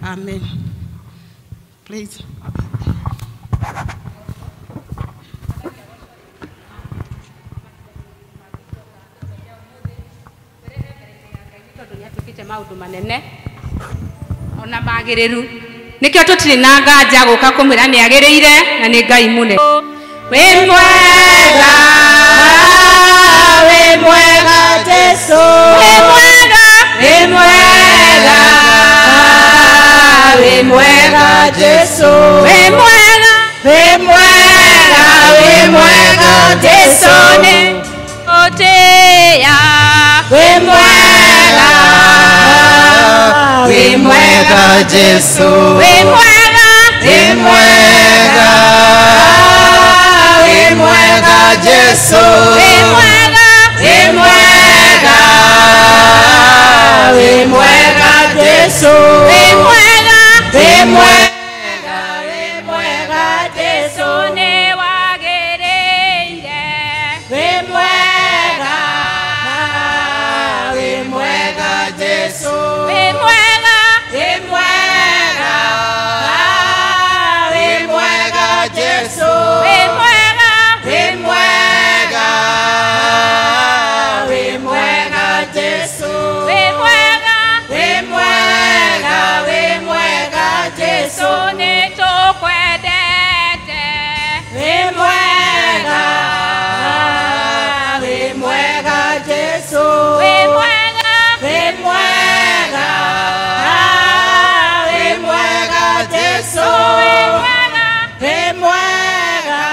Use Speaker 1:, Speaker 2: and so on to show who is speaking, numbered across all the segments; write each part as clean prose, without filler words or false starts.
Speaker 1: Amen. Please.
Speaker 2: Maundu manene ona magiriru nikio tutiri na nganja guka kumwira ni agirire na ni Ngai munene. Wi mwega, wi mwega Jesu, wi mwega, wi mwega, wi mwega Jesu, wi mwega, wi mwega, wi mwega Jesu ni otea, wi mwega,
Speaker 3: wi mwega Jesu,
Speaker 2: wi mwega,
Speaker 3: wi mwega, wi mwega Jesu,
Speaker 2: wi mwega,
Speaker 3: wi mwega, wi mwega Jesu,
Speaker 2: wi mwega,
Speaker 3: wi mwega, wi mwega Jesu
Speaker 2: ni wagiriire,
Speaker 3: wi mwega, wi mwega Jesu,
Speaker 2: wi mwega,
Speaker 3: wi mwega, wi mwega Jesu,
Speaker 2: wi mwega,
Speaker 3: wi mwega, wi mwega Jesu,
Speaker 2: wi mwega,
Speaker 3: wi mwega, wi mwega Jesu
Speaker 2: ni tukwendete,
Speaker 3: wi mwega, wi mwega Jesu,
Speaker 2: wi mwega,
Speaker 3: wi mwega, wi mwega Jesu,
Speaker 2: wi mwega,
Speaker 3: wi mwega,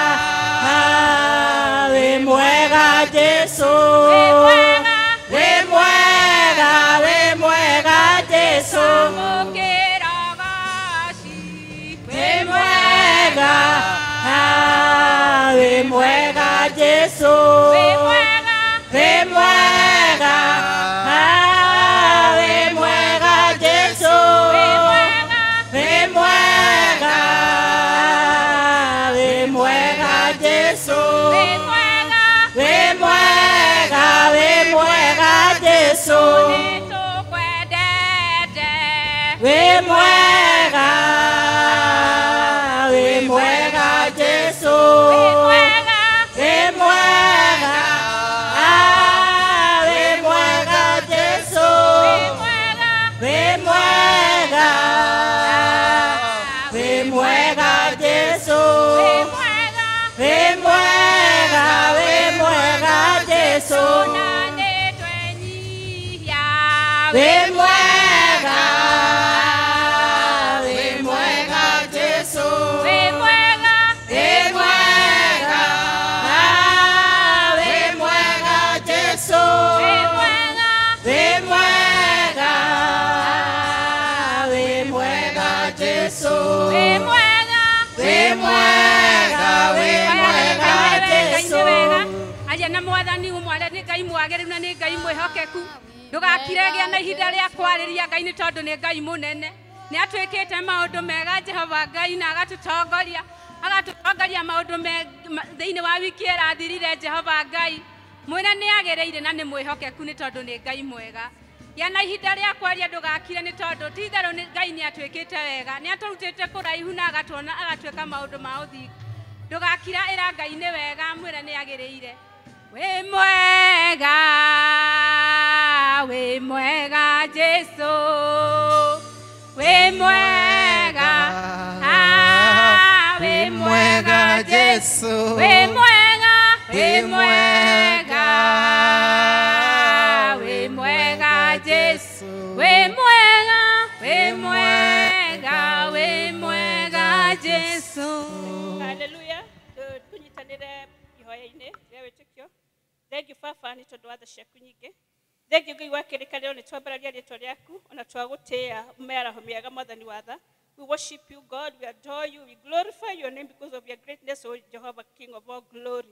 Speaker 3: wi mwega Jesu,
Speaker 2: wi mwega,
Speaker 3: wi mwega, wi mwega Jesu,
Speaker 2: mukiragaci,
Speaker 3: wi mwega, wi mwega Jesu,
Speaker 2: wi mwega,
Speaker 3: wi mwega, wi mwega Jesu,
Speaker 2: wi mwega,
Speaker 3: wi mwega, wi mwega Jesu,
Speaker 2: wi mwega,
Speaker 3: wi mwega, wi mwega Jesu,
Speaker 2: ni tukwendete,
Speaker 3: wi mwega, wi mwega Jesu,
Speaker 2: wi mwega,
Speaker 3: wi mwega, wi mwega Jesu,
Speaker 2: wi mwega,
Speaker 3: wi mwega, wi mwega Jesu,
Speaker 2: wi mwega,
Speaker 3: wi mwega, wi mwega Jesu,
Speaker 2: na ni twenyihia,
Speaker 3: wi mwega, wi mwega Jesu,
Speaker 2: wi mwega,
Speaker 3: wi mwega, wi mwega Jesu,
Speaker 2: wi mwega,
Speaker 3: wi mwega, wi mwega Jesu,
Speaker 2: wi mwega,
Speaker 3: wi mwega, wi mwega Jesu.
Speaker 2: Aria na mwathani umware ni Ngai mwagiriru na ni Ngai mwihokeku. Ndugakire gĩa na ihinda rĩa kwarĩria Ngai nĩ tondũ nĩ Ngai mũnene. Nĩ atwĩkĩte maũndũ mega Jehova Ngai na agatutongoria, agatutongoria maũndũ thĩinĩ wa wiki ĩrathirire Jehova Ngai. Mwĩre nĩ agĩrĩire na nĩ mwĩhokeku nĩ tondũ nĩ Ngai mwega. Gĩa na ihinda rĩa kwaria ndũgakire nĩ tondũ ti itherũ Ngai nĩ atwĩkĩte wega. Nĩ atũrutĩte kũraihu na agatuona agatuĩka maũndũ ma ũthingu. Ndũgakira ĩra Ngai nĩ wega, mwĩre nĩ agĩrĩire. Wi mwega, wi mwega Jesu, wi mwega, wi mwega
Speaker 3: Jesu,
Speaker 2: wi mwega, wi mwega, wi mwega Jesu, wi mwega, wi mwega, wi mwega Jesu.
Speaker 4: Hallelujah. Tunyitanire ihoya-inĩ rĩa wĩtĩkio. Thank you Baba nĩ tondũ wa tha ciaku nyingĩ. Thank you Ngai wa kĩrĩkanĩro nĩ twambararia rĩtwa rĩaku ona twagũtĩĩa mĩaraho mĩega Mwathani wa tha. We worship you God, we adore you, we glorify your name because of your greatness, O Jehovah King of all glory.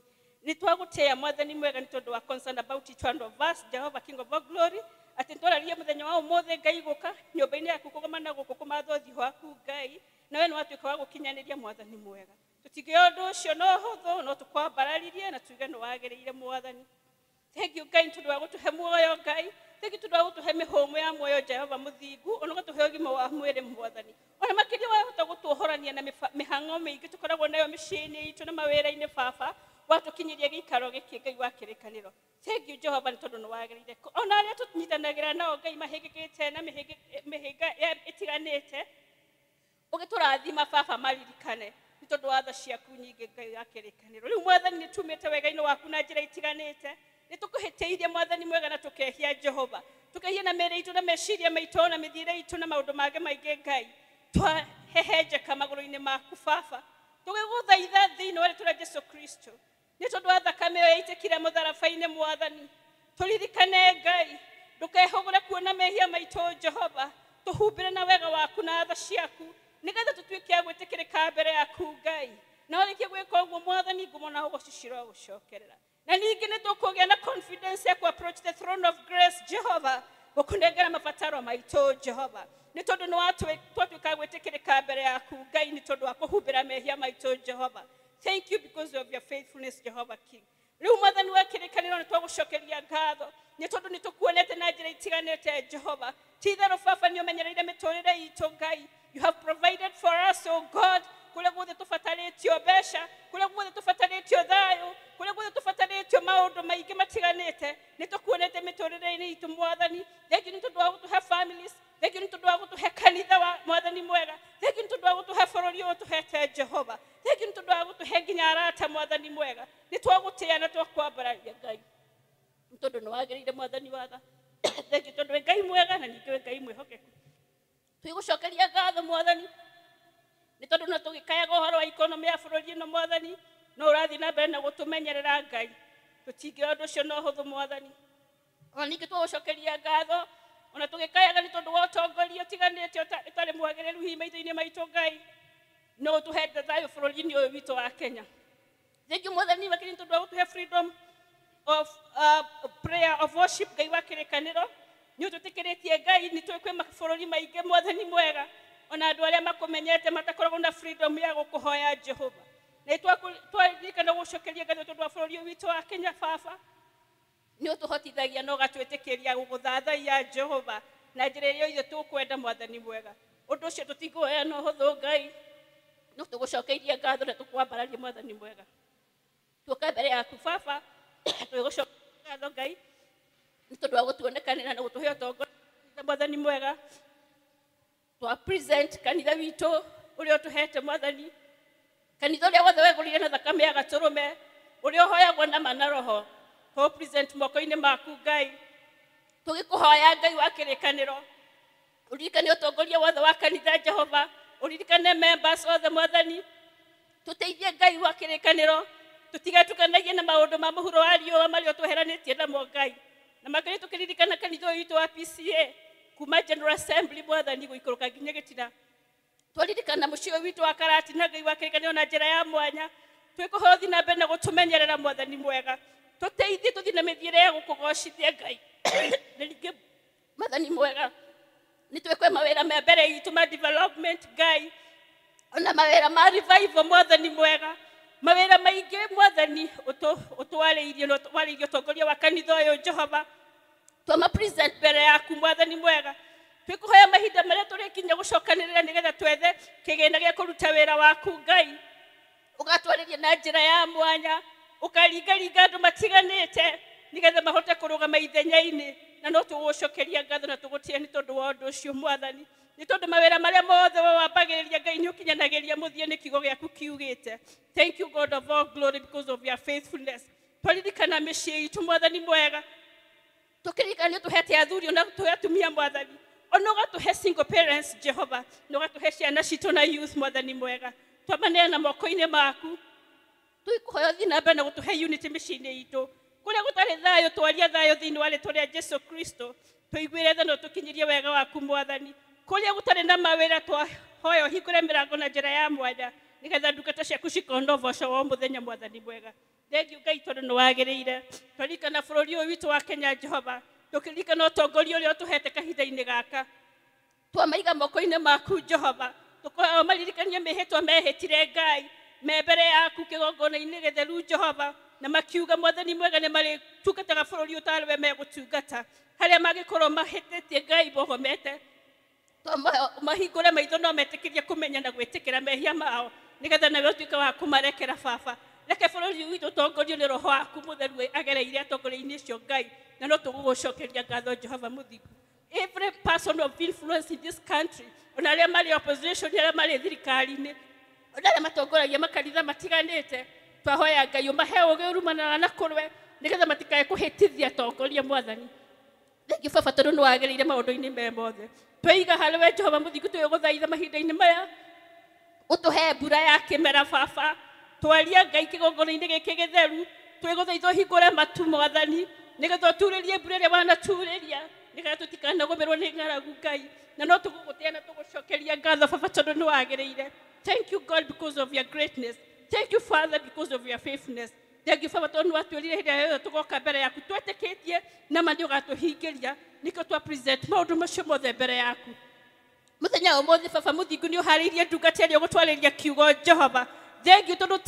Speaker 4: Nĩ twagũtĩĩa Mwathani mwega nĩ tondũ wa concern about each one of us, Jehovah King of all glory. Atĩ nĩtwararia mũthenya wa ũmũthĩ Ngai gũka nyũmba-inĩ yaku kũgomana gũkũ kũmatha ũthiũ waku Ngai, nawe nĩ watuĩka wa gũkinyanĩria Mwathani mwega. Tũtingĩoya ũndũ ũcio no ũhũthũ, no tũkwambararirie na tuge nĩ wagĩrĩire Mwathani. Thank you Ngai nĩ tondũ wa gũtũhe muoyo Ngai. Thengiũ tondũ wa gũtũhe mĩhũmũ ya muoyo Jehova mũthingu, ona ũgatũhe ũgima wa mwĩrĩ Mwathani. Ona makĩria wahota gũtuohorania na mĩhang'o mĩingĩ tũkoragwo nayo mĩciĩ-inĩ itũ na mawĩra-inĩ Baba, watũkinyĩria gĩikaro gĩkĩ Ngai wa kĩrĩkanĩro. Thengiũ Jehova nĩ tondũ nĩ wagĩrĩire. Ona arĩa tũnyitanagĩra nao Ngai mahĩngĩkĩte na mĩhĩnga ĩtiganĩte, ũgĩtũrathima Baba maririkane nĩ tondũ wa tha ciaku nyingĩ Ngai wa kĩrĩkanĩro. Rĩu Mwathani nĩ tumĩte wega-inĩ waku na njĩra itiganĩte, nĩ tũkũhĩtĩirie Mwathani mwega na tũkehia Jehova, tũkehia na mĩĩrĩ itũ na meciria maitũ na mĩthiĩre itũ na maũndũ mangĩ maingĩ Ngai. Twahehenjeka magũrũ-inĩ maku Baba, tũgĩgũthaitha thĩinĩ wa rĩĩtwa rĩa Jesũ Kristo nĩ tondũ wa thakame ĩyo yaitĩkire mũtharaba-inĩ Mwathani. Tũririkane Ngai, ndũkehũgũre kuona mehia maitũ Jehova, tũhumbĩre na wega waku na tha ciaku nĩgetha tũtuĩke a gwĩtĩkĩrĩka mbere yaku Ngai. Na warĩkia gwĩka ũguo Mwathani, ngumo na ũgoci cirogũcokerera. Na ningĩ nĩ tũkũgĩa na confidence ya ku approach the throne of grace Jehova, gũkũnengera mabataro maitũ Jehova, nĩ tondũ nĩ twatuĩka gwĩtĩkĩrĩka mbere yaku Ngai, nĩ tondũ wa kũhumbĩra mehia maitũ Jehova. Thank you because of your faithfulness Jehovah King. Rĩu Mwathani wa kĩrĩkanĩro nĩ twagũcokeria ngatho nĩ tondũ nĩ tũkuonete na njĩra itiganĩte Jehova. Ti itherũ Baba nĩ ũmenyereire mĩtũrĩre itũ Ngai. You have provided for us, oh God, kũrĩa guothe tũbatarĩtio mbeca, kũrĩa guothe tũbatarĩtio thayũ, kũrĩa guothe tũbatarĩtio maũndũ maingĩ matiganĩte, nĩ tũkuonete mĩtũrĩre-inĩ itũ Mwathani. Thengiũ nĩ tondũ wa gũtũhe families, thengiũ nĩ tondũ wa gũtũhe kanitha wa Mwathani mwega, thengiũ nĩ tondũ wa gũtũhe bũrũri ũyũ ũtũhete Jehova, thengiũ nĩ tondũ wa gũtũhe nginya arata Mwathani mwega. Nĩ twagũtĩĩa na twakwambararia Ngai, nĩ tondũ nĩ wagĩrĩire Mwathani wa tha. Thengiũ tondũ wĩ Ngai mwega na ningĩ wĩ Ngai mwĩhokeku. Twĩgũcokeria ngatho Mwathani nĩ tondũ no tũgĩkayaga ũhoro wa economy ya bũrũri ĩno Mwathani, no ũrathiĩ na mbere na gũtũmenyerera Ngai. Tũtingĩoya ũndũ ũcio na ũhũthũ Mwathani. Ona ningĩ twagũcokeria ngatho ona tũgĩkayaga nĩ tondũ wa ũtongoria ũtiganĩte ũtarĩ mwagĩrĩru hihi maitho-inĩ maitũ Ngai, no ũtũhete thayũ bũrũri-inĩ ũyũ witũ wa Kenya. Thengiũ Mwathani makĩria nĩ tondũ wa gũtũhe freedom of prayer of worship Ngai wa kĩrĩkanĩro. Nĩ ũtũtĩkĩrĩtie Ngai, nĩ tũĩ kwĩ mabũrũri maingĩ Mwathani mwega ona andũ arĩa makũmenyete matakoragwo na freedom ya gũkũhoya Jehova. Na twaririkana gũcokeria ngatho tondũ wa bũrũri ũyũ witũ wa Kenya Baba, nĩ ũtũhotithagia na ũgatwĩtĩkĩria gũgũthathaiya Jehova na njĩra ĩrĩa ithuĩ tũkwenda Mwathani mwega. Ũndũ ũcio tũtingĩwoya na ũhũthũ Ngai, no tũgũcokeirie ngatho na tũkwambararie Mwathani mwega. Tuoka mbere yaku Baba, tũgũcokeria ngatho Ngai nĩ tondũ wa gũtuonekanĩra na gũtũhe ũtongoria Mwathani mwega. Twa present kanitha witũ ũrĩa ũtũhete Mwathani, kanitha ũrĩa wothe wegũrire na thakame ya gatũrũme, ũrĩa ũhoyagwo na ma na roho, tũ present moko-inĩ maku Ngai. Tũgĩkũhoya Ngai wa kĩrĩkanĩro, ũririkane ũtongoria wothe wa kanitha Jehova, ũririkane members othe Mwathani, tũteithie Ngai wa kĩrĩkanĩro, tũtigatukanagie na maũndũ ma mũhuro wa riũa marĩa ũtweheranĩtie namo Ngai. Na makĩria tũkĩririkana kanitha ũyũ witũ wa PCA kuma General Assembly Mwathani gũikũrũka nginya gĩtina. Twaririkana mũciĩ ũyũ witũ wa Karatina Ngai wa kĩrĩkanĩro na njĩra ya mwanya, twĩkũhoya ũthiĩ na mbere na gũtũmenyerera Mwathani mwega, tũteithie tũthiĩ na mĩthiĩre ya gũkũgocithia Ngai. Na ningĩ Mwathani mwega nĩ twĩkwe mawĩra me mbere itũ ma development Ngai, ona mawĩra ma revival Mwathani mwega, mawĩra maingĩ Mwathani ũtwarĩirie na ũtwarĩirie ũtongoria wa kanitha ũyũ Jehova. Twama present mbere yaku Mwathani mwega, twĩkũhoya mahinda marĩa tũrĩkinya gũcokanĩrĩra nĩgetha twethe kĩgĩna gĩa kũruta wĩra waku Ngai, ũgatwarĩria na njĩra ya mwanya, ũkaringaringa andũ matiganĩte nĩgetha mahote kũrũgama ithenya-inĩ, na no tũgũcokeria ngatho na tũgũtĩe nĩ tondũ wa ũndũ ũcio Mwathani, nĩ tondũ mawĩra marĩa mothe we wambagĩrĩria Ngai nĩ ũkinyanagĩria mũthia nĩ kiugo gĩaku kiugĩte. Thank you God of all glory because of your faithfulness. Twaririkana mĩciĩ itũ Mwathani mwega, tũkĩririkana nĩ ũtũhete athuri ona ũgatũhe atumia Mwathani, ona ũgatũhe single parents Jehova, na ũgatũhe ciana citũ na youth Mwathani mwega. Twamaneana moko-inĩ maku, twĩkũhoya ũthiĩ na mbere na gũtũhe unity mĩciĩ-inĩ itũ, kũrĩa gũtarĩ thayũ twaria thayũ thĩinĩ wa rĩĩtwa rĩa Jesũ Kristo, tũiguĩre tha na ũtũkinyĩrie wega waku Mwathani. Kũrĩa gũtarĩ na mawĩra twahoya ũhingũre mĩrango na njĩra ya mwanya nĩgetha ndungata ciaku cikona ũboco wa o mũthenya Mwathani mwega. Thengiũ Ngai tondũ nĩ wagĩrĩire. Twaririkana bũrũri ũyũ witũ wa Kenya Jehova, tũkĩririkana ũtongoria ũrĩa ũtũhete kahinda-inĩ gaka, twamaiga moko-inĩ maku Jehova, tũkoya maririkanie mĩhĩtwa mehĩtire Ngai me mbere yaku kĩgongona-inĩ gĩtheru Jehova, na makiuga Mwathani mwega nĩ marĩtungataga bũrũri ũtarĩ we megũtungata. Harĩa mangĩkorwo mahĩtĩtie Ngai bohomete mahingũre maitho no metĩkĩrie kũmenya na gwĩtĩkĩra mehia mao nĩgetha nawe ũtuĩke wa kũmarekera baba. Reke bũrũri witũ ũtongorio nĩ roho waku mũtheru agereire atongoria-inĩ acio Ngai, na no tũgũgũcokeria ngatho Jehova mũthingu. Every person of influence in this country, ona arĩa marĩ opposition, arĩa marĩ thirikari-inĩ, ona arĩa matongoragia makanitha matiganĩte, twahoya Ngai ũmahe ũũgĩ ũrumanaga na kũrwe nĩgetha matikae kũhĩtithia atongoria mwathani. Thengiũ baba tondũ nĩ wagĩrĩire maũndũ-inĩ me mothe. Tweiga harĩ we Jehova mũthingu twĩgũthaitha mahinda-inĩ maya ũtũhe mbura ya kĩmera baba. Twaria Ngai kĩgongona-inĩ gĩkĩ gĩtheru twĩgũthaitha ũhingũre matu mwathani nĩgetha ũturĩrie mbura ĩrĩa wanaturĩria nĩgetha tũtikanagũmĩrwo nĩ ng'aragu Ngai, na no tũgũgũtĩa na tũgũcokeria ngatho baba tondũ nĩ wagĩrĩire. Thank you God because of your greatness. Thank you Father because of your faithfulness. Thank you Father tondũ watwĩrire hĩndĩ ĩrĩa yothe tũgoka mbere yaku twetĩkĩtie na ma nĩ ũgatũhingĩria, nĩkĩo twa present maũndũ macio mothe mbere yaku. Mũthenya ũmũthĩ baba mũthingu nĩ ũharĩirie ndungata ĩrĩa ũgũtwarĩria kiugo Jehova. Thengiũ tondũ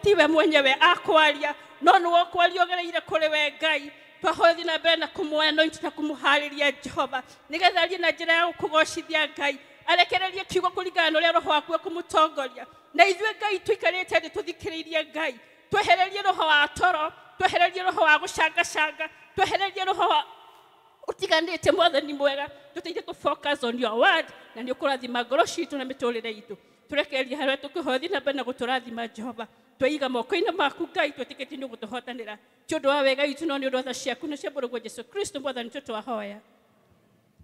Speaker 4: tiwe mwenyewe akwaria no nĩwe ũkwaria ũgereire kũrĩ we Ngai. Twahoya thiĩ na mbere na kũmũ-anoint na kũmũharĩria Jehova nĩgetha arie na njĩra ya gũkũgocithia Ngai, arekererie kiugo kũringana na ũrĩa roho waku ekũmũtongoria. Na ithuĩ Ngai tũikarĩte thĩ tũthikĩrĩirie Ngai, twehererie roho wa toro, twehererie roho wa gũcangacanga, twehererie roho wa ũtiganĩte mwathani mwega, tũteithie tũ focus on your word na nĩ ũkũrathima ngoro citũ na mĩtũrĩre itũ. Tũrekererie harĩa tũkĩhoya thiĩ na mbere na gũtũrathima Jehova. Tweiga moko-inĩ maku Ngai twĩtĩkĩtie nĩ ũgũtũhotanĩra ti ũndũ wa wega witũ no nĩ ũndũ wa tha ciaku na cia mũrũguo Jesũ Kristo mwathani witũ twahoya.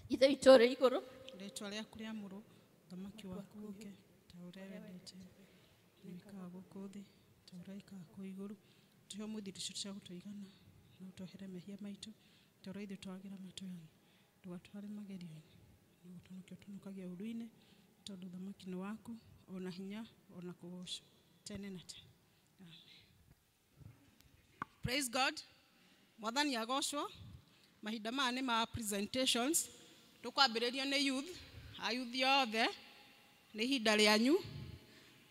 Speaker 4: Ithe witũ ũrĩ igũrũ,
Speaker 1: rĩtwa rĩaku rĩamũrwo, ũthamaki waku ũũke ta ũrĩa wendete wĩkaga gũkũ thĩ ta ũrĩa wĩkaga kũu igũrũ. Tũhe ũmũthĩ irio citũ cia gũtũigana na ũtwohere mehia maitũ ta ũrĩa ithuĩ twagĩra matũyani. Ndũgatware magerio-inĩ no ũtũhonokie ũtũhonokagie ũũru-inĩ, tondũ ũthamaki nĩ waku ona hinya ona kũgocwo tene na tene. Amen. Praise God. Mwathani agocwo. Mahinda maya nĩ ma presentations. Tũkwambĩrĩria nĩ youth, ayuthi othe nĩ ihinda rĩanyu,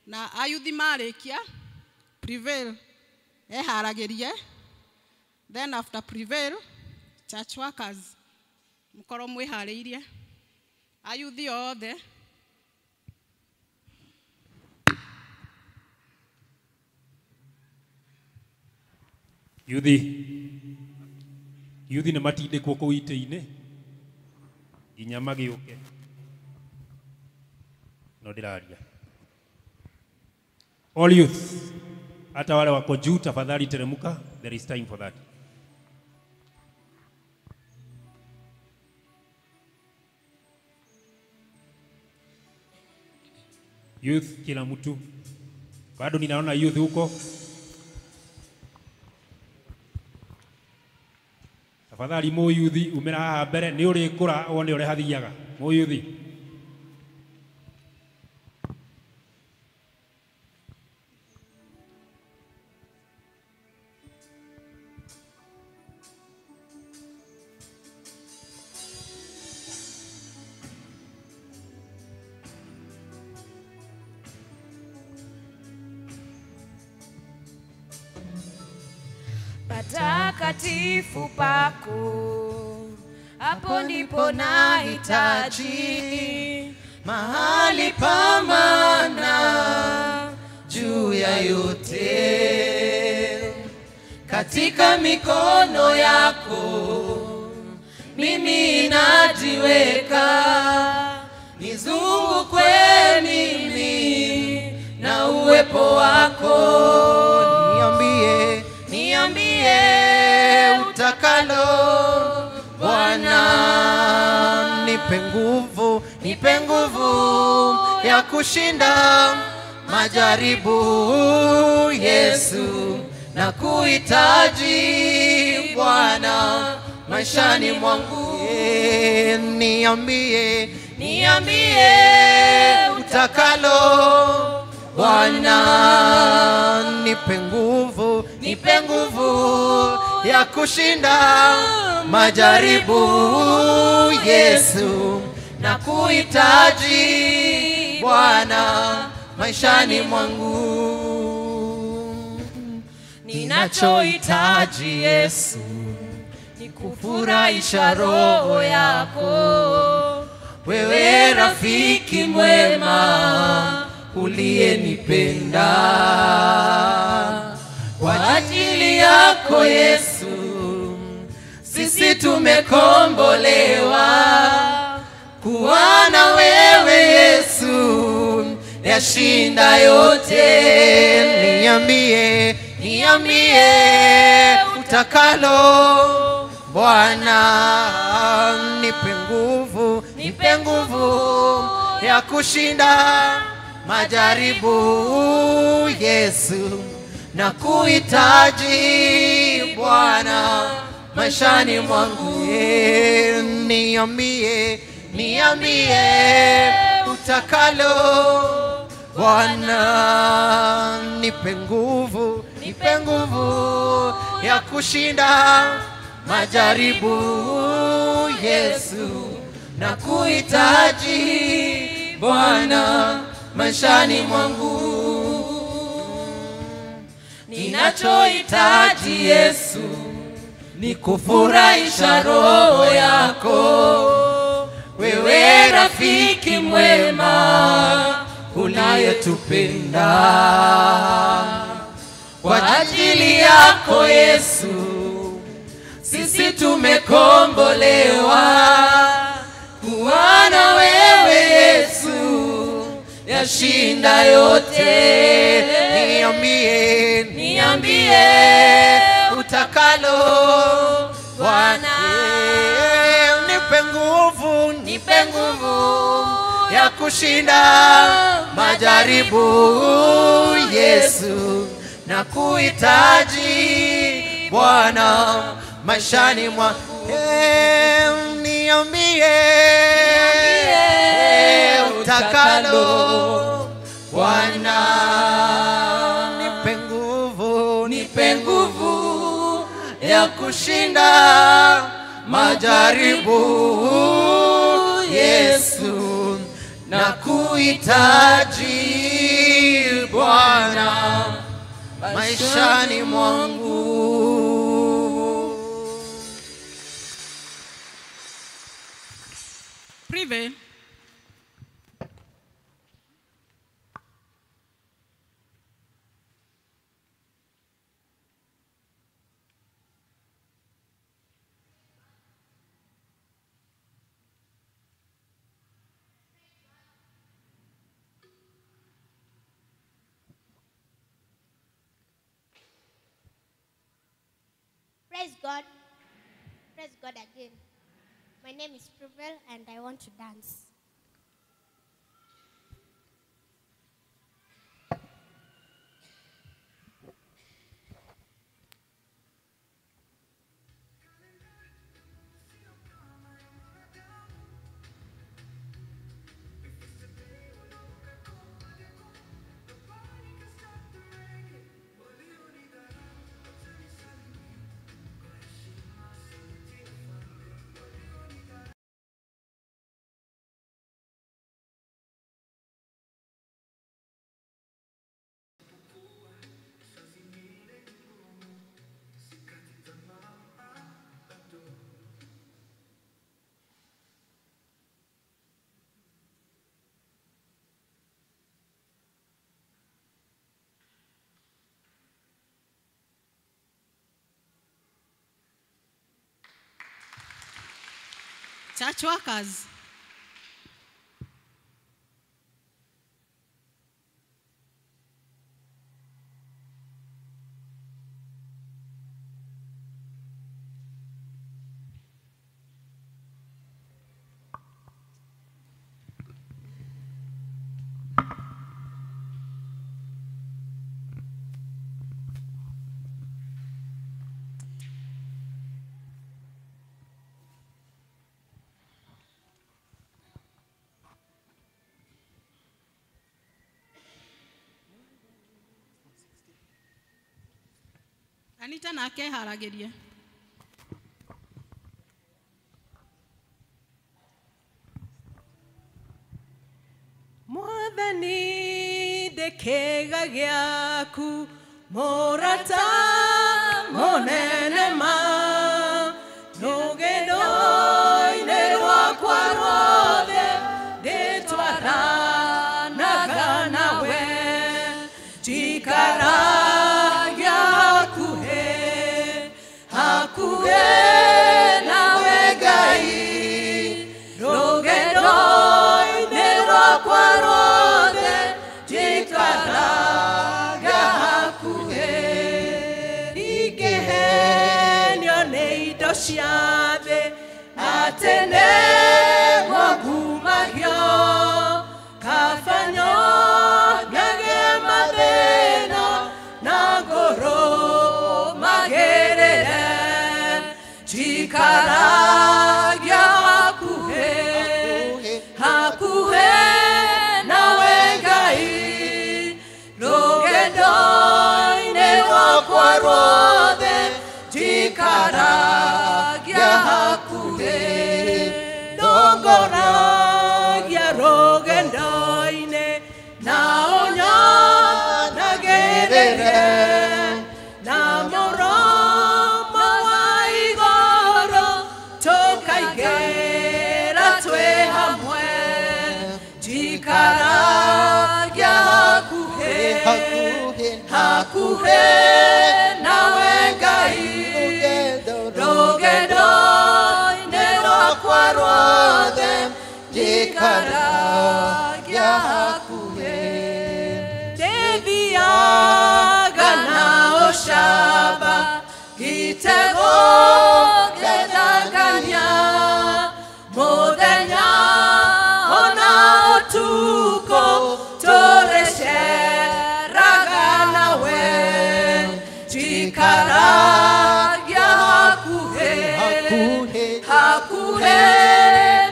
Speaker 1: na ayuthi marĩkia prevail eharagĩrie, then after prevail church workers mũkorwo mwĩharĩirie, ayuthi othe.
Speaker 5: Yuthi nĩ matindĩkwo kũu itĩ-inĩ nginya magĩũke no ndĩraria. All youths, hata wale wako juu, tafadhali teremuka, there is time for that. Youth, kila mtu. Bado ninaona youth huko. Tafadhali mũyuthi umĩra haha mbere nĩ ũrĩkũra wone ũrĩa hathiaga. Mũyuthi.
Speaker 3: Patakatifu pako, hapo ndipo nahitaji mahali pa maana juu ya yote. Katika mikono yako mimi najiweka, nizungukwe mimi na uwepo wako. Niambie, niambie utakalo Bwana, nipe nguvu, nipe nguvu ya kushinda majaribu. Yesu, nakuhitaji Bwana maishani mwangu. Niambie, niambie utakalo Bwana, nipe nguvu, nipe nguvu ya kushinda majaribu. Yesu, nakuhitaji Bwana maishani mwangu. Ninachohitaji Yesu ni kufurahisha roho yako. Wewe rafiki mwema uliyenipenda, kwa ajili yako Yesu sisi tumekombolewa. Kuwa na wewe Yesu yashinda yote. Niambie, niambie utakalo Bwana, nipe nguvu, nipe nguvu ya kushinda majaribu. Yesu, nakuhitaji Bwana maishani mwangu. Niambie, niambie utakalo Bwana, nipe nguvu, nipe nguvu ya kushinda majaribu. Yesu, nakuhitaji Bwana maishani mwangu. Ninachohitaji Yesu ni kufurahisha roho yako. Wewe rafiki mwema unayetupenda, kwa ajili yako Yesu sisi tumekombolewa. Kuwa na wewe Yesu yashinda yote. Niambie, niambie utakalo Bwana, nipe nguvu, nipe nguvu ya kushinda majaribu. Yesu, nakuhitaji Bwana maishani mwangu. Niambie utakalo Bwana, nipe nguvu, nipe nguvu ya kushinda majaribu. Yesu, nakuhitaji Bwana maishani mwangu.
Speaker 1: Prive.
Speaker 6: Praise God. Praise God again. My name is Privel and I want to dance.
Speaker 1: Church workers. Anita nake harageria.
Speaker 7: Mwathani ndĩkĩga gĩaku mũrata mũnene ma no Rwothe ndĩtwaranaga nawe njikaragia hakuhĩ hakuhĩ nawe Ngai rũgendo-inĩ rwakwa rwothe njikaraga hakuhĩ ingĩhenio nĩ indo cia thĩ atĩ nĩguo ngumagio kaba nyonage mathĩna na ngũrũmagĩrĩre njikaragia hakuhĩ hakuhĩ nawe Ngai rũgendo-inĩ rwakwa rwothe njikaragia hakuhĩ ndongoragia rũgendo-inĩ na ũnyonagĩrĩre na mũromo wa igũrũ tũkaingĩra twĩ hamwe njikaragia hakuhĩ hakuhĩ nawe Ngai rũgendo-inĩ rwakwa rwothe njikaragia hakuhĩ ndĩthiaga na ũcamba itegũgethangania mũthenya ona ũtukũ tũrĩceraga nawe njikaragia hakuhĩ hakuhĩ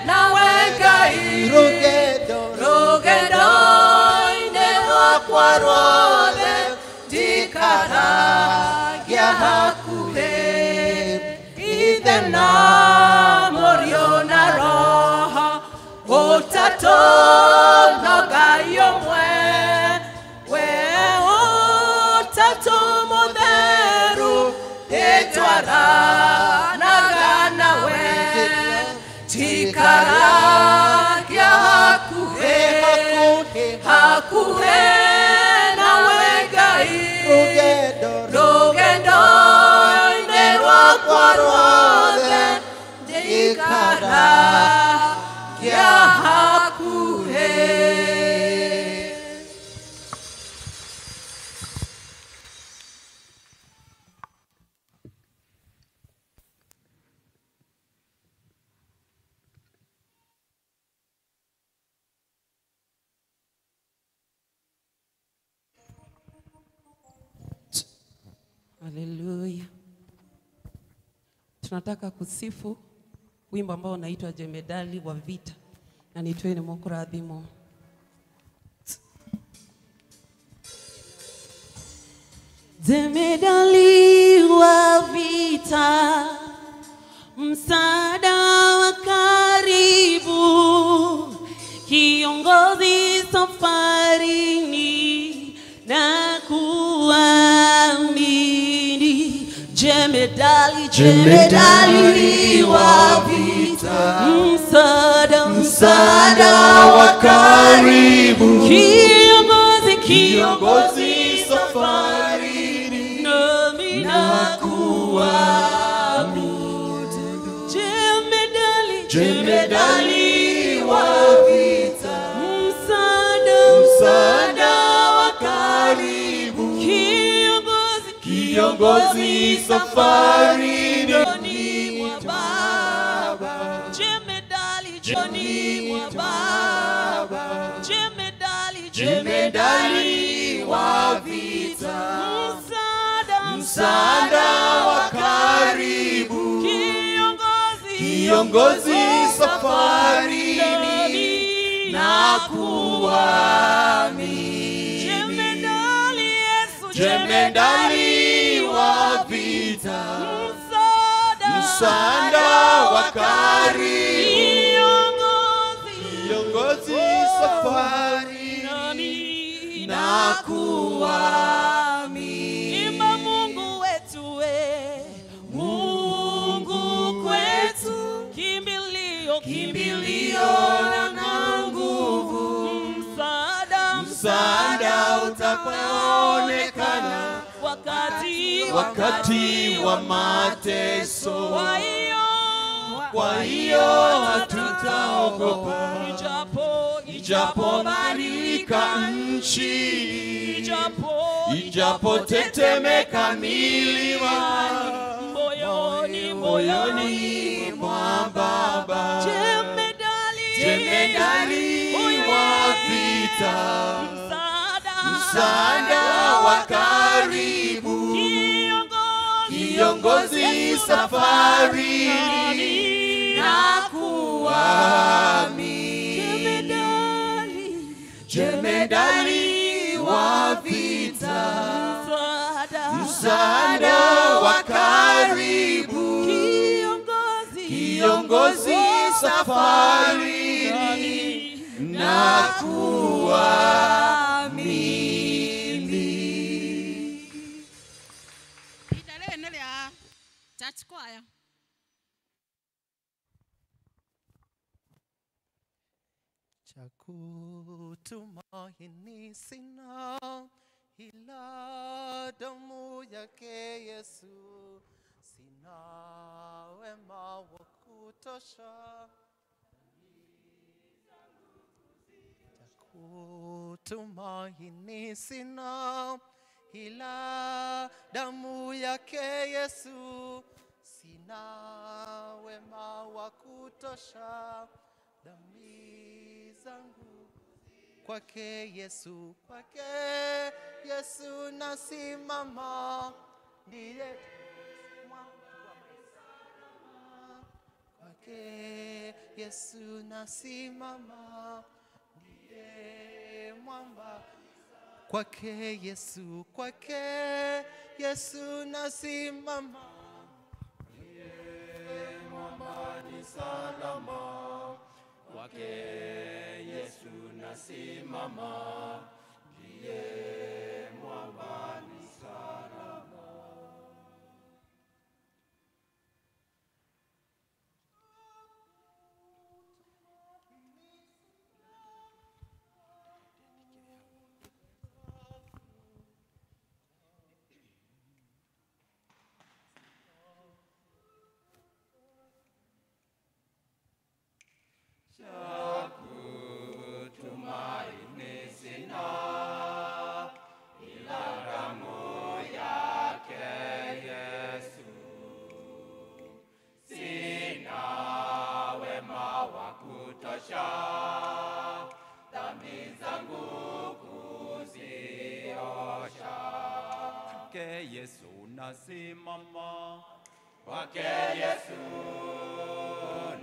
Speaker 7: nawe Ngai rũgendo-inĩ rwakwa rwothe njikaragia hakuhĩ Ithe na Mũriũ na Roho ũtatũ no Ngai ũmwe we ũtatũ mũtheru ndĩtwaranaga nawe njikaragia hakuhĩ hakuhĩ nawe Ngai rũgendo-inĩ rwakwa rwothe njikaragia hakuhĩ.
Speaker 8: Haleluya. Tunataka kusifu wimbo ambao unaitwa Jemedali wa Vita, na nitweni mukurathimo. Jemedali wa vita, msaada wa karibu, kiongozi safarini na kuamini. Jemedali, jemedali wa vita, msaada, msaada wa karibu, kiongozi, kiongozi safarini nami nakuamini. Jemedali, jemedali wa vita, msaada, msaada wa karibu, kiongozi, kiongozi safarini mwa Baba. Jemedali, joni mwa Baba. Jemedali, jemedali wa vita, msaada, msaada wa karibu, kiongozi, kiongozi safarini na kuamini. Jemedali Yesu, jemedali wa vita, msaada, msaada wa karibu, kiongozi, kiongozi safarini na kuamini. Imba Mungu wetu, we Mungu kwetu, kimbilio, kimbilio
Speaker 3: wasio na nguvu. Msaada utaonekana wakati wa mateso. Kwa hiyo hatutaogopa, ijapo badilika nchi, ijapo tetemeka milima, moyoni mwa Baba. Jemedari wa vita, msaada wa karibu, kiongozi safarini, na kuamini. Jemedari wa vita, msaada wa karibu, kiongozi safarini, na kuamini.
Speaker 1: Ihinda rĩrĩ nĩ rĩa church choir.
Speaker 3: Cha kutumaini sina ila damu yake Yesu, sina wema wa kutosha. Cha kutumaini sina ila damu yake Yesu, sina wema wa kutosha, dhambi zangu kwake Yesu, kwake Yesu nasimama, ndiye kwake Yesu nasimama, ndiye mwamba. Kwake Yesu, kwake Yesu nasimama, ndiye mwamba ni salama. Kwake Yesu nasimama, ndiye mwamba ni salama. Cha kutumaini sina ila damu yake Yesu, sina wema wa kutosha, dhambi zangu kuziosha. Kwake Yesu nasimama, kwake Yesu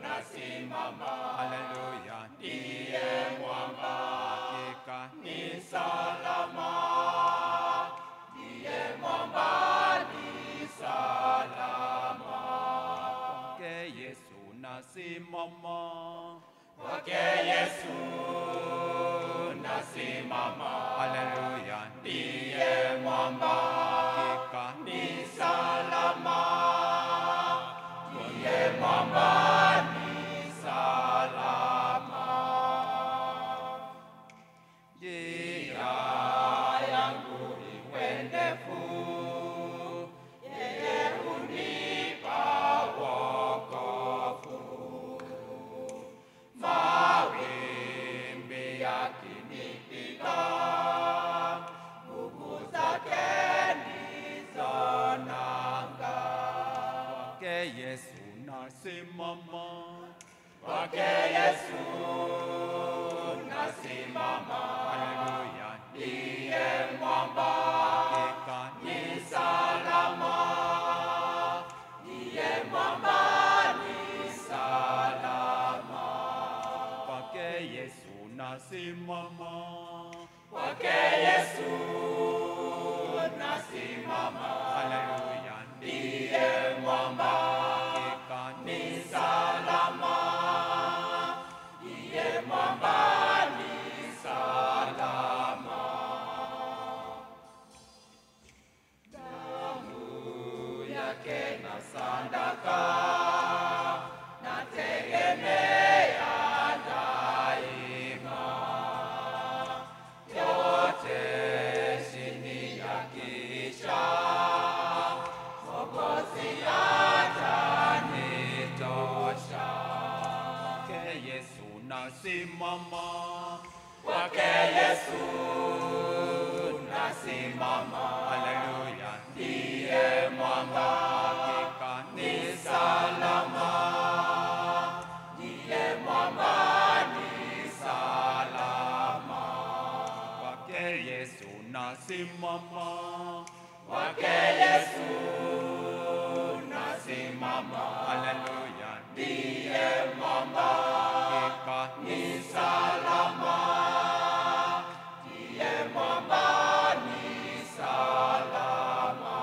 Speaker 3: nasimama, haleluya, ndiye mwamba, hakika ni salama, ndiye mwamba ni salama. Kwake Yesu nasimama, kwake Yesu nasimama, haleluya, ndiye mwamba, hakika ni salama, ndiye mwamba ni salama. Njia yangu iwe ndefu, yeye hunipa wokovu. Mawimbi yakinipiga, nguvu zake ndizo nanga. Kwake Yesu nasimama, kwake Yesu nasimama, haleluya, ndiye mwamba, hakika ni salama, ndiye mwamba ni salama. Kwake Yesu nasimama, kwake Yesu nasimama, haleluya, ndiye mwamba, hakika ni salama, ndiye mwamba ni salama. Damu yake na sadaka, nategemea. nasimama. Haleluya, ndiye mwamba, hakika ni salama. Ndiye mwamba, ni salama. Kwake Yesu nasimama, kwake Yesu nasimama. Haleluya, ndiye mwamba, hakika ni salama. Ndiye mwamba, ni salama.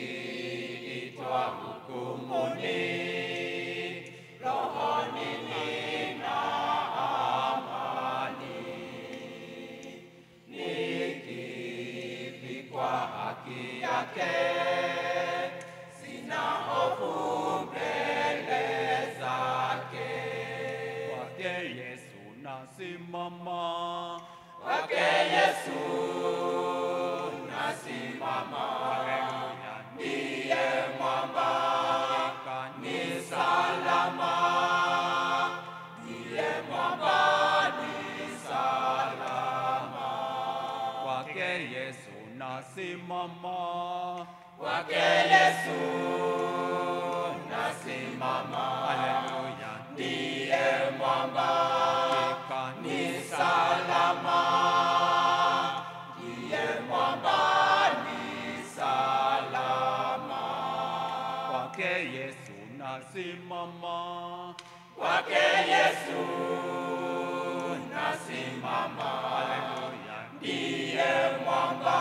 Speaker 3: Nikiitwa hukumuni, rohoni nina amani. Nikivikwa haki yake, sina hofu mbele zake. Kwake Yesu nasimama, kwake Yesu nasimama. Haleluya, ndiye mwamba, hakika ni salama. Ndiye mwamba, ni salama. Kwake Yesu nasimama, kwake Yesu nasimama. Haleluya, ndiye mwamba, hakika ni salama. Ndiye mwamba, ni salama. Kwake Yesu nasimama, kwake Yesu nasimama. Haleluya, ndiye mwamba,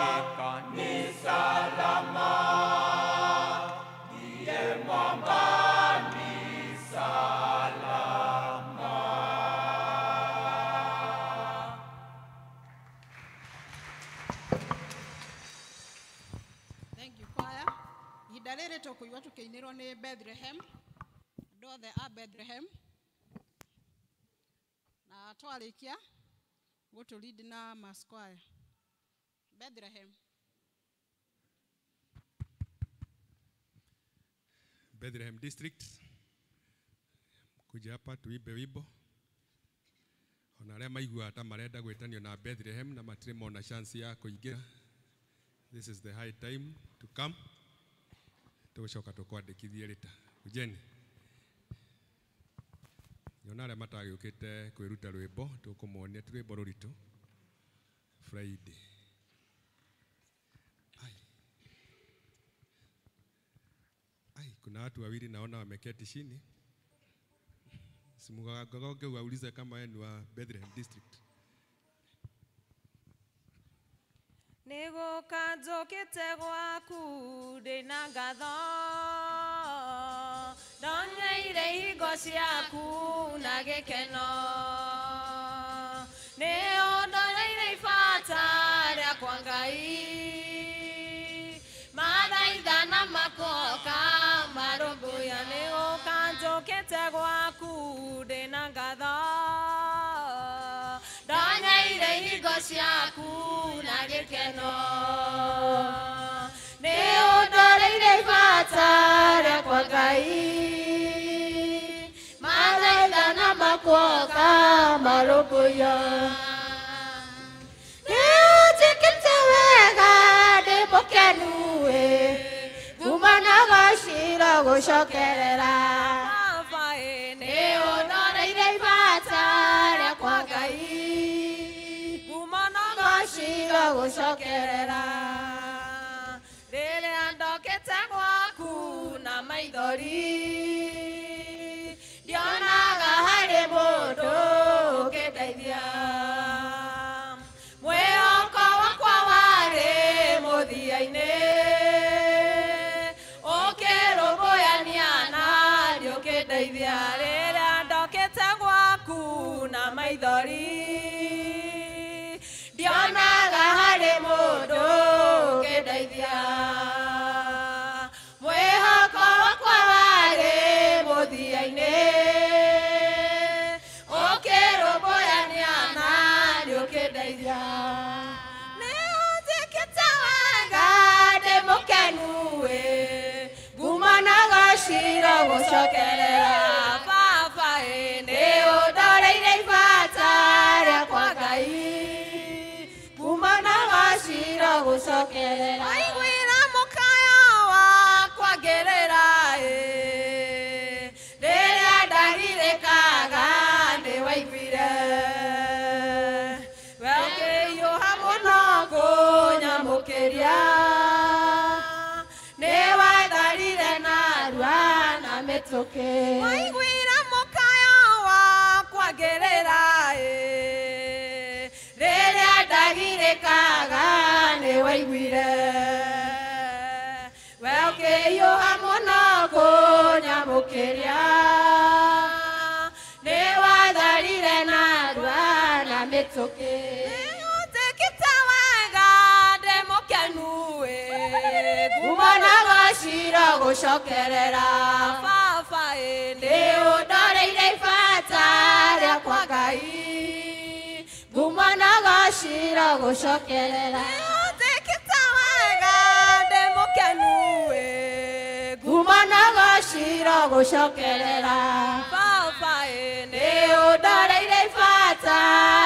Speaker 3: hakika ni salama. Ndiye mwamba, ni salama.
Speaker 1: Thank you choir. Ihinda rĩrĩ tũkũigua tũkĩinĩrwo nĩ Bethlehem, andũ othe a Bethlehem, na twarĩkia gũtũlead na mass choir. Bethlehem.
Speaker 9: Bethlehem District, kuja hapa tuimbe wimbo. Ona arĩa maiguaga ta marenda gwĩtanio na Bethlehem na matirĩ mona chance ya kũingĩra, this is the high time to come. Tũgũcoka tũkwandĩkithie rĩta. Kujeni. Nyona arĩa matagĩũkĩte kwĩruta rwĩmbo tũkũmonia ti rwĩmbo rũritũ Friday. Ai. Ai, kuna watu wawili naona wameketi chini. Simugagoge waulize kama wewe ni wa Bethlehem District.
Speaker 10: Nĩgũka njũkĩte gwaku ndĩna ngatho, ndonyeire ihingo ciaku na gĩkeno. Nĩũndoreire ibata rĩakwa Ngai, mathaithana makoka marũmbũiya. Nĩgũka njũkĩte gwaku ndĩna ngatho, ndonyeire ihingo ciaku na gĩkeno. Nĩũndoreire ibata rĩakwa Ngai, mathaithana makoka marũmbũiya. Nĩũnjĩkĩte wega ndĩ mũkenu ĩ, nguma na gaciro gũcokerera. Baba ĩ, nĩũndoreire ibata rĩakwa Ngai, nguma na gaciro gũcokerera. Rĩrĩa ndokĩte gwaku na maithori, ndionaga harĩ mũndũ ũngĩndeithia. Mwĩhoko wakwa warĩ mũthia-inĩ, ũkĩrũmbũyania na nĩũkĩndeithia. Rĩrĩa ndokĩte gwaku na maithori, ndionaga harĩ mũndũ ũngĩndeithia. Mwĩhoko wakwa warĩ mũthia-inĩ, ũkĩrũmbũyania na nĩũkĩndeithia. Nĩũnjĩkĩte wega ndĩ mũkenu ĩ, nguma na gaciro gũcokerera. Baba ĩ, nĩũndoreire ibata gũcokerera. Waiguire mũkayo wakwa ngĩrĩra ĩ, rĩrĩa ndagirĩkaga nĩwaiguire. We ũkĩhiũha mũno kũnyamũkĩria, nĩwatharire narua na mĩtũkĩ. Waiguire mũkayo wakwa ngĩrĩra ĩ, rĩrĩa ndagirĩkaga nĩwaiguire. We ũkĩhiũha mũno kũnyamũkĩria, nĩwatharire narua na mĩtũkĩ. Nĩũnjĩkĩte wega ndĩ mũkenu ĩ, ngumo na gociro gũcokerera. Baba ĩ, nĩũndoreire ibata rĩakwa Ngai, ngumo na gociro gũcokerera. Nĩũnjĩkĩte wega ndĩ mũkenu ĩ, ngumo na gociro gũcokerera. Baba ĩ, nĩũndoreire ibata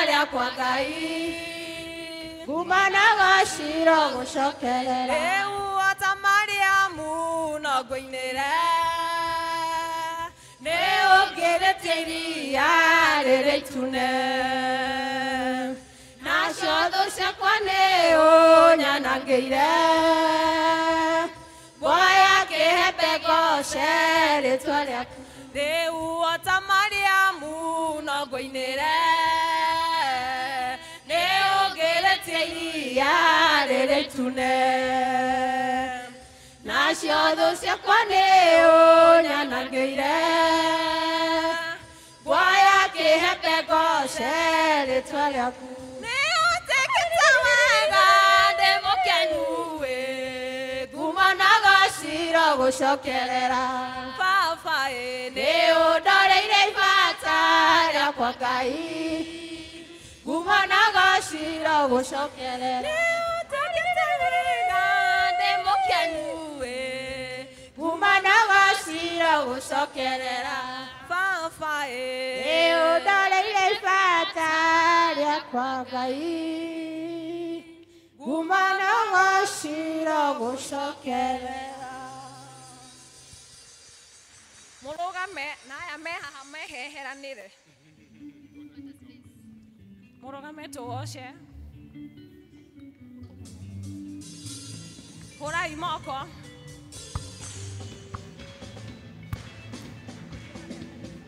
Speaker 10: rĩakwa Ngai, ngumo na gociro gũcokerera. Rĩu o ta Mariamu no ngũinĩre, nĩũngĩrĩtie iria rĩrĩ itune, nacio thũ ciakwa nĩũnyanangĩire. Nguoya kĩhembe ngoce rĩtwa rĩaku. Rĩu o ta Mariamu no ngũinĩre, nĩũngĩrĩtie iria rĩrĩ itune, nacio thũ ciakwa nĩũnyanangĩire. Nguoya kĩhembe ngoce rĩtwa rĩaku. Nĩũnjĩkĩte wega ndĩ mũkenu ĩ, ngumo na gociro gũcokerera. Baba ĩ, nĩũndoreire ibata rĩakwa Ngai, ngumo na gociro gũcokerera. Nĩũnjĩkĩte wega ndĩ mũkenu ĩ, ngumo na gociro gũcokerera. Baba ĩ, nĩũndoreire ibata rĩakwa Ngai, ngumo na gociro gũcokerera.
Speaker 11: Mũrũgame na aya me haha meheheranĩre. Mũrũgame tũgoce. Hũrai moko.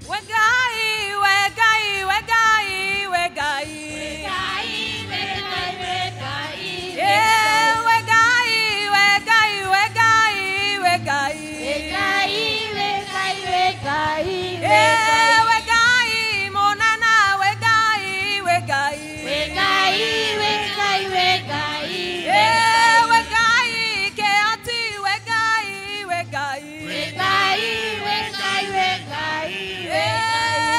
Speaker 11: We Ngai, we Ngai, we Ngai, we Ngai. Eh, we Ngai, we Ngai, we Ngai, we Ngai. Eh, we Ngai, monana, we Ngai, we Ngai. Eh, we Ngai, keati, we Ngai, we Ngai. Eh,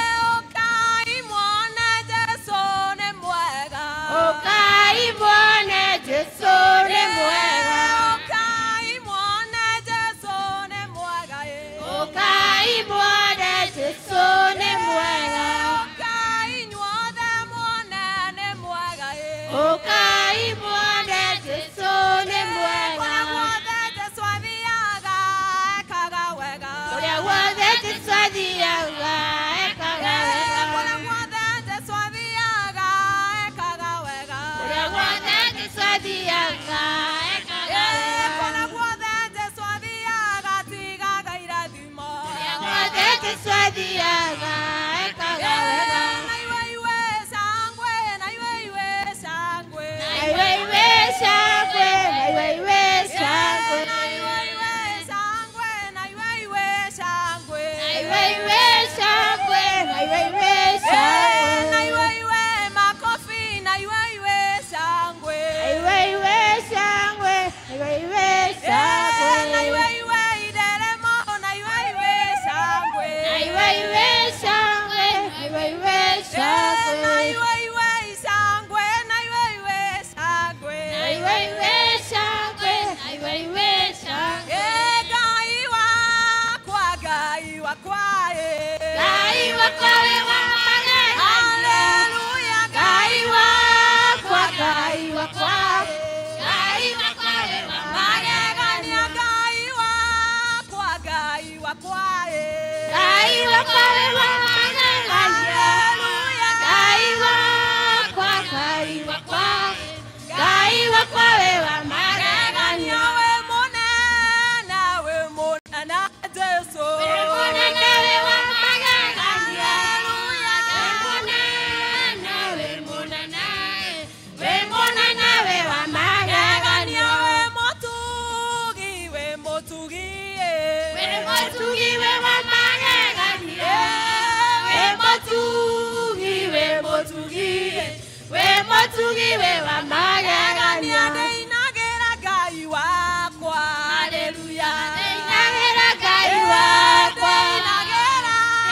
Speaker 10: Ũtugi wĩ wa magegania. Ndĩinagĩra Ngai wakwa. Haleluya. Ndĩinagĩra Ngai wakwa.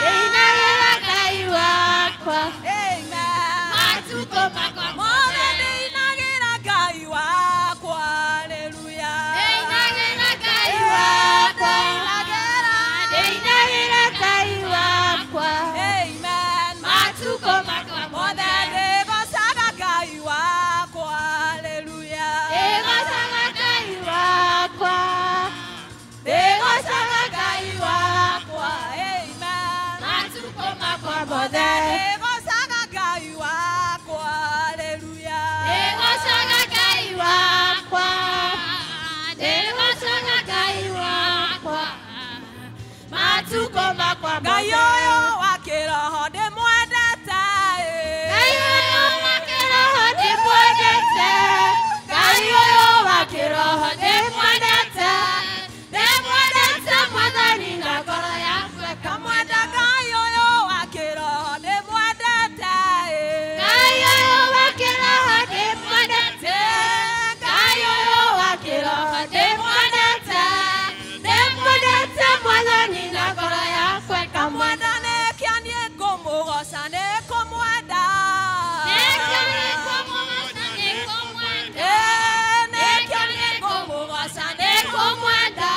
Speaker 10: Ndĩinagĩra Ngai wakwa. Amen. Matukũ makwa mothe ndĩinagĩra Ngai wakwa. Haleluya. Ndĩinagĩra Ngai wakwa. Ndĩinagĩra Ngai wakwa. Amen. Matukũ makwa mothe ndĩgocaga Ngai wakwa. Haleluya. Ndĩgocaga Ngai wakwa. Ndĩgocaga Ngai wakwa. Amen. Matukũ makwa mothe ndĩgocaga Ngai wakwa. Haleluya. Ndĩgocaga Ngai wakwa. Ndĩgocaga Ngai wakwa. Matukũ makwa mothe. Ngai ũyũ wa kĩroho ndĩmwendete. Ngai ũyũ wa kĩroho ndĩmwendete. Ngai ũyũ wa kĩroho ndĩmwendete. Ndĩmwendete Mwathani na ngoro yakwa. Kamwenda Ngai ũyũ wa kĩroho ndĩmwendete. Ngai ũyũ wa kĩroho ndĩmwendete. Ngai ũyũ wa kĩroho ndĩmwendete. Ndĩmwendete Mwathani na ngoro yakwa. Kamwenda nĩkĩo niĩ ngũmũgoca nĩkũmwenda. Nĩkĩo niĩ ngũmũgoca nĩkũmwenda. Nĩkĩo niĩ ngũmũgoca nĩkũmwenda.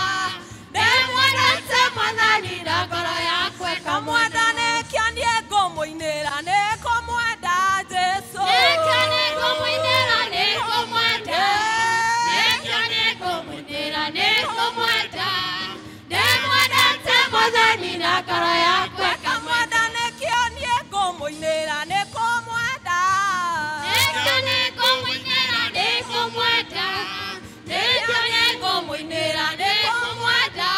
Speaker 10: Ndĩmwendete Mwathani na ngoro yakwa. Kamwenda nĩkĩo niĩ ngũmũinĩra nĩkũmwenda Jesũ. Nĩkĩo niĩ ngũmũinĩra nĩkũmwenda. Nĩkĩo niĩ ngũmũinĩra nĩkũmwenda. Ndĩmwendete Mwathani na ngoro yakwa. Kamwenda nĩkĩo niĩ ngũmũinĩra nĩkũmwenda. Nĩkĩo niĩ ngũmũinĩra nĩkũmwenda. Nĩkĩo niĩ ngũmũinĩra nĩkũmwenda.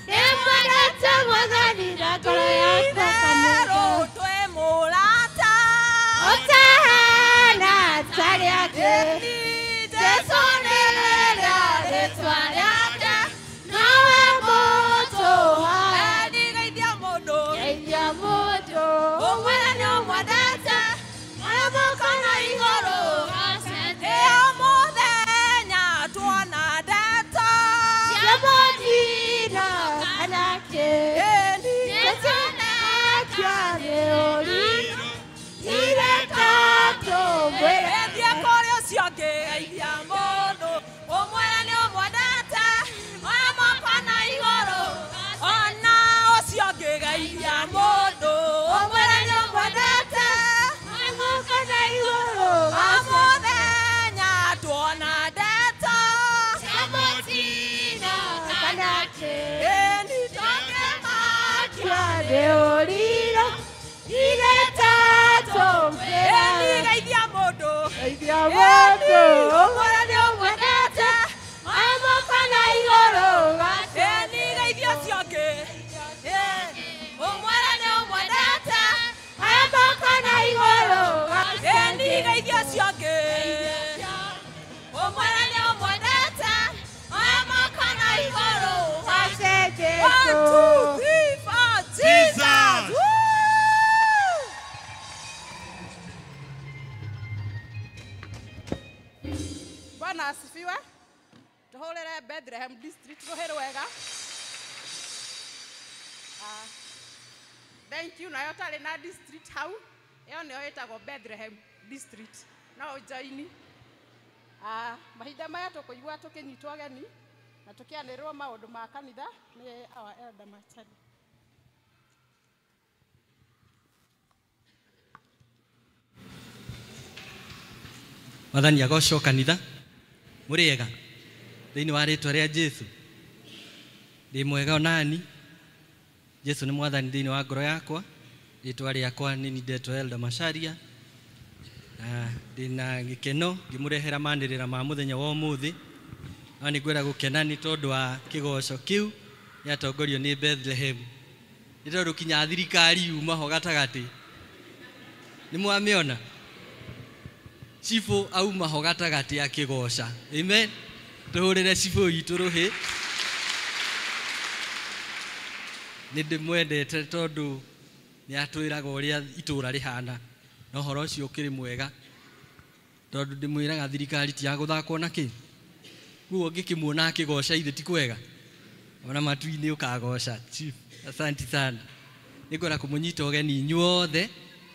Speaker 10: Ndĩmwendete Mwathani na ngoro yakwa. Itherũ twĩ mũrata ũtahana ta rĩake. Jesũ nĩrĩo rĩtwa rĩake. Nowe mũtũha. Geithia mũndũ. Geithia mũndũ. Ũmwĩre nĩ ũmwendete. Oya moko na igũrũ. Ĩ o mũthenya tuona ndeto. Cia mũtino kana kĩ. Jesũ nĩakĩo nĩ ũriro. Thiĩ kũrĩ ũcio ũngĩ geithia mũndũ. Ũmwĩre nĩ ũmwendete. Oya moko na igũrũ. Ona ũcio ũngĩ geithia mũndũ. Ũmwĩre nĩ ũmwendete. Oya moko na igũrũ. O mũthenya tuona ndeto. Cia mũtino kana kĩ. Ndũngĩmakio nĩ ũriro. Geithia mũndũ. Geithia mũndũ. Ũmwĩre nĩ ũmwendete. Oya moko na igũrũ. Geithia ũcio ũngĩ. Ũmwĩre nĩ ũmwendete. Oya moko na igũrũ. Geithia ũcio ũngĩ. Ũmwĩre nĩ ũmwendete. Oya moko na igũrũ. 1, 2, 3, 4, Jesus! Woo!
Speaker 1: Bwana asifiwe. Tuhurire Bethlehem district ruhi rwega. Thank you. Nayo tarĩ na district hau ĩyo nĩyo ĩtagwo Bethlehem district. No ũjoini. Mahinda maya tũkũigua tũkĩnyitwo ageni na tũkĩanĩrĩrwo maũndũ ma kanitha nĩ our elder Machari.
Speaker 12: Mwathani agocwo kanitha mũrĩega thĩinĩ wa rĩtwa rĩa Jesũ. Ndĩ mwega onani. Jesũ nĩ mwathani thĩinĩ wa ngoro yakwa. Rĩtwa rĩakwa nĩ ndetwo Elder Macharia. Na ndĩna gĩkeno ngĩmũrehera manĩrĩra ma mũthenya wa ũmũthĩ. No nĩ ngwenda gũkena nĩ tondũ wa kĩgoco kĩu gĩatongorio nĩ Bethlehem. Nĩ tondũ kinya thirikari yuma ho gatagatĩ. Nĩ mwamĩona? Cibũ auma ho gatagatĩ akĩgoca. Amen. Tũhũrĩre cibũ witũ rũhĩ. Nĩ ndĩmwendete tondũ nĩ atwĩraga ũrĩa itũũra rĩhana. Na ũhoro ũcio ũkĩrĩ mwega. Tondu ndimwiraga thirikari ti ya guthakwo na ki. Kuo ngikimuona akigoca ithe ti kwega. Ona matu-inĩ ũkagoca chief. Asante sana. Nĩngwenda kũmũnyita ũgeni inyuothe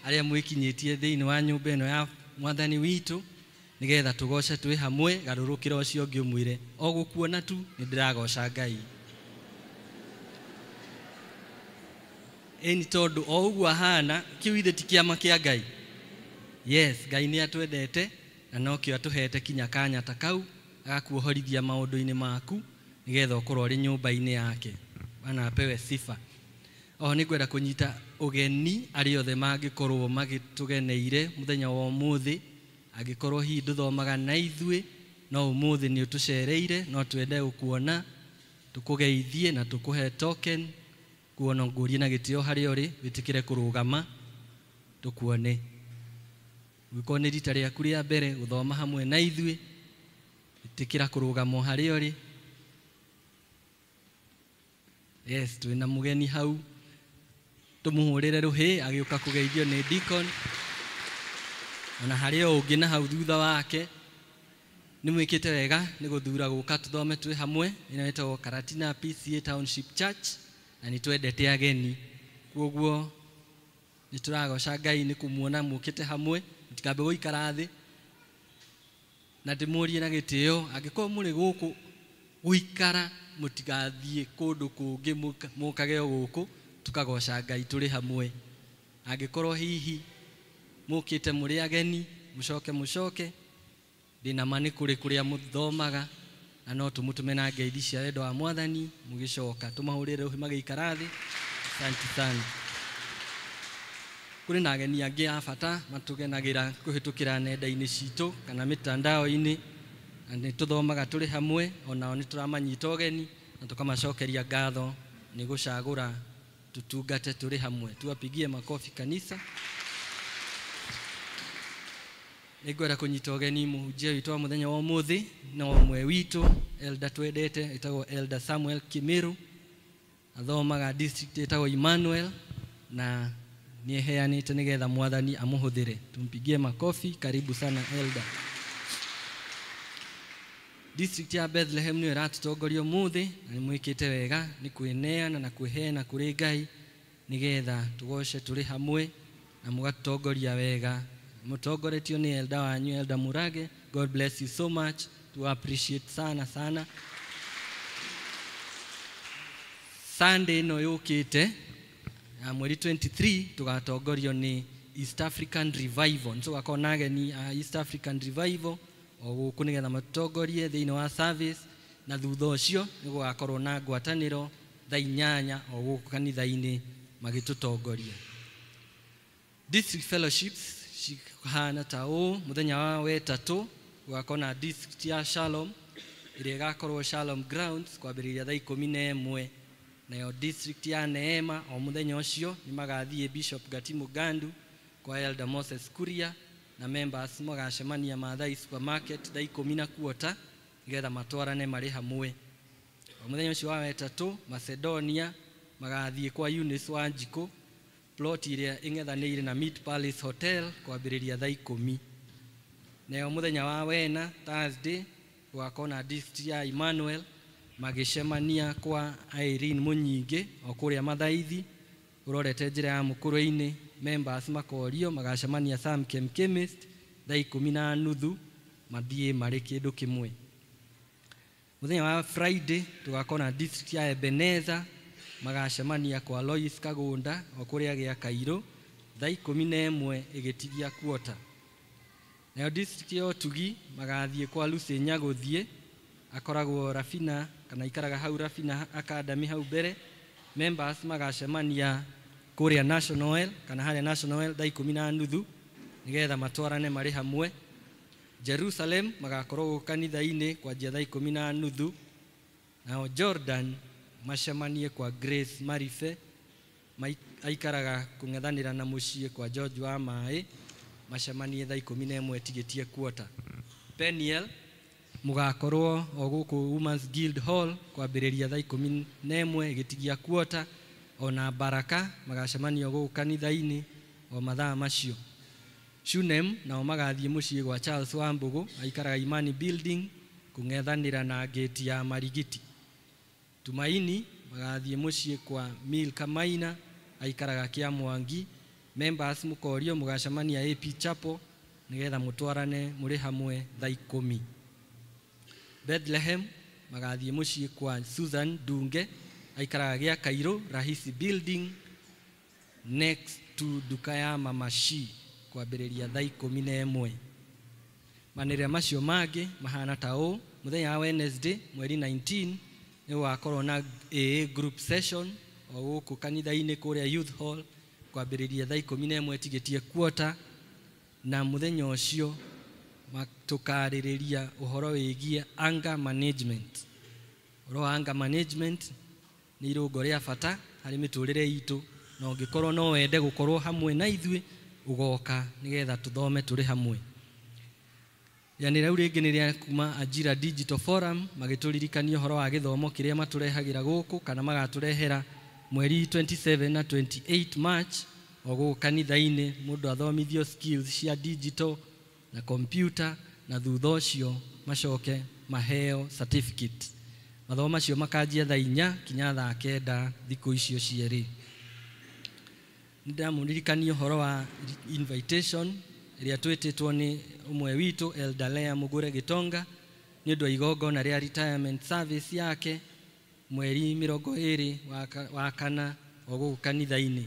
Speaker 12: arĩa mwĩkinyĩtie thĩinĩ wa nyũmba ĩno ya mwathani witũ nĩgetha tũgoce twĩ hamwe. Garũrũkĩra ũcio ũngĩ ũmwĩre o gũkuona tu nĩ ndĩragoca Ngai. Ĩni tondũ o ũguo ahana kĩu ithe ti kĩama kĩa Ngai. Yes, Ngai nĩ atwendete na nokĩo atũhete kinya kanya ta kau agakuohorithia maũndũ-inĩ maku nĩgetha ũkorwo ũrĩ nyũmba-inĩ yake. Bwana apewe sifa. Oho nĩngwenda kũnyita ũgeni arĩa othe mangĩkorwo magĩtũgeneire mũthenya wa ũmũthĩ. Angĩkorwo hihi ndũthomaga na ithuĩ no ũmũthĩ nĩ ũtũcereire, no twende gũkuona tũkũgeithie na tũkũhe token. Kuona ngũrie na gĩtĩo harĩa ũrĩ wĩtĩkĩre kũrũgama tũkuone. Ũngĩkorwo nĩ rita rĩaku rĩa mbere gũthoma hamwe na ithuĩ, ĩtĩkĩra kũrũgama o harĩa ũrĩ. Yes, twĩna mũgeni hau, tũmũhũrĩre rũhĩ agĩũka kũgeithio nĩ deacon. Ona harĩ o ũngĩ na hau thutha wake. Nĩ mwĩkĩte wega nĩ gũthura gũka tũthome twĩ hamwe. Ĩno ĩtagwo Karatina PCA Township Church na nĩ twendete ageni. Kwoguo nĩ tũragoca Ngai nĩ kũmuona mũkĩte hamwe. Mũtikambe gũikara thĩ. Na ndĩmũrie na gĩtĩo, angĩkorwo mũrĩ gũkũ gũikara mũtigathiĩ kũndũ kũngĩ, mũkage o gũkũ tũkagoca Ngai tũrĩ hamwe. Angĩkorwo hihi mũkĩte mũrĩ ageni, mũcoke mũcoke, ndĩna ma nĩ kũrĩ kũrĩa mũthomaga na no tũmũtũme na ngeithi cia wendo wa mwathani mũgĩcoka tũmahũrĩre rũhĩ magĩikara thĩ. Asante sana. Kũrĩ na ageni angĩ a bata matũgenagĩra kũhĩtũkĩra nenda-inĩ citũ kana mĩtandao-inĩ, na nĩ tũthomaga tũrĩ hamwe. Onao nĩ tũramanyita ũgeni na tũkamacokeria ngatho nĩ gũcagũra tutungate tũrĩ hamwe. Tuwapigie makofi kanisa. Nĩngwenda kũnyita ũgeni mũhunjia witũ wa mũthenya wa ũmũthĩ, no ũmwe witũ elder twendete, ĩtagwo Elder Samuel Kimiru. Athomaga district ĩtagwo Emmanuel na nĩeheanĩte nĩgetha mwathani amũhũthĩre. Tumpigie makofi. Karibu sana elder. District ya Bethlehem nĩyo ĩratũtongoria ũmũthĩ na nĩ mwĩkĩte wega nĩ kwĩneana na kwĩheana kũrĩ Ngai nĩgetha tũgoce tũrĩ hamwe na mũgatũtongoria wega. Mũtongoretio nĩ elder wanyu Elder Murage. God bless you so much. To appreciate sana sana. Sunday ĩno yũkĩte ya mweri 23 tũgatongorio nĩ East African Revival. Nĩ tũgakorwo na ageni a East African Revival o gũkũ nĩgetha matũtongorie thĩinĩ wa service, na thutha ũcio nĩ gũgakorwo na ngwatanĩro thaa 8 o gũkũ kanitha-inĩ magĩtũtongoria. District fellowships cihana ta ũũ: mũthenya wa wetatũ gũgakorwo na district ya Shalom ĩrĩa ĩgakorwo Shalom Grounds kwambĩrĩria thaa 11. Nayo district ya Neema o mũthenya ũcio nĩ magathiĩ Bishop Gatimu Gandu kwa Elder Moses Kuria, na members magacemania Maathai Supermarket thaa 10:15 nĩgetha matwarane marĩ hamwe. O mũthenya ũcio wa wetatũ Macedonia magathiĩ kwa Eunice Wanjikũ plot ĩrĩa ĩng'ethanĩire na Meat Palace Hotel kwambĩrĩria thaa 10. Nayo mũthenya wa wena Thursday gũgakorwo na district ya Emmanuel magĩcemania kwa Irene Mũnyingĩ o kũrĩa Mathaithi ũrorete njĩra ya Mũkũrwe-inĩ. Members makorio magacemania Sam Kem Chemist thaa 10:30 mathiĩ marĩ kĩndũ kĩmwe. Mũthenya wa Friday tũgakorwo na district ya Ebenezer magacemania kwa Lois Kagunda o kũrĩa gĩa Kairũ thaa 11 ĩgĩtigia quarter. Nayo district ya Ũtugi magathiĩ kwa Lucy Nyagũthiĩ, akoragwo Rafina kana ikaraga hau Rafina Academy hau mbere. Members magacemania kũrĩa National Oil kana harĩa National Oil thaa 10:30 nĩgetha matwarane marĩ hamwe. Jerusalem magakorwo kanitha-inĩ kwanjia thaa 10:30. Nao Jordan macemanie kwa Grace Marife, aikaraga kũng'ethanĩra na mũciĩ kwa George wa Maĩ, macemanie thaa 11 tigĩtie quarter. Peniel mũgakorwo o gũkũ Women's Guild Hall kwambĩrĩria thaa 11 ĩgĩtigia quarter. Ona Baraka magacemania gũkũ kanitha-inĩ o mathaa macio. Shunem nao magathiĩ mũciĩ gwa Charles Wambũgũ aikaraga Imani Building kũng'ethanĩra na gate ya Marigiti. Tumaini magathiĩ mũciĩ kwa Milka Maina aikaraga Kĩa Mwangi. Members mũkorio mũgacemania AP Chapel nĩgetha mũtwarane mũrĩ hamwe thaa 10. Bethlehem magathiĩ mũciĩ kwa Susan Dunge aikaraga Gĩa Kairũ Rahisi Building next to duka ya Mama Shi kwambĩrĩria thaa 11. Manĩrĩra macio mangĩ mahana ta ũũ: mũthenya wa Wednesday mweri 19 nĩ gũgakorwo na AA group session o gũkũ kanitha-inĩ kũrĩa Youth Hall kwambĩrĩria thaa 11 tigĩtie quarter, na mũthenya ũcio tũkarĩrĩria ũhoro wĩgiĩ anger management. Ũhoro wa anger management nĩ irũngo rĩa bata harĩ mĩtũrĩre itũ, na ũngĩkorwo no wende gũkorwo hamwe na ithuĩ ũgoka nĩgetha tũthome tũrĩ hamwe. Rĩanĩrĩra rĩu rĩngĩ nĩ rĩa kuma Ajira Digital Forum magĩtũririkania ũhoro wa gĩthomo kĩrĩa matũrehagĩra gũkũ kana magatũrehera mweri 27 na 28 March o gũkũ kanitha-inĩ, mũndũ athomithio skills cia digital na computer, na thutha ũcio macoke maheo certificate. Mathomo macio makanjia thaa 4 kinya thaa 9 thikũ icio cierĩ. Nĩndamũririkania ũhoro wa invitation ĩrĩa twĩtĩtwo nĩ ũmwe witũ Elder Lea Mũgũre Gĩtonga nĩ ũndũ wa igongona rĩa retirement service yake mweri 20 wa kana o gũkũ kanitha-inĩ.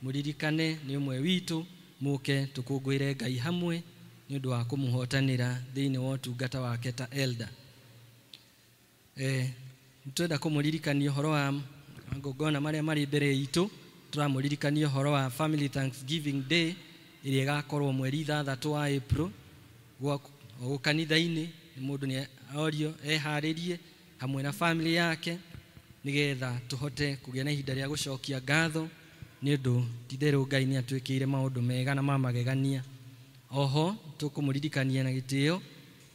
Speaker 12: Mũririkane nĩ ũmwe witũ, mũke tũkũngũĩre Ngai hamwe nĩ ũndũ wa kũmũhotanĩra thĩinĩ wa ũtungata wake ta elder. Nĩtwenda kũmũririkania ũhoro wa magongona marĩa marĩ mbere itũ. Tũramũririkania ũhoro wa Family Thanksgiving Day ĩrĩa ĩgakorwo mweri 6 wa April gũkũ kanitha-inĩ. Mũndũ nĩ orio eharĩrie hamwe na family yake nĩgetha tũhote kũgĩa na ihinda rĩa gũcokia ngatho nĩ ũndũ ti-itherũ Ngai nĩ atwĩkĩire maũndũ mega na ma magegania. Oho tũkũmũririkania na gĩtĩo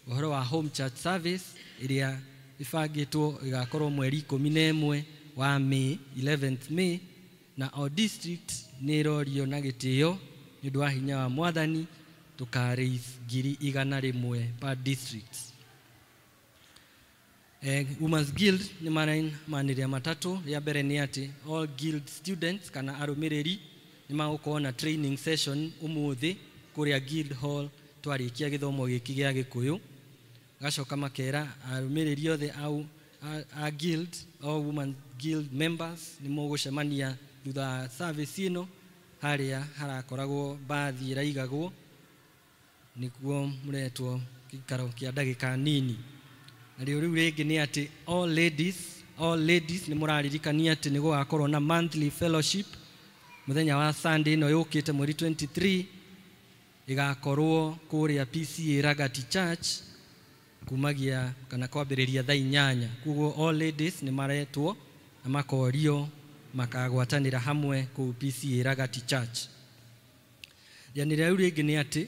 Speaker 12: ũhoro wa home church service ĩrĩa ĩbangĩtwo ĩgakorwo mweri 11 wa May, 11th May, na o district nĩ ĩrorio na gĩtĩo nĩ ũndũ wa hinya wa Mwathani tũka raise 100,000 per district. Women's Guild nĩ manĩrĩra matatũ. Rĩa mbere nĩ atĩ all guild students kana arũmĩrĩri nĩ magũkorwo na training session ũmũthĩ kũrĩa Guild Hall twarĩkia gĩthomo gĩkĩ gĩa Gĩkũyũ. Gacoka makera arũmĩrĩri othe a guild, all women guild members nĩ mũgũcemania thutha wa service ĩno harĩa harakoragwo mbathi ĩraigagwo, nĩkuo mũretwo gĩikaro kĩa ndagĩka nini. Na rĩu rĩngĩ nĩ atĩ all ladies nĩ mũraririkania atĩ nĩ gũgakorwo na monthly fellowship mũthenya wa Sunday ĩno yũkĩte mweri 23, ĩgakorwo kũrĩa PCA Ragati Church kumagia kana kwambĩrĩria thaa 8. Koguo all ladies nĩ maretwo na makorio makagwatanĩra hamwe kũu PCA Ragati Church. Rĩanĩrĩra rĩu rĩngĩ nĩ atĩ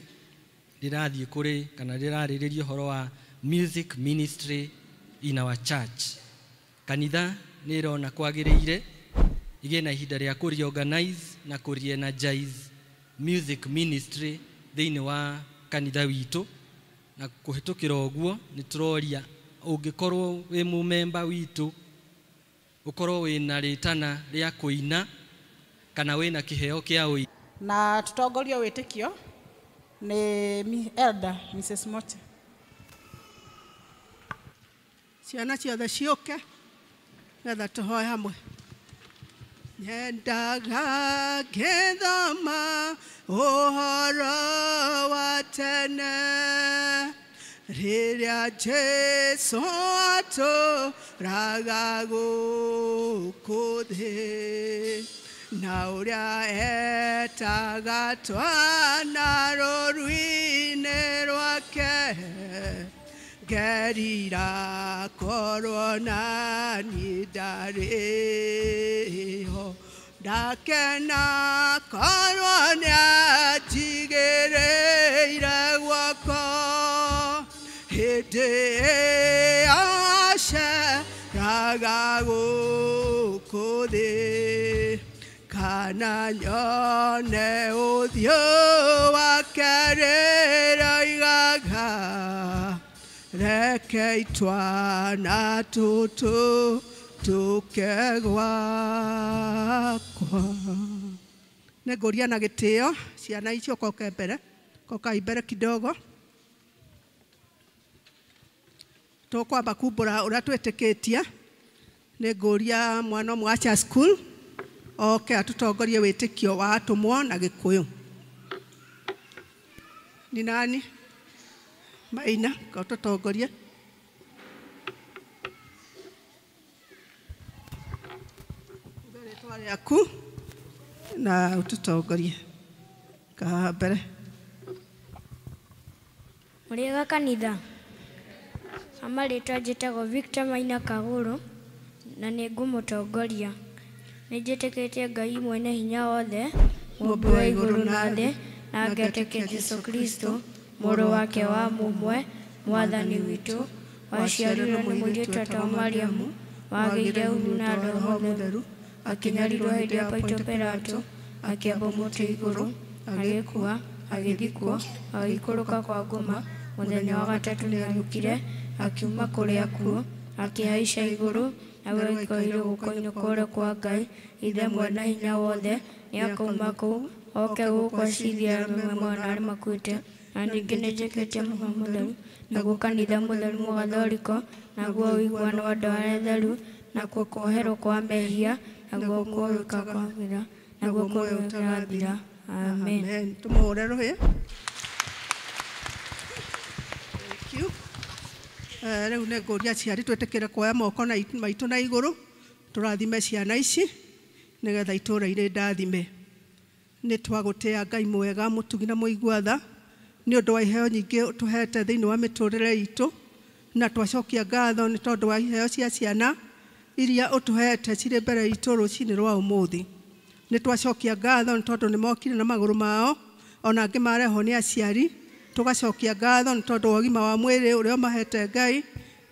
Speaker 12: rĩrathiĩ kũrĩ kana rĩrarĩrĩria ũhoro wa music ministry in our church. Kanitha nĩ ĩrona kwagĩrĩire ĩgĩe na ihinda rĩa kũ-reorganize na kũ-re-energize music ministry thĩinĩ wa kanitha witũ, na kũhĩtũkĩra ũguo nĩ tũroria ũngĩkorwo wĩ mũmemba witũ ũkorwo wĩna rĩtana rĩa kũina kana wĩna kĩheo kĩa ũini.
Speaker 1: Na tũtongorio wĩtĩkio nĩ Elder Mrs. Mote.
Speaker 13: Ciana ciothe ciũke nĩgetha tũhoe hamwe. Nyendaga ngĩthoma ũhoro wa tene rĩrĩa Jesũ atũraga gũkũ thĩ, na ũrĩa etaga twana rũrũ-inĩ rwake, ngerira korwo na niĩ ndarĩ ho, ndakena korwo nĩanjigĩrĩire guoko hĩndĩ ĩyo aceraga gũkũ thĩ, kana Kana nyone ũthiũ wake rĩroigaga reke itwana tũtũ tũke gwakwa. Nĩngũria na gĩtĩo ciana icio koke mbere, kokai mbere kidogo. Tũkwamba kumbũra ũrĩa twĩtĩkĩtie. Nĩngũria mwana ũmwe wa church school oke atũtongorie wĩtĩkio wa atũmwo na Gĩkũyũ. Ni nani? Maina, ũtũtongorie. Uga rĩtwa rĩaku na ũtũtongorie. Kahaha mbere.
Speaker 14: Mũrĩega kanitha. Amarĩtwa njĩtagwo Victor Maina Kagũrũ na nĩ ngũmũtongoria. Nĩ njĩtĩkĩtie Ngai mwene hinya wothe, mũũmbi wa igũrũ na thĩ, na ngetĩkia Jesũ Kristo, mũrũ wake wa mũmwe, mwathani witũ, waciarirwo nĩ mũirĩtu wetagwo Mariamu, wagĩire ũru na Roho Mũtheru, akĩnyarirwo hĩndĩ ya Pontio Pilato, akĩambwo mũtĩ igũrũ, agĩkua, agĩthikwo, agĩikũrũka kwa ngoma, mũthenya wa gatatũ nĩariũkire, akiuma kũrĩ akuũ, akĩhaica igũrũ, na gwaikarire guoko-inĩ kwa ũrĩo kwa Ngai, Ithe mwene hinya wothe, nĩakauma kũu, oke gũkũ acirithie arĩa me muoyo na arĩa makuĩte. Na ningĩ nĩnjĩtĩkĩtie Roho Mũtheru, naguo kanitha mũtheru mũgathoriko, naguo ũiguano wa andũ arĩa atheru, nakuo kuoherwo kwa mehia, naguo kũhurũka kwa wĩra, naguo muoyo ũtagathira. Amen.
Speaker 13: Amen. Tũmũhũre rũhĩ. Thank you. Rĩu nĩ ngũria aciari twĩtĩkĩre kuoya moko maitũ na igũrũ tũrathime ciana ici nĩgetha itũũra irĩ ndathime. Nĩ twagũtĩa Ngai mwega mũtugi na mũigua tha nĩ ũndũ wa iheo nyingĩ ũtũhete thĩinĩ wa mĩtũrĩre itũ, na twacokia ngatho nĩ tondũ wa iheo cia ciana iria ũtũhete cirĩ mbere itũ rũcinĩ rwa ũmũthĩ. Nĩ twacokia ngatho nĩ tondũ nĩ mokire na magũrũ mao, ona angĩ marehwo nĩ aciari. Tũgacokia ngatho nĩ tondũ wa ũgima wa mwĩrĩ ũrĩa ũmahete Ngai.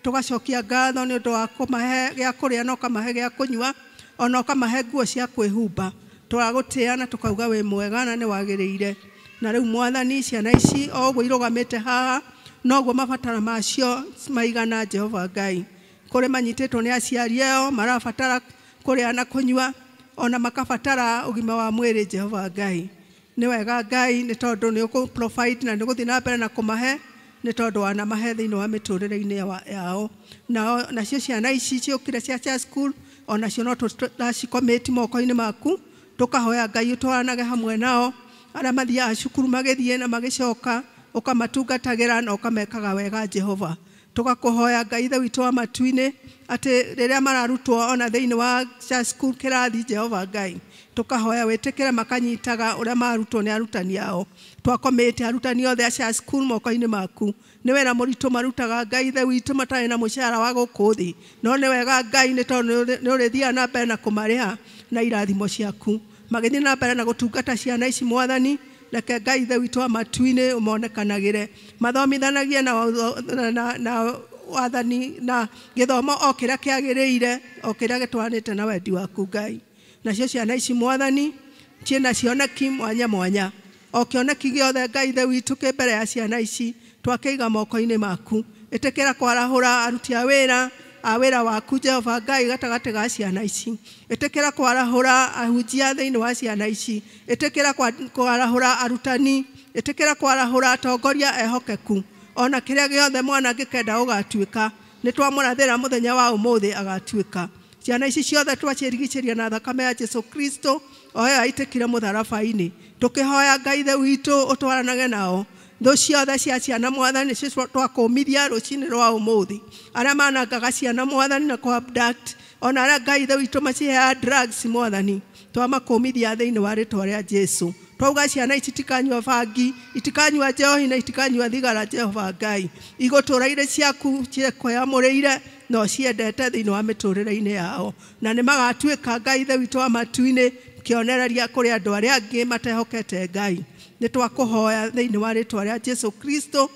Speaker 13: Tũgacokia ngatho nĩ ũndũ wa kũmahe gĩa kũrĩa na ũkamahe gĩa kũnyua, ona ũkamahe nguo cia kwĩhumba. Tũragũtĩa na tũkauga wĩ mwega na nĩ wagĩrĩire. Na rĩu Mwathani, ciana ici o ũguo irũgamĩte haha, noguo mabatara macio maigana Jehova Ngai. Kũrĩ manyitĩtwo nĩ aciari ao marabatara kũrĩa na kũnyua, ona makabatara ũgima wa mwĩrĩ Jehova Ngai. Nĩ wega Ngai nĩ tondũ nĩ ũkũ provide na nĩ ũgũthiĩ na mbere na kũmahe, nĩ tondũ wanamahe thĩinĩ wa mĩtũrĩre-inĩ yao. Nao nacio ciana ici ciũkire cia church school, onacio no tũracikomĩti moko-inĩ maku, tũkahoya Ngai ũtwaranage hamwe nao, arĩa mathiaga cukuru magĩthiĩ na magĩcoka, ũkamatungatagĩra na ũkamekaga wega Jehova. Tũgakũhoya Ngai Ithe witũ wa matu-inĩ atĩ rĩrĩa mararutwo ona thĩinĩ wa church school kĩrathi Jehova Ngai, tũkahoya wĩtĩkĩre makanyitaga ũrĩa marutwo nĩ arutani ao. Twakomĩte arutani othe a church school moko-inĩ maku. Nĩ wĩra mũritũ marutaga Ngai Ithe witũ matarĩ na mũcara wa gũkũ thĩ, no nĩ wega Ngai nĩ tondũ nĩ ũrĩthiaga na mbere na kũmarĩha na irathimo ciaku. Magĩthiĩ na mbere na gũtungata ciana ici Mwathani, reke Ngai Ithe witũ wa matu-inĩ ũmonekanagĩre, mathomithanagie na wathani na gĩthomo o kĩrĩa kĩagĩrĩire, o kĩrĩa gĩtwaranĩte na wendi waku Ngai. Nacio ciana ici Mwathani ciĩna cioneki mwanya mwanya, o kĩoneki gĩothe Ngai Ithe witũ kĩ mbere ya ciana ici twakĩiga moko-inĩ maku. Ĩtĩkĩra kwarahũra aruti a wĩra a wĩra waku Jehova Ngai gatagatĩ ga ciana ici. Ĩtĩkĩra kwarahũra ahunjia thĩinĩ wa ciana ici. Ĩtĩkĩra kwarahũra arutani. Ĩtĩkĩra kwarahũra atongoria ehokeku. Ona kĩrĩa gĩothe mwana angĩkenda ũgatuĩka, nĩ twamũrathĩra mũthenya wa ũmũthĩ agatuĩka. Ciana ici ciothe twacirigicĩria na thakame ya Jesu Kristo o ĩyo aitĩkire mũtharaba-inĩ. Tũkĩhoya Ngai Ithe witũ ũtwaranage nao. Thũ ciothe cia ciana Mwathani nĩcio twakũmithia rũcinĩ rwa ũmũthĩ. Arĩa manangaga ciana Mwathani na kũ abduct, ona arĩa Ngai Ithe witũ maciheaga drugs Mwathani, twamakũmithia thĩinĩ wa rĩtwa rĩa Jesu. Twauga ciana ici itikanyua bangi, itikanyua njohi na itikanyua thigara Jehova Ngai. Igũtũũra irĩ ciaku cikwĩamũrĩire na ũciendete thĩinĩ wa mĩtũrĩre-inĩ yao. Na nĩ magatuĩka Ngai Ithe witũ wa matu-inĩ kĩonereria kũrĩ andũ arĩa angĩ matehokete Ngai. Nĩ twakũhoya thĩinĩ wa rĩtwa rĩa Jesu Kristo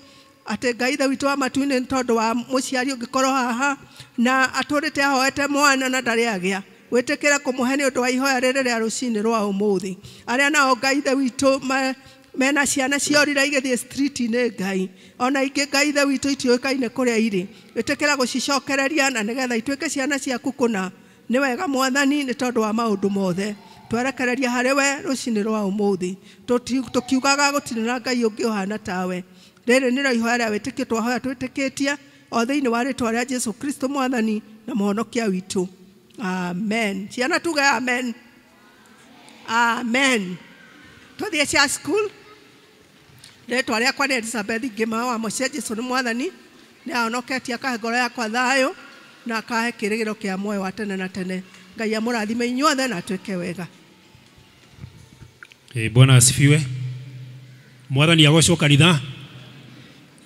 Speaker 13: atĩ Ngai Ithe witũ wa matu-inĩ nĩ tondũ wa mũciari ũngĩkorwo haha na atũrĩte ahoete mwana na ndarĩ agĩa, Wĩtĩkĩre kũmũhe nĩ ũndũ wa ihoya rĩrĩ rĩa rũcinĩ rwa ũmũthĩ. Arĩa nao Ngai Ithe witũ mena ciana ciorire igĩthiĩ street-inĩ Ngai, ona ingĩ Ngai Ithe witũ itiũĩkaine kũrĩa irĩ, wĩtĩkĩra gũcicokereria na nĩgetha ituĩke ciana ciaku kũna. Nĩ wega Mwathani nĩ tondũ wa maũndũ mothe. Twerekereria harĩ we rũcinĩ rwa ũmũthĩ, tũkiugaga gũtirĩ na Ngai ũngĩ ũhana tawe. Rĩrĩ nĩrĩo ihoya rĩa wĩtĩkio twahoya twĩtĩkĩtie o thĩinĩ wa rĩtwa rĩa Jesu Kristo Mwathani na Mũhonokia witũ. Amen. Ciana tuge amen. Amen. Tũthiĩ cia school. Rĩtwa rĩakwa nĩ Elizabeth Ngĩma wa Mũciĩ. Jesu nĩ Mwathani, nĩ ahonoketie akahe ngoro yakwa thayũ na akahe kĩĩrĩgĩrĩro kĩa muoyo wa tene na tene. Ngai amũrathime inyuothe na atuĩke wega.
Speaker 5: Bwana asifiwe. Mwathani agocwo kanitha.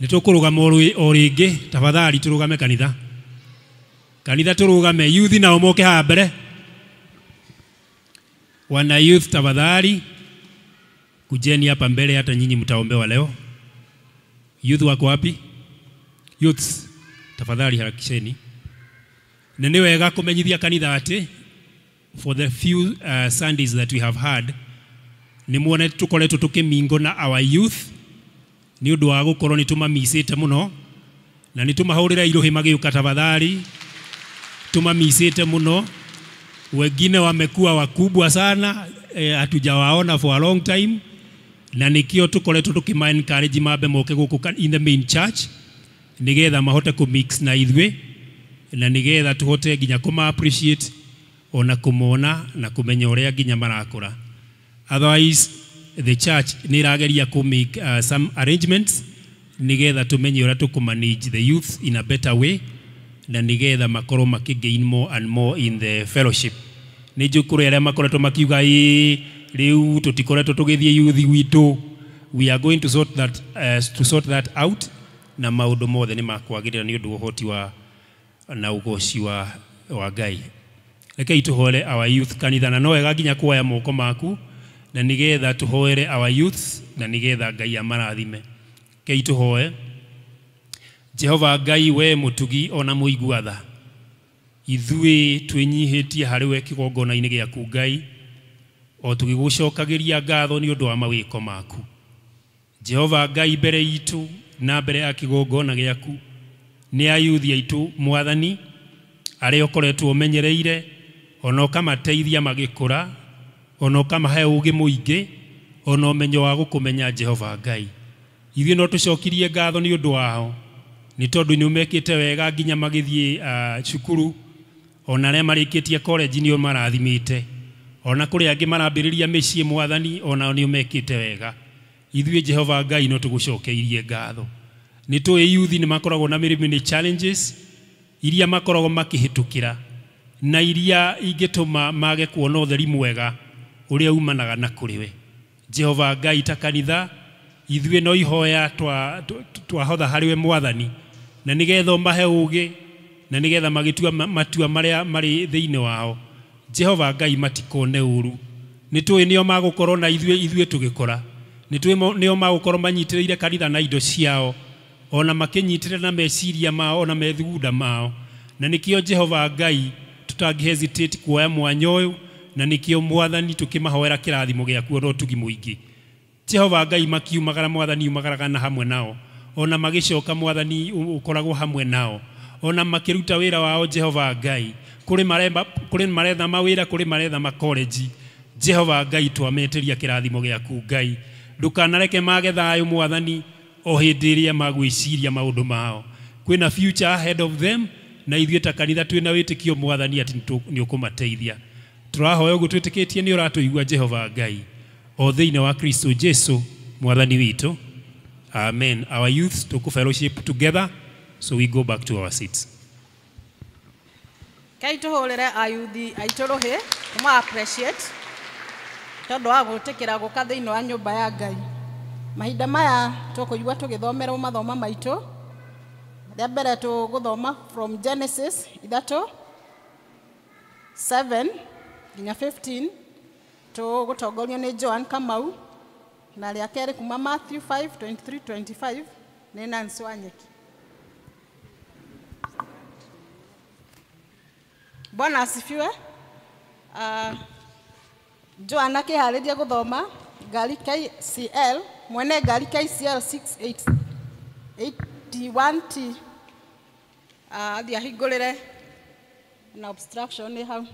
Speaker 5: Nĩ tũkũrũgama o rĩngĩ, tafadhali tũrũgame kanitha. Kanitha tũrũgame, youth nao moke haha mbere. Wana youth tafadhali kujeni hapa mbele, hata nyinyi mtaombewa leo. Youth wako wapi? Youths tafadhali harakisheni. Na nĩ wega kũmenyithia kanitha atĩ for the few Sundays that we have had, nĩ muone tũkoretwo tũkĩmingo na our youth nĩ ũndũ wa gũkorwo nĩ tũmamicĩte mũno, na nĩ tũmahũrĩre irũhĩ magĩũka tafadhali. Tumamisite muno, wengine wamekuwa wakubwa sana, hatujawaona for a long time, na nikio tukoretwo tukima encourage mambe moke guku in the main church nigetha mahote ku mix na ithuĩ, na nigetha tuhote nginya kuma appreciate ona kumona na kumenya ũrĩa nginya marakũra. Otherwise the church nĩ ĩrageria ku make some arrangements nigetha tumenye ũrĩa tũkũmanage the youth in a better way, na nigetha makorwo makigain more and more in the fellowship. Nĩ njũĩ kũrĩ arĩa makoretwo makiuga ĩ rĩu tũtikoretwo tũgĩthiĩ youth gwitũ. We are going to sort that, to sort that out, na maũndũ mothe nĩ makwagĩrĩra nĩ ũndũ wa ũhoti wa na ũgoci wa Ngai. Rekei tũhoere our youth kanitha, na no wega nginya kuoya moko maku na nigetha tũhoere our youths na nigetha Ngai amarathime. Rekei tũhoe. Jehova Ngai, we mũtugi ona mũigua tha, ithuĩ twĩnyihĩtie harĩ we kĩgongona-inĩ gĩaku Ngai, o tũgĩgũcokagĩria ngatho nĩ ũndũ wa mawĩko maku. Jehova Ngai, mbere itũ na mbere ya kĩgongona gĩaku nĩ ayuthi aitũ Mwathani, arĩa ũkoretwo ũmenyereire ona ũkamateithia magĩkũra, ona ũkamahe ũũgĩ mũingĩ, ona ũmenyo wa gũkũmenya Jehova Ngai. Ithuĩ no tũcokirie ngatho nĩ ũndũ wao, nĩ tondũ nĩ ũmekĩte wega nginya magĩthiĩ cukuru, ona arĩa marĩkĩtie college nĩ ũmarathimĩte, ona kũrĩ angĩ marambĩrĩria mĩciĩ Mwathani, ona nĩ ũmekĩte wega. Ithuĩ Jehova Ngai no tũgũcokeirie ngatho. Nĩ tũĩ youth nĩ makoragwo na many challenges iria makoragwo makĩhĩtũkĩra, na iria ingĩtũma mage kuona ũtheri mwega ũrĩa umanaga na kũrĩ we. Jehova Ngai, ta kanitha ithuĩ no ihoya twahotha harĩ we Mwathani, na nĩgetha ũmahe ũũgĩ, na nĩgetha magĩtua matua marĩa marĩ thĩinĩ wao. Jehova Ngai, matikone ũru. Nĩ tũĩ nĩo magũkorwo na ithuĩ tũgĩkũra, nĩ tũĩ nĩo magũkorwo manyitĩrĩire kanitha na indo ciao, ona makĩnyitĩrĩra na meciria mao ona methugunda mao, na nĩkĩo Jehova Ngai tũtangĩ hesitate kuoya mwanya ũyũ, na nĩkĩo Mwathani tũkĩmahoera kĩrathimo gĩaku ona ũtugi mũingĩ. Jehova Ngai, makiumagara Mwathani umagaraga na hamwe nao, ona magĩcoka Mwathani ũkoragwo hamwe nao, ona makĩruta wĩra wao Jehova Ngai, kũrĩ maretha mawĩra, kũrĩ maretha makoleji. Jehova Ngai, twametĩria kĩrathimo gĩaku Ngai, ndũkanareke mage thayũ Mwathani o hĩndĩ ĩrĩa magwĩciria maũndũ mao. Kwĩna future ahead of them, na ithuĩ ta kanitha twĩna wĩtĩkio Mwathani atĩ nĩ ũkũmateithia. Tũrahoya ũguo twĩtĩkĩtie nĩ ũratũigua Jehova Ngai, o thĩinĩ wa Kristo Jesu Mwathani witũ. Amen. Our youth to fellowship together, so we go back to our seats.
Speaker 15: Kai tũhũrĩre ayuthi aitũ rũhĩ, tũma appreciate tondũ wa gwĩtĩkĩra gũka thĩinĩ wa nyũmba ya Ngai. Mahinda maya tũkũigua tũgĩthomerwo mathoma maitũ. Rĩa mbere tũgũthoma from Genesis 3:7 nginya 15, tũgũtongorio nĩ Joan Kamau, na rĩa kerĩ kuma Matthew 5:23-25 nĩ Nancy Wanyeki. Bwana asifiwe. Joana akĩharĩria gũthoma ngari KCL mwene ngari KCL 6881T athiĩ ahingũrĩre na obstruction nĩ hau.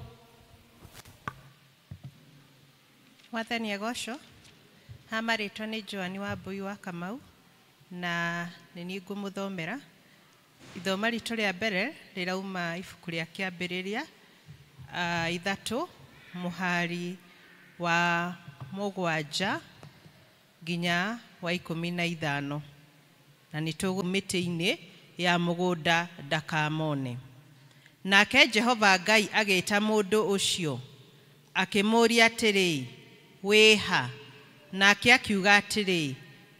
Speaker 16: Mwathani agocwo. Ha marĩtwa nĩ Joan Wambui wa Kamau na nĩ niĩ ngũmũthomera. Ithoma ritũ rĩa mbere rĩrauma ibuku rĩa Kĩambĩrĩria 3 mũhari wa 7 nginya wa 15 na nĩ tũgũ mĩtĩ-inĩ ya mũgũnda ndakamone. Nake Jehova Ngai agĩta mũndũ ũcio akĩmũũria atĩrĩ, wĩha? Nake akiuga atĩrĩ,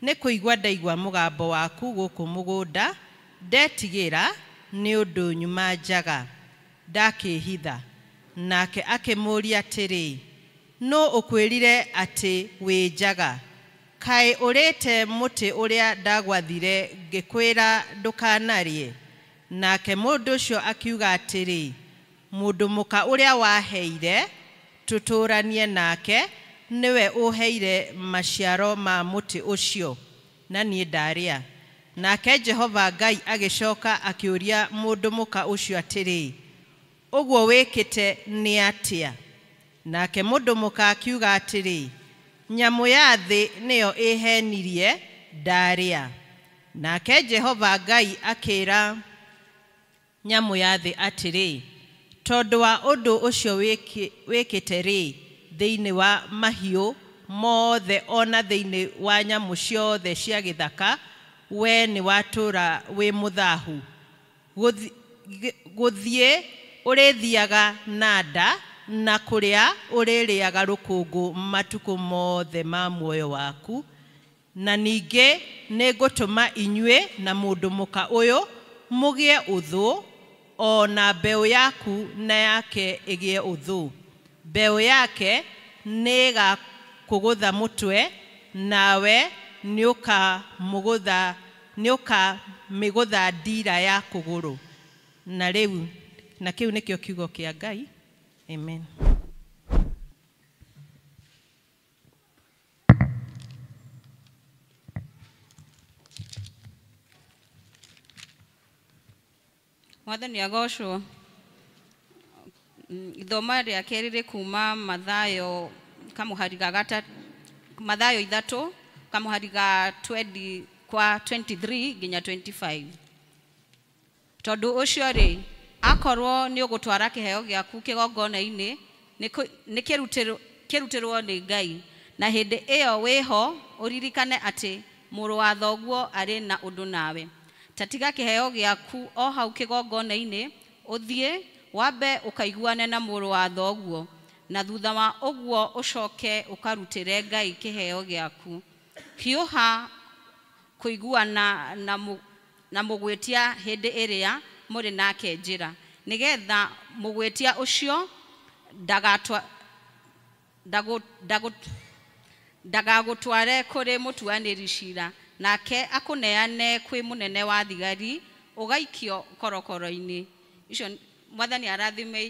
Speaker 16: nĩ kũigua ndaigua mũgambo waku gũkũ mũgũnda, ndetigĩra nĩ ũndũ nyuma njaga, ndakĩhitha. Nake akĩmũũria atĩrĩ, nũ ũkwĩrire atĩ wĩ njaga? Kaĩ ũrĩte mũtĩ ũrĩa ndagwathire ngĩkwĩra ndũkanarĩe? Nake mũndũ ũcio akiuga atĩrĩ, mũndũ mũka ũrĩa waheire tũtũũranie nake nĩwe ũheire maciaro ma mũtĩ ũcio, na niĩ ndarĩa. Nake Jehova Ngai agĩcoka akĩũria mũndũ mũka ũcio atĩrĩ, ũguo wĩkĩte nĩ atĩa? Nake mũndũ mũka akiuga atĩrĩ, nyamũ ya thĩ nĩyo ĩhenirie, ndarĩa. Nake Jehova Ngai akĩra nyamũ ya thĩ atĩrĩ, tondũ wa ũndũ ũcio wĩkĩte rĩ, thĩinĩ wa mahiũ mothe ona thĩinĩ wa nyamũ ciothe cia gĩthaka, we nĩ watũũra wĩ mũthahu. Gũthiĩ ũrĩthiaga na nda na kũrĩa ũrĩrĩaga rũkũngũ matukũ mothe ma muoyo waku. Na ningĩ nĩngũtũma inyuĩ na mũndũ mũka ũyũ mũgĩe ũthũ, o na mbeũ yaku na yake ĩgĩe ũthũ. Mbeũ yake nĩĩgakũgũtha mũtwe, nawe nĩũkamĩgũtha ndira ya kũgũrũ. Na rĩu na kĩu nĩkĩo kiugo kĩa Ngai. Amen.
Speaker 2: Mwathani agocwo. Ithoma rĩa kerĩ rĩ kuma Mathayo kamũhari ga gatatũ, Mathayo 3 kamũhari ga 20 kwa 23 nginya 25. Tondũ ũcio rĩ, akorwo nĩ ũgũtwara kĩheo gĩaku kĩgongona-inĩ, nĩ kĩrutĩrwo nĩ Ngai, na hĩndĩ ĩyo wĩho ũririkane atĩ mũrũ wa thoguo arĩ na ũndũ nawe. Ta tiga kĩheo gĩaku o hau kĩgongona-inĩ, ũthiĩ wambe ũkaiguane na mũrũ wa thoguo, na thutha wa ũguo ũcoke ũkarutĩre Ngai kĩheo gĩaku. Hiũha kũiguana na mũgwĩtia hĩndĩ ĩrĩa mũrĩ nake njĩra, nĩgetha mũgwĩtia ũcio ndagagũtware kũrĩ mũtuanĩri cira, nake akũneane kwĩ mũnene wa thigari, ũgaikio korokoro-inĩ. Icio Mwathani arathime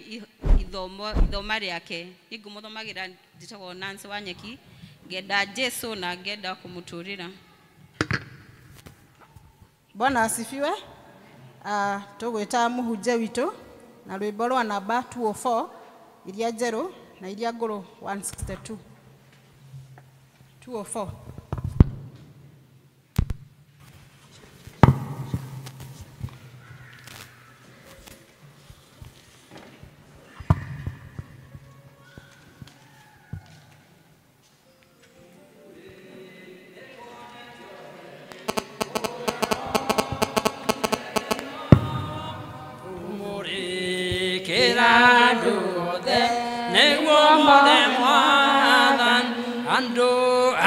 Speaker 2: ithoma rĩake. Niĩ ngũmũthomagĩra njĩtagwo Nancy Wanyeki, ngenda Jesu na ngenda kũmũtũrĩra.
Speaker 15: Bwana asifiwe. Tũgwĩta mũhunjia witũ na rwĩmbo rwa namba 204 iria njerũ na iria ngũrũ 162. 204.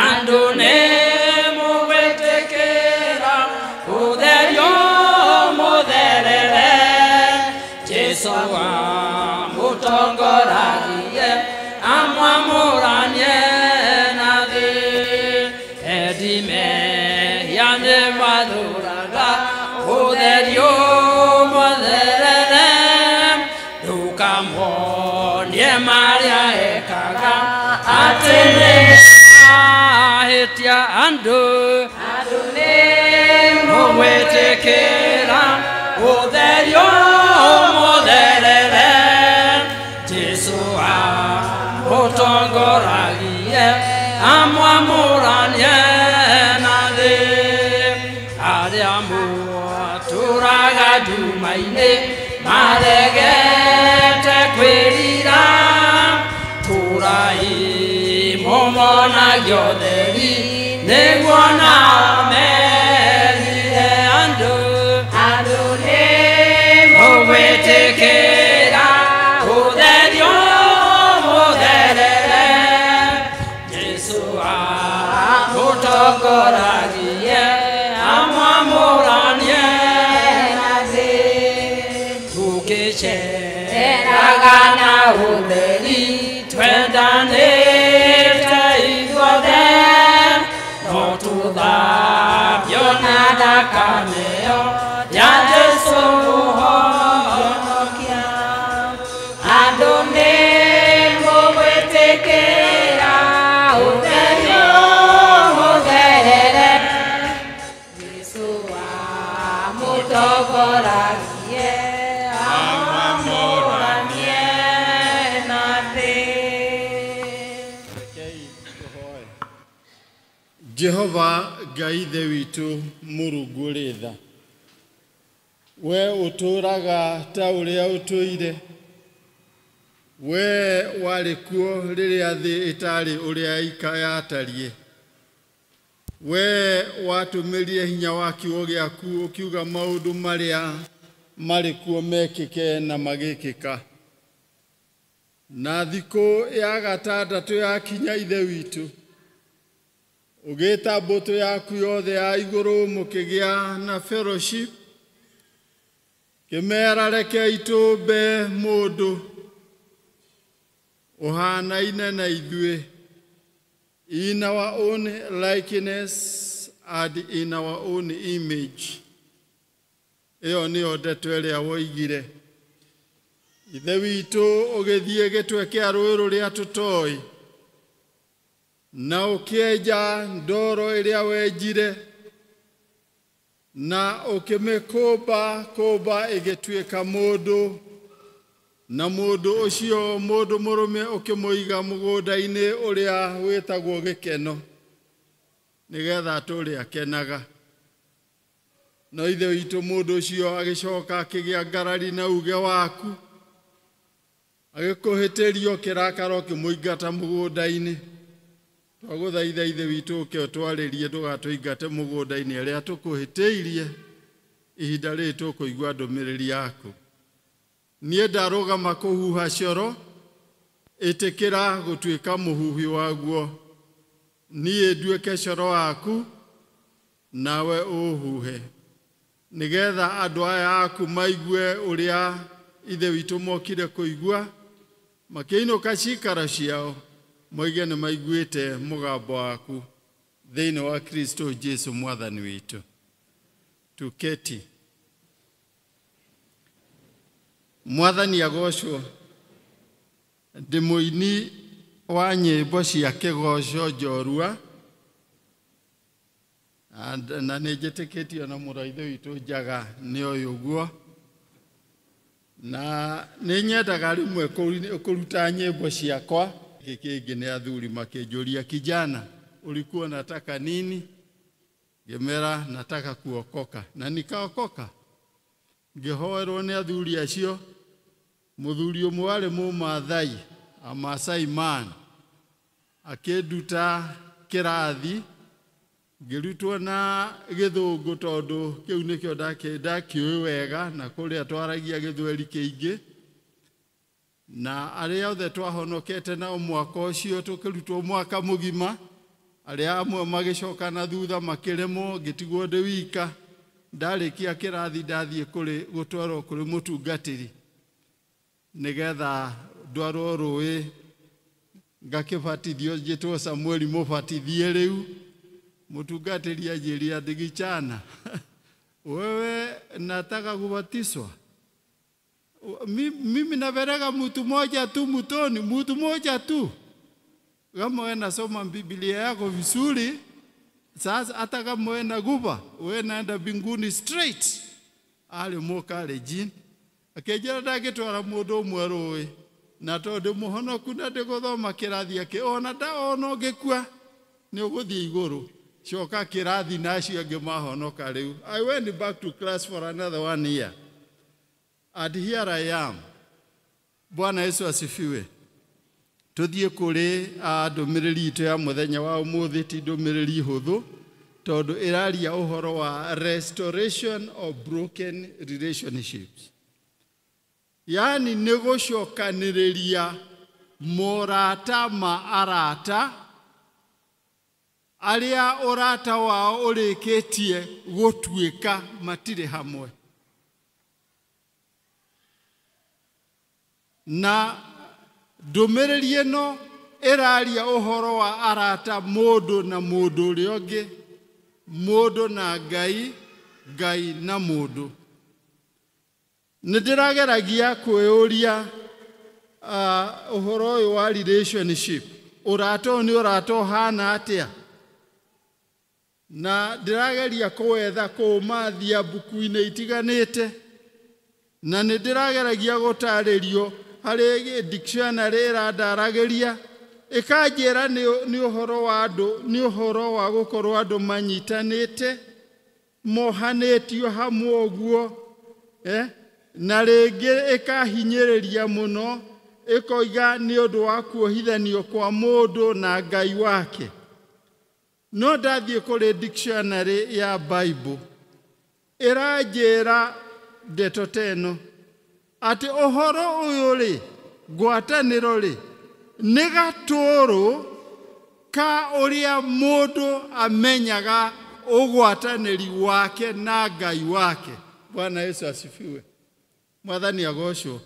Speaker 7: Andũ nĩ mũgwĩtĩkĩra ũtherio mũtherere, Jesũ amũtongoragie amwamũranie na thĩ. Endi mehia nĩ mathũraga ũtherio mũtherere, ndũkamonie marĩ marĩa ekaga atĩ nĩ mahĩtia andũ andũ nĩ mũgwĩtĩkĩra ũtherio mũtherere Jesũ amũtongoragie amwamũranie na thĩ arĩa mũtũraga nduma-inĩ maregete kwĩrira tũrai mũmonagio ũtheri nĩguo nao merire andũ andũ nĩ mũgwĩtĩkĩra ũtherio mũtherere Jesũ amũtongoragie amwamũranie na thĩ tũkĩceraga na ũtheri twendanĩte ithuothe no tũthambio na thakame ĩyo ya Jesũ mũhonokia andũ nĩ mũgwĩtĩkĩra ũtherio mũtherere Jesũ amũtongoragie amwamũranie na thĩ.
Speaker 17: Jehova Ngai Ithe witũ Mũrungu ũrĩ tha, we ũtũũraga ta ũrĩa ũtũire, we warĩ kuo rĩrĩa thĩ ĩtarĩ ũrĩa yatariĩ, we watũmĩrire hinya wa kiugo gĩaku ũkiuga maũndũ marĩa marĩ kuo mekĩke na magĩkĩka. Na thikũ ya gatandatũ yakinya Ithe witũ, ũgĩta mbũtũ yaku yothe ya igũrũ mũkĩgĩa na fellowship, kĩmera rekei tũmbe mũndũ ũhanaine na ithuĩ, in our own likeness and in our own image. Ĩyo nĩyo ndeto ĩrĩa woigire. Ithe witũ ũgĩthiĩ gĩtwe kĩa rũĩ rũrĩa tũtoĩ, na ũkĩenja ndoro ĩrĩa wenjire, na ũkĩmĩkũmba kũmba ĩgĩtuĩka mũndũ, na mũndũ ũcio mũndũ mũrũme ũkĩmũiga mũgũnda-inĩ ũrĩa wĩtagwo gĩkeno, nĩgetha atũũre akenaga. No Ithe witũ mũndũ ũcio agĩcoka akĩgĩa ngarari na uge waku, agĩkũhĩtĩrio kĩrakara ũkĩmũingata mũgũnda-inĩ. Twagũthaitha Ithe witũ ũke ũtwarĩrie ndũgatũingate mũgũnda-inĩ arĩa tũkũhĩtĩirie ihinda rĩrĩ tũkũigua ndũmĩrĩri yaku. Niĩ ndarũgama kũhuha coro, ĩtĩkĩra gũtuĩka mũhuhi waguo, niĩ nduĩke coro waku nawe ũhuhe, nĩgetha andũ aya aku maigue ũrĩa Ithe witũ mokire kũigua, makĩinũka cikaro ciao moige nĩ maiguĩte mũgambo waku thĩinĩ wa Kristo Jesu mwathani witũ. Tuketi. Mwathani agocwo. Ndĩ mũini wa nyĩmbo cia kĩgoco njorua, na nĩ njĩtĩkĩtio na mũrũ wa Ithe witũ Njaga nĩ oĩ ũguo, na nĩ nyendaga rĩmwe kũruta nyĩmbo ciakwa. Kĩngĩ nĩ athuri makĩnjũria, kijana ulikuwa unataka nini? Ngĩmera nataka kuokoka, na nikaokoka. Ngĩhoerwo nĩ athuri acio. Mũthuri ũmwe warĩ Mũmathai, a Maasai man, akĩnduta kĩrathi, ngĩrutwo na gĩthũngũ tondũ kĩu nĩkĩo ndakĩũĩ wega, na kũrĩa twaragia gĩthweri kĩingĩ. Na arĩa othe twahonokete nao mwaka ũcio tũkĩrutwo mwaka mũgima, arĩa amwe magĩcoka na thutha makĩremwo, ngĩtigwo ndĩ wika. Ndarĩkia kĩrathi ndathiĩ kũrĩ gũtwarwo kũrĩ mũtungatĩri nĩgetha ndwarwo rũĩ ngakĩbatithio, njĩtwo Samueli mũbatithie. Rĩu mũtungatĩri anjĩrire atĩ, kijana wewe nataka kubatizwa, Mimi napeleka mtu mmoja tu mtoni, mtu mmoja tu. Kama wewe nasoma Biblia yako vizuri, sasa hata kama wewe naguba, wewe naenda mbinguni straight. Ali mukalejin. Akĩnjĩra ndangĩtwara mũndũ ũmwe rũĩ na tondũ mũhonoku na ndĩgũthoma kĩrathi akĩ ona ona ũngĩkua nĩ ũgũthiĩ igũrũ coka kĩrathi na acio angĩ mahonoka rĩu. I went back to class for another 1 year and here I am. Bwana Yesu asifiwe. Tũthiĩ kũrĩ ndũmĩrĩri itũ ya mũthenya wa ũmũthĩ, ti ndũmĩrĩri hũthũ tondũ ĩraria ũhoro wa restoration of broken relationships. Yaani nĩ gũcokanĩrĩria morata ma arata arĩa ũrata wao ũrĩkĩtie gũtuĩka matirĩ hamwe. Na ndũmĩrĩri ĩno ĩraria ũhoro wa arata mũndũ na mũndũ ũrĩa ũngĩ, mũndũ na Ngai, Ngai na mũndũ. Nĩ ndĩrageragia kwĩyũria ũhoro ũyũ wa relationship, ũrata ũyũ nĩ ũrata ũhana atĩa? Na ndĩrageria kũwetha kũũmathia mbuku-inĩ itiganĩte, na nĩ ndĩrageragia gũtarĩrio harĩ dictionary ĩrandaragĩria ĩkanjĩra nĩ ũhoro wa andũ, nĩ ũhoro wa gũkorwo andũ manyitanĩte mohanĩtio hamwe ũguo, na rĩngĩ ĩkahinyĩrĩria mũno ĩkoiga nĩ ũndũ wa kuohithanio kwa mũndũ na Ngai wake. No ndathiĩ kũrĩ dictionary ya Bible ĩranjĩra ndeto ta ĩno atĩ ũhoro ũyũ rĩ, ngwatanĩro rĩ, nĩ gatũrũ ka ũrĩa mũndũ amenyaga ũgwatanĩri wake na Ngai wake. Bwana Yesu asifiwe. Mwathani agocwo.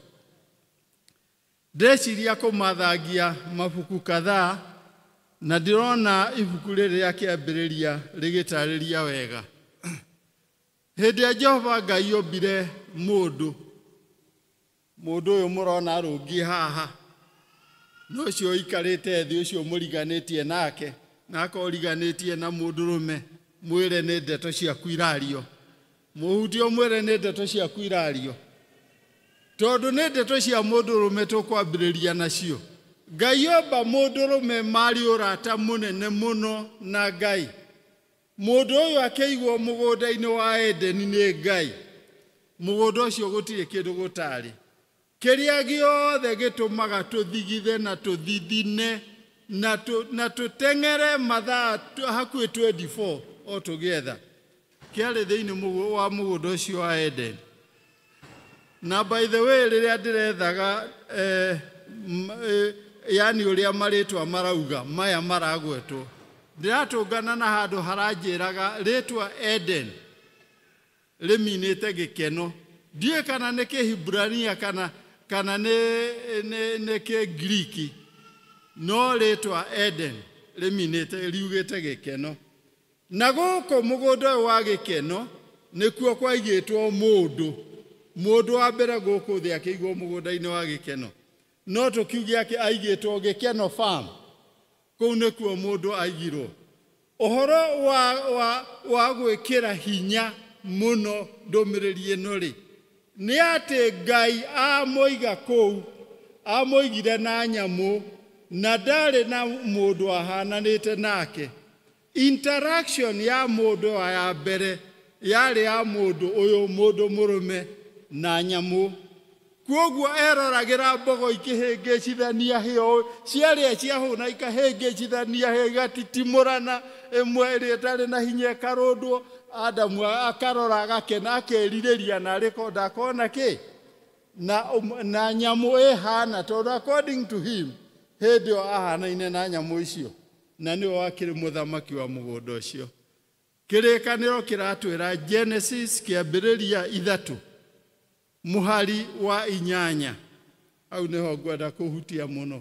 Speaker 17: Ndeciria kũmathangia mabuku kadhaa na ndĩrona ibuku rĩrĩ rĩa kĩambĩrĩria rĩgĩtarĩria wega. Hĩndĩ ĩrĩa Jehova Ngai ombire mũndũ, mũndũ ũyũ mũrona arũngiĩ haha, no ũcio ũikarĩte thĩ ũcio mũriganĩtie nake, na akorwo ũriganĩtie na mũndũrũme, mwĩre nĩ ndeto ciaku irario. Mũhutie ũmwĩre nĩ ndeto ciaku irario. Tondũ nĩ ndeto cia mũndũrũme tũkwambĩrĩria nacio. Ngai omba mũndũrũme marĩ ũrata mũnene mũno na Ngai. Mũndũ ũyũ akĩigwo mũgũnda-inĩ wa Edeni nĩ Ngai. Mũgũnda ũcio gũtirĩ kĩndũ gũtarĩ. Kĩrĩa gĩothe gĩtũmaga tũthigithe na tũthithine na tũteng'ere mathaa hakuhĩ 24 o tũgĩetha kĩarĩ thĩinĩ wa mũgũnda ũcio wa Eden. Na by the way rĩrĩa ndĩrethaga yani ũrĩa marĩtwa marauga maya maragwetwo, ndĩratũngana na handũ haranjĩraga rĩtwa Eden rĩminĩte gĩkeno. Ndiũĩ kana nĩ Kĩhibrania kana nĩ Kĩgiriki, no rĩtwa Eden rĩminĩte riugĩte gĩkeno. Na gũkũ mũgũnda ũyũ wa gĩkeno nĩkuo kwaigĩtwo mũndũ. Mũndũ wa mbere gũkũ thĩ akĩigwo mũgũnda-inĩ wa gĩkeno. No tũkiuge atĩ aigĩtwo gĩkeno farm. Kũu nĩkuo mũndũ aigirwo. Ũhoro wa gwĩkĩra hinya mũno ndũmĩrĩri ĩno rĩ, nĩ atĩ Ngai amũiga kũu, amũigire na nyamũ na ndarĩ na mũndũ ahananĩte nake. Interaction ya mũndũ ya mbere yarĩ ya mũndũ ũyũ mũndũ mũrũme na nyamũ. Kwoguo eroragĩra mbogo ikĩhĩngĩcithania hĩo, ciarĩa ciahũna ikahĩngĩcithania hĩo, igatitimũrana, ĩmwe ĩrĩa ĩtarĩ na hinya ĩkarũndwo. Adamu akarora agakena akerirĩria narĩ ko ndakona kĩ na nyamũ ĩhana, tondũ according to him hĩndĩ ĩyo ahanaine na nyamũ icio, na nĩwe wakĩrĩ mũthamaki wa mũgũnda ũcio. Kĩrĩkanĩro kĩratwĩra Genesis kĩambĩrĩria 3 mũhari wa 8. Hau nĩho ngwenda kũhutia mũno,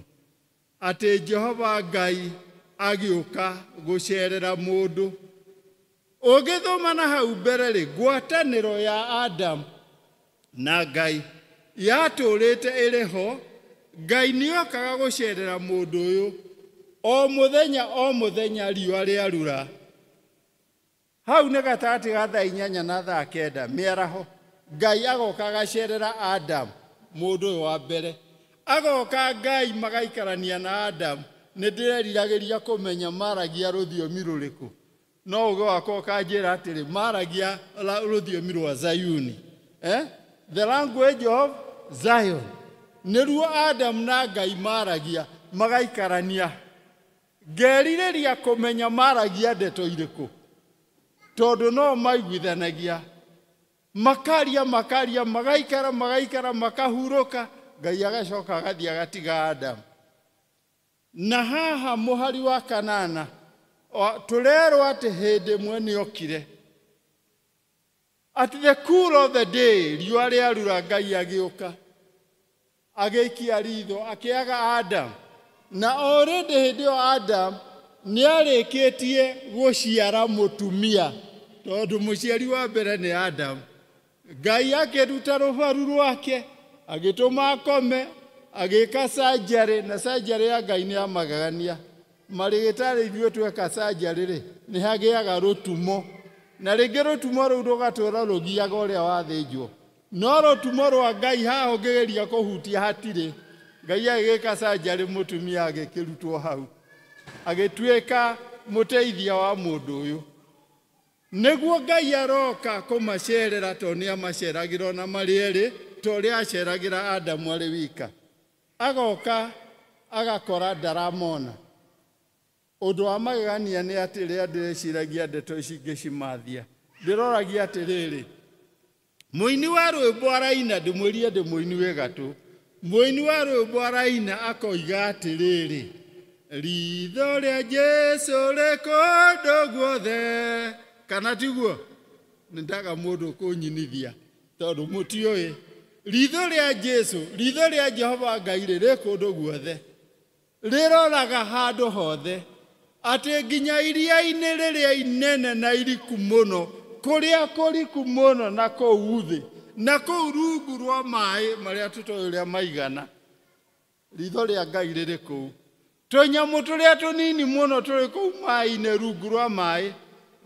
Speaker 17: atĩ Jehova Ngai agĩũka gũcerera mũndũ. Ũngĩthoma na hau mbere rĩ, ngwatanĩro ya Adam na Ngai Yatũrĩte ĩrĩ ho, Ngai nĩokaga gũcerera mũndũ ũyũ o mũthenya riũa rĩarura. Hau nĩ gatagatĩ ga thaa 8 na thaa 9 mĩaraho, Ngai agoka agacerera Adam, mũndũ ũyũ wa mbere. Agoka Ngai magaikarania na Adam. Nĩ ndĩreriragĩria kũmenya maragia rũthiomi rũrĩkũ. No ũgĩ wakwa ũkanjĩra atĩrĩ, maragia rũthiomi rwa Zayuni. The language of Zion. Nĩruo Adam na Ngai maragia magaikarania. Ngerirĩria kũmenya maragia ndeto irĩkũ, tondũ no maiguithanagia. Makaria makaria magaikara magaikara makahurũka, Ngai agacoka agathiĩ agatiga Adam. Na haha mũhari wa 8 tũrerwo atĩ hĩndĩ ĩmwe nĩokire. At the cool of the day, riũa rĩarura Ngai agĩũka, agĩikia ritho, akĩaga Adam. Na already hĩndĩ ĩyo Adam nĩarĩkĩtie gũciara mũtumia, tondũ mũciari wa mbere nĩ Adam. Ngai akĩruta rũbaru rwake, agĩtũma akome, agĩka surgery, na surgery ya Ngai nĩ ya magegania. Marĩgĩtarĩ ithuĩ tweka surgery rĩ, nĩ hagĩaga rũtumo. Na rĩngĩ rũtumo rũu rũgatũra rũgiaga ũrĩa wathĩnjwo. No rũtumo rwa Ngai haha ũngĩgeria kũhutia hatirĩ. Ngai agĩka surgery mũtumia agĩkĩrutwo hau, agĩtuĩka mũteithia wa mũndũ ũyũ. Nĩguo Ngai aroka kũmacerera, tondũ nĩ amaceragĩra ona marĩ erĩ, ta ũrĩa aceragĩra Adamu arĩ wika. Agoka agakora ndaramona. Ũndũ wa magegania nĩ atĩ rĩrĩa ndĩreciragia ndeto ici ngĩcimathia, ndĩroragia atĩrĩrĩ, mũini wa rwĩmbo araina, ndĩmwĩrire ndĩ mũini wĩ gatũ. Mũini wa rwĩmbo araina akoiga atĩrĩrĩ, ritho rĩa Jesũ rĩ kũndũ guothe. Kana tiguo? Nĩndaga mũndũ kũnyinithia tondũ mũtiũĩ. Ritho rĩa Jesũ, ritho rĩa Jehova Ngai rĩ kũndũ guothe, rĩroraga handũ hothe, atĩ nginya iria-inĩ rĩrĩa inene na iriku mũno, kũrĩa kũriku mũno na kũu thĩ, na kũu rungu rwa maĩ marĩa tũtoĩ ũrĩa maigana, ritho rĩa Ngai rĩrĩ kũu. Tũnyamũ tũrĩa tũnini mũno tũrĩ kũu maĩ-inĩ rungu rwa maĩ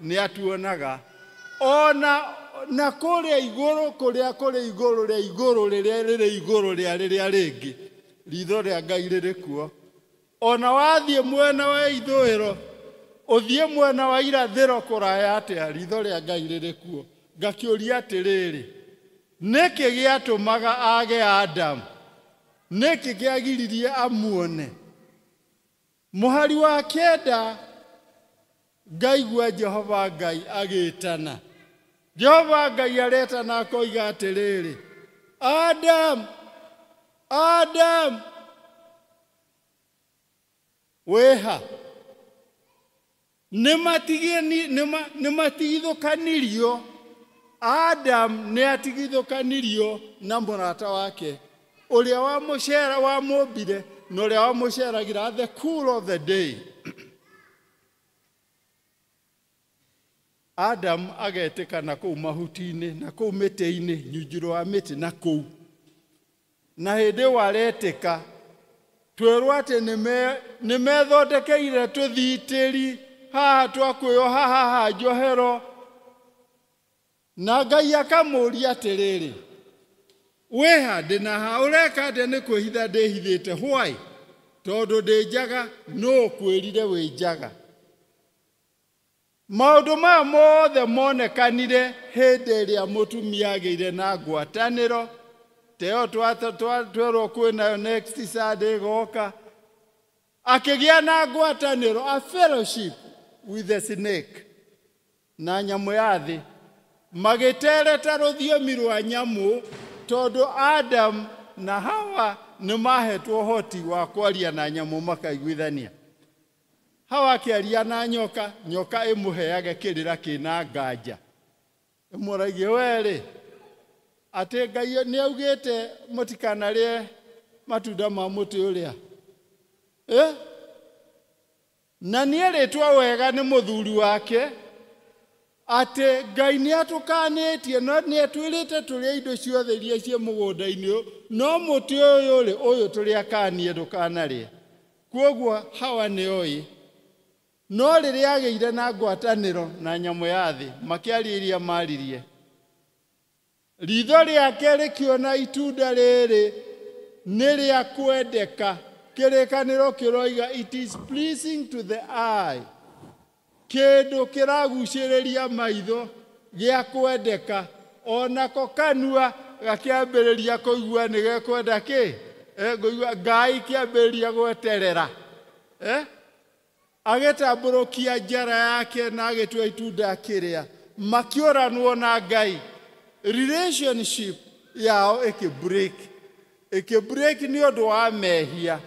Speaker 17: nĩ atuonaga. Ona na kũrĩa igũrũ, kũrĩa kũrĩ igũrũ rĩa igũrũ rĩrĩa rĩrĩ igũrũ rĩa rĩrĩa rĩngĩ, ritho rĩa Ngai rĩrĩ kuo. Ona wathiĩ mwena wa ithũĩro, ũthiĩ mwena wa irathĩro kũraya atĩa, ritho rĩa Ngai rĩrĩ kuo. Ngakĩũria atĩrĩrĩ, nĩkĩ gĩatũmaga age Adam? Nĩkĩ kĩagiririe amuone? Mũhari wa 9 ngaigua Jehova Ngai agĩtana. Jehova Ngai aretana akoiga atĩrĩrĩ, Adam, Adam, wĩha? Nĩmatigithũkanirio. Adam nĩatigithũkanirio na mũrata wake ũrĩa wamũcera wamũmbire na ũrĩa wamũceragĩra the cool of the day. Adam agetĩka na kũu mahuti-inĩ, na kũu mĩtĩ-inĩ, nyunjiro wa mĩtĩ na kũu. Na hĩndĩ ĩyo aretĩka, twerwo atĩ nĩmethondekeire tũthitĩri haha twa kwĩyoha haha njohero. Na Ngai akamũũria atĩrĩrĩ, wĩha ndĩna ha, ũreka atĩa? Nĩ kwĩhitha ndĩhithĩte. Why? Tondũ ndĩ njaga. Nũ ũkwĩrire wĩ njaga? Maũndũ maya mothe monekanire hĩndĩ ĩrĩa mũtumia agĩire na ngwatanĩro ta ĩyo twerwo kwĩnayo next Sunday ĩgoka. Akĩgĩa na ngwatanĩro, a fellowship with the snake, na nyamũ ya thĩ. Magĩtereta rũthiomi rwa nyamũ, tondũ Adam na Hawa nĩmahetwo ũhoti wa kwaria na nyamũ makaiguithania. Hawa akĩaria na nyoka, nyoka ĩmũheage kĩrĩra kĩna nganja. Ĩmũragie, we-rĩ, atĩ Ngai nĩaugĩte mũtikanarĩe matunda ma mũtĩ ũrĩa. Na nĩerĩtwo wega nĩ mũthuri wake, Atĩ Ngai nĩ atũkanĩtie no nĩ atwĩrĩte tũrĩe indo ciothe iria ciĩ mũgũnda-inĩ ũyũ, no mũtĩ ũyũ rĩ, ũyũ tũrĩ akanie ndũkanarĩe. Kwoguo Hawa nĩ oĩ. No rĩrĩa agĩire na ngwatanĩro na nyamũ ya thĩ, makĩaria iria maririe. Ritho rĩake rĩkĩona itunda rĩrĩ nĩ rĩa kwendeka. Kĩrĩkanĩro kĩroiga it is pleasing to the eye. Kĩndũ kĩragucĩrĩria maitho gĩa kwendeka, onako kanua gakĩambĩrĩria kũigua nĩ gekwenda kĩ? Ngũigua Ngai kĩambĩrĩria gweterera. Agĩtambũrũkia njara yake na agĩtua itunda akĩrĩa. Makĩũranwo na Ngai. Relationship yao ĩkĩ-break. Ĩkĩ-break nĩ ũndũ wa mehia.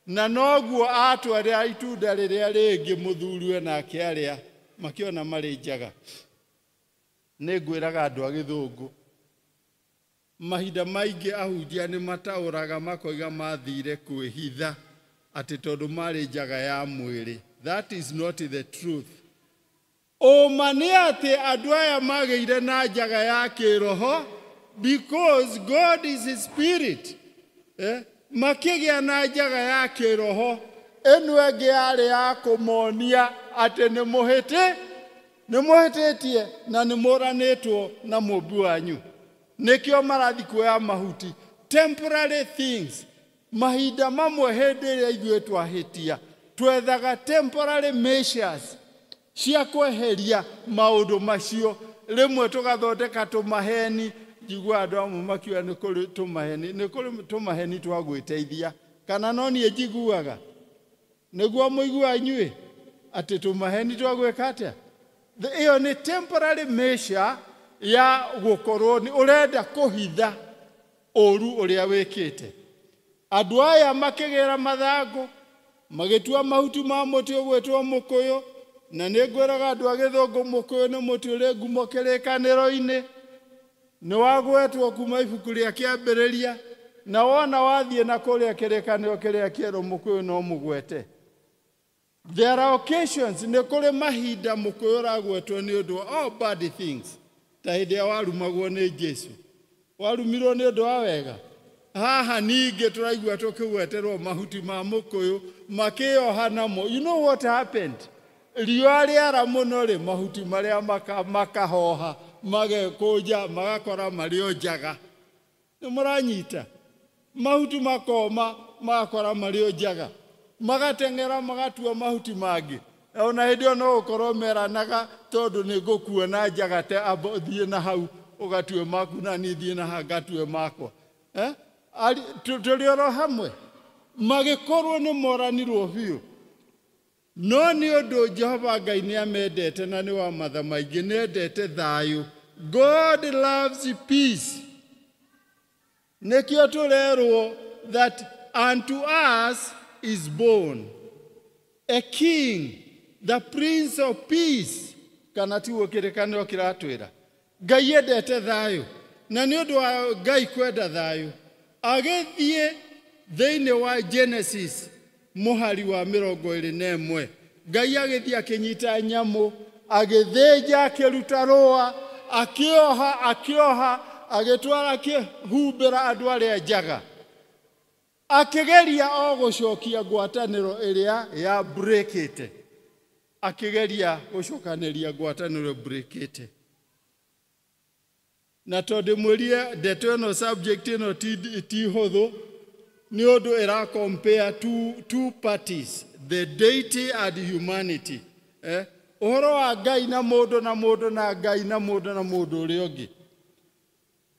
Speaker 17: Na noguo atwarĩra itunda rĩrĩa rĩngĩ mũthuriwe nake arĩa makĩona marĩ njaga. Nĩ ngwĩraga andũ a gĩthũngũ, mahinda maingĩ ahunjia nĩ mataũraga makoiga mathire kwĩhitha atĩ tondũ marĩ njaga ya mwĩrĩ. That is not the truth. Ũma nĩ atĩ andũ aya magĩire na njaga ya kĩroho because God is a spirit. Makĩgĩa na njaga ya kĩroho ĩno ĩngĩ yarĩ ya kũmonia atĩ nĩ mũhĩtĩtie na nĩ mũranĩtwo na mũmbi wanyu. Nĩkĩo marathi kuoya mahuti. Temporary things. Mahinda mamwe hĩndĩ ĩrĩa ithuĩ twahĩtia twethaga temporary measures cia kweheria maũndũ macio. Rĩmwe tũgathondeka tũmaheni. Njigua andũ amwe makiuga nĩ kũrĩ tũmaheni, nĩ kũrĩ tũmaheni twa gwĩteithia. Kana no niĩ njiguaga? Nĩguo mũiguaga inyuĩ atĩ tũmaheni twa gwĩka atĩa? Ĩyo nĩ temporary measure ya gũkorwo nĩ ũrenda kũhitha ũru ũrĩa wĩkĩte. Andũ aya makĩgĩra mathangũ, magĩtua mahuti ma mũtĩ ũgwĩtwo mũkũyũ, na nĩ ngwĩraga andũ a gĩthũngũ mũkũyũ nĩ mũtĩ ũrĩ ngumo kĩrĩkanĩro-inĩ. Nĩ wagwetwo kuma ibuku rĩa kĩambĩrĩria, na wona wathiĩ na kũrĩa kĩrĩkanĩro kĩrĩa kĩerũ mũkũyũ no mũgwete. There are occasions nĩ kũrĩ mahinda mũkũyũ ũragwetwo nĩ ũndũ wa all bad things. Ta hĩndĩ ĩrĩa warumagwo nĩ Jesu. Warumirwo nĩ ũndũ wa wega. Haha ningĩ tũraigua tũkĩgweterwo mahuti ma mũkũyũ makĩoha namo. You know what happened? Riũa rĩara mũno rĩ, mahuti marĩa makahoha, magekũnja, magakora marĩ o njaga. Nĩ mũranyita? Mahuti makoma, magakora marĩ o njaga. Magateng'era magatua mahuti mangĩ. Ona hĩndĩ ĩyo no gũkorwo meranaga tondũ nĩ ngũkuona njaga te amba ũthiĩ na hau ũgatue maku na niĩ thiĩ na haha ngatue makwa. Tũrĩ oro hamwe. Magĩkorwo nĩ moranirwo biũ. No nĩ ũndũ Jehova Ngai nĩ amendete na nĩ wa matha maingĩ, nĩ endete thayũ. God loves peace. Nĩkĩo tũrerwo that unto us is born a king, the prince of peace. Kana tiguo kĩrĩkanĩro kĩratwĩra. Ngai endete thayũ. Na nĩ ũndũ wa Ngai kwenda thayũ, agĩthiĩ thĩinĩ wa Genesis mũhari wa 21. Ngai agĩthiĩ akĩnyita nyamũ, agĩthĩnja, akĩruta rũa, akĩoha, agĩtwara, akĩhumbĩra andũ arĩa njaga. Akĩgeria o gũcokia ngwatanĩro ĩrĩa ya breakĩte. Akĩgeria gũcokanĩria ngwatanĩro breakĩte. Na tondũ mwĩrire ndeto ĩno subject ĩno ti hũthũ, nĩ ũndũ ĩra compare two parties, the deity and humanity. Ũhoro wa Ngai na mũndũ na mũndũ na Ngai na mũndũ na mũndũ ũrĩa ũngĩ.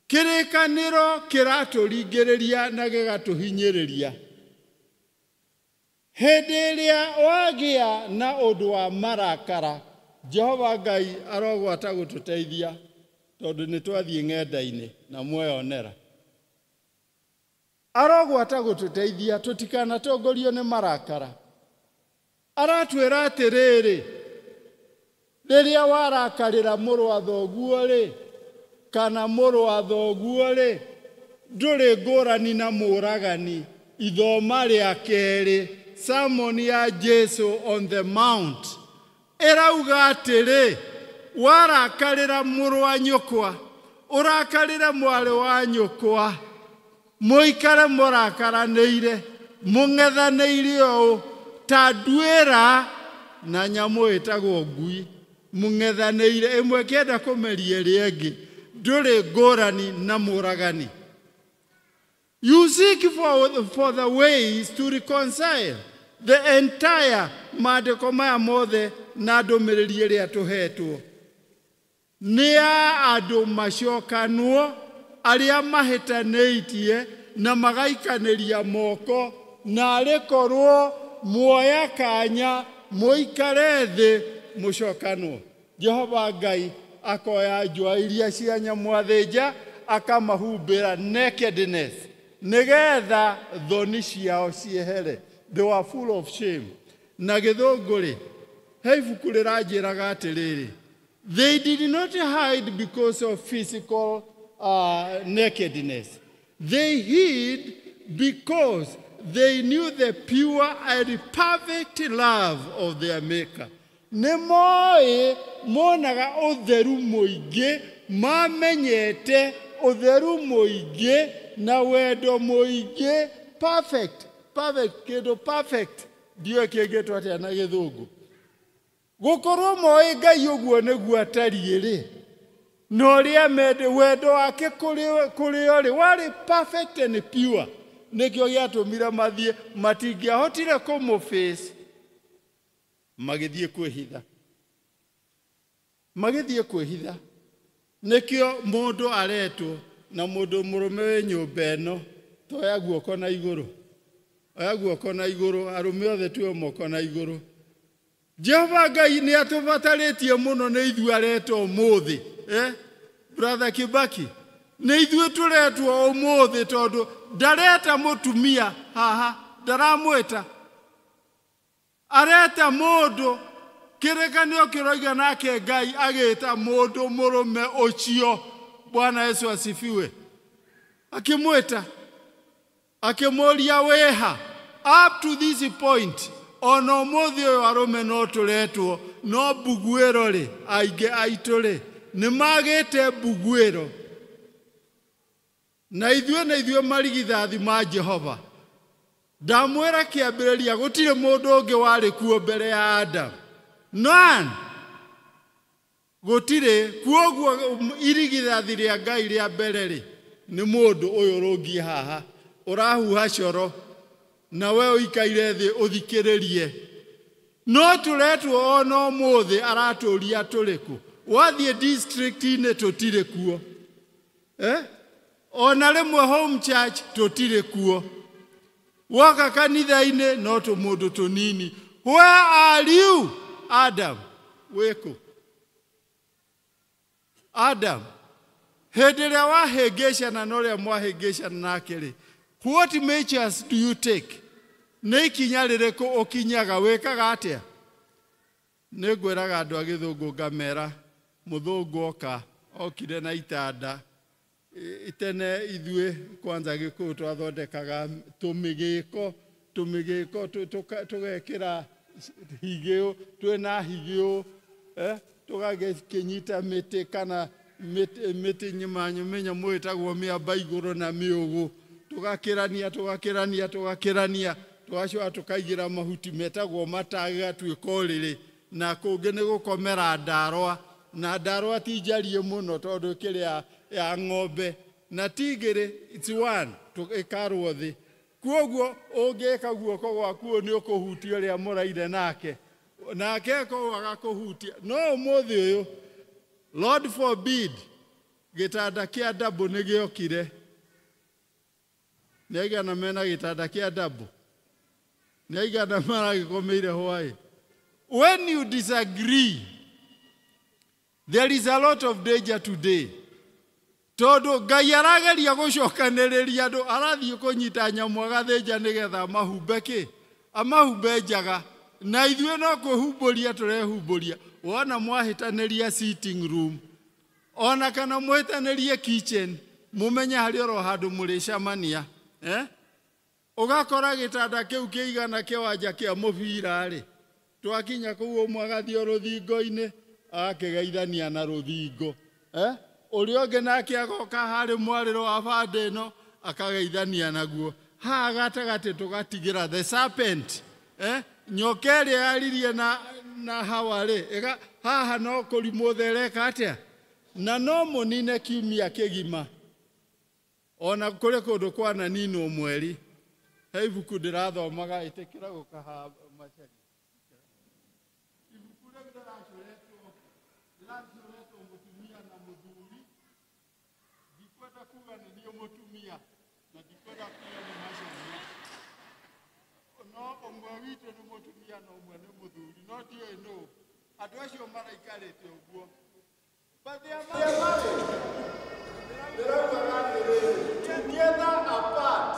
Speaker 17: Kĩrĩkanĩro kĩratũringĩrĩria na gĩgatũhinyĩrĩria. Hĩndĩ ĩrĩa wagĩa na ũndũ wa marakara, Jehova Ngai arogwata gũtũteithia tondũ nĩ twathiĩ ng'enda-inĩ na mweyonera. Arogwata gũtũteithia tũtikanatongorio nĩ marakara. Aratwĩra atĩrĩrĩ, rĩrĩa warakarĩra mũrũ wa thoguo rĩ, kana mũrũ wa thoguo rĩ, ndũrĩ ngũrani na mũragani. Ithoma rĩa kerĩ, sermon ya Jesu on the mount, ĩrauga atĩrĩ, Warakarĩra mũrũ wa nyũkwa, ũrakarĩre mwarĩ wa nyũkwa, mũikare mũrakaranĩire, mũng'ethanĩire ũũ ta nduĩra na nyamũ ĩtagwo ngui, mũng'ethanĩire ĩmwe ĩkĩenda kũmeria ĩrĩa ĩngĩ, ndũrĩ ngũrani na mũragani. You seek for the ways to reconcile the entire maandĩko maya mothe na ndũmĩrĩri ĩrĩa tũhetwo. Nĩ ya andũ macokanwo arĩa mahĩtanĩtie na magaikanĩria moko, na arĩ korwo muoya kanya mũikare thĩ mũcokanwo. Jehova Ngai akoya njũa iria cia nyamũ athĩnja akamahumbĩra nakedness nĩgetha thoni ciao ciehere. They were full of shame. Na gĩthũngũ rĩ, he ibuku rĩranjĩraga atĩrĩrĩ, they did not hide because of physical nakedness. They hid because they knew the pure and perfect love of their maker. Nĩ moĩ monaga ũtheru mũingĩ, mamenyete ũtheru mũingĩ na wendo mũingĩ, perfect, perfect, kĩndũ perfect, ndiũĩ kĩngĩtwo atĩa na gĩthũngũ. Gũkorwo moĩ Ngai ũguo nĩguo atariĩ rĩ, na ũrĩa mende wendo wake kũrĩ o rĩ, warĩ perfect and pure. Nĩkĩo gĩatũmire mathiĩ, matingĩahotire kũmũface, magĩthiĩ kwĩhitha. Magĩthiĩ kwĩhitha. Nĩkĩo mũndũ aretwo na mũndũ mũrũme wĩ nyũmba ĩno, toya guoko na igũrũ. Oya guoko na igũrũ, arũme othe tuoe moko na igũrũ. Jehova Ngai nĩ atũbatarĩtie mũno nĩ ithuĩ aretwo ũmũthĩ. Brother Kibaki, nĩ ithuĩ tũretwo ũmũthĩ tondũ ndareta mũtumia haha, ndaramwĩta. Areta mũndũ, kĩrĩkanĩro kĩroiga nake Ngai agĩta mũndũ mũrũme ũcio. Bwana Yesu asifiwe. Akĩmwĩta, akĩmũria wĩha. Up to this point, ona ũmũthĩ ũyũ arũme no tũretwo, no mbuguĩro rĩ, aingĩ aitũ rĩ, nĩ magĩte mbuguĩro. Na ithuĩ na ithuĩ marigithathi ma Jehova. Ndamwĩra kĩambĩrĩria gũtirĩ mũndũ ũngĩ warĩ kuo mbere ya Adam. None. Gũtirĩ. Kuoguo irigithathi rĩa Ngai rĩa mbere rĩ, nĩ mũndũ ũyũ ũrũngiĩ haha, ũrahuha coro, na we ũikaire thĩ ũthikĩrĩrie. No tũretwo ona ũmũthĩ aratũria tũrĩ kũ. Wathiĩ district-inĩ tũtirĩ kuo. Ona rĩmwe home church tũtirĩ kuo. Woka kanitha-inĩ no tũmũndũ tũnini. Where are you, Adam? Wĩkũ? Adam, hĩndĩ ĩrĩa wahĩngĩcana na ũrĩa mwahĩngĩcana nake rĩ, what measures do you take? Nĩ ikinya rĩrĩkũ ũkinyaga, wĩkaga atĩa? Nĩ ngwĩraga andũ a gĩthũngũ ngamera, mũthũngũ oka, okire na itanda. Tene ithuĩ kwanza Gĩkũyũ twathondekaga tũmĩgĩko, tũmĩgĩko tũgekĩra higĩũ, twĩna higĩũ, tũgagĩkĩnyita mĩtĩ kana mĩtĩ mĩnyamũ ĩtagwo mĩamba igũrũ na mĩũgũ, tũgakĩrania, tũgakĩrania, tũgakĩrania, tũgacoka tũkaigĩra mahuti metagwo matagatuĩka ũrĩrĩ, na kũngĩ nĩ gũkomera ndarwa, na ndarwa ti njariĩ mũno tondũ ĩkĩrĩ ya ng'ombe, na ti igĩrĩ, it's one, ĩkarwo thĩ. Kuoguo ũngĩka guoko gwaku ũũ nĩ ũkũhutia ũrĩa mũraire nake, nake akorwo agakũhutia. No ũmũthĩ ũyũ, Lord forbid, gĩtanda kĩa double nĩ gĩokire. Nĩ aigana mena gĩtanda kĩa double? Nĩ aigana maragĩkomeire hwaĩ? When you disagree, there is a lot of danger today. Tondũ Ngai arageria gũcokanĩrĩria andũ, arathiĩ kũnyita nyamũ agathĩnja nĩgetha amahumbe kĩ? Amahumbe njaga. Na ithuĩ no kwĩhumbũria tũrehumbũria. Wona mwahĩtanĩria sitting room, ona kana mwĩtanĩrie kitchen, mũmenye harĩ oro handũ mũrĩcemania. Ũgakora gĩtanda kĩu kĩigana kĩwanja kĩa mũbira rĩ, twakinya kũu ũmwe agathiĩ rũthingo-inĩ, Agakĩgeithania na rũthingo. Ũrĩa ũngĩ nake agoka harĩ mwarĩro wa bande ĩno akageithania naguo. Haha gatagatĩ tũgatigĩra the serpent. Nyoka ĩrĩa yaririe na Hawa rĩ, haha no kũrimũ thereka atĩa? Na no mũnine kiumia kĩgima. Ona kũrĩ kũndũ kwananinwo mweri. He ibuku ndĩrathomaga ĩtĩkĩra gũka haha Macharia. Ibuku rĩu rĩracoretwo mũtumia na mũthuri. Ndikwenda kuga nĩ niĩ mũtumia na ndikwenda kuga nĩ Macharia. No ũmwe witũ nĩ mũtumia na ũmwe nĩ mũthuri, no ndiũĩ nũ. Andũ acio maraikarĩte ũguo. But they are married. Ndĩraugaga atĩrĩrĩ, together apart.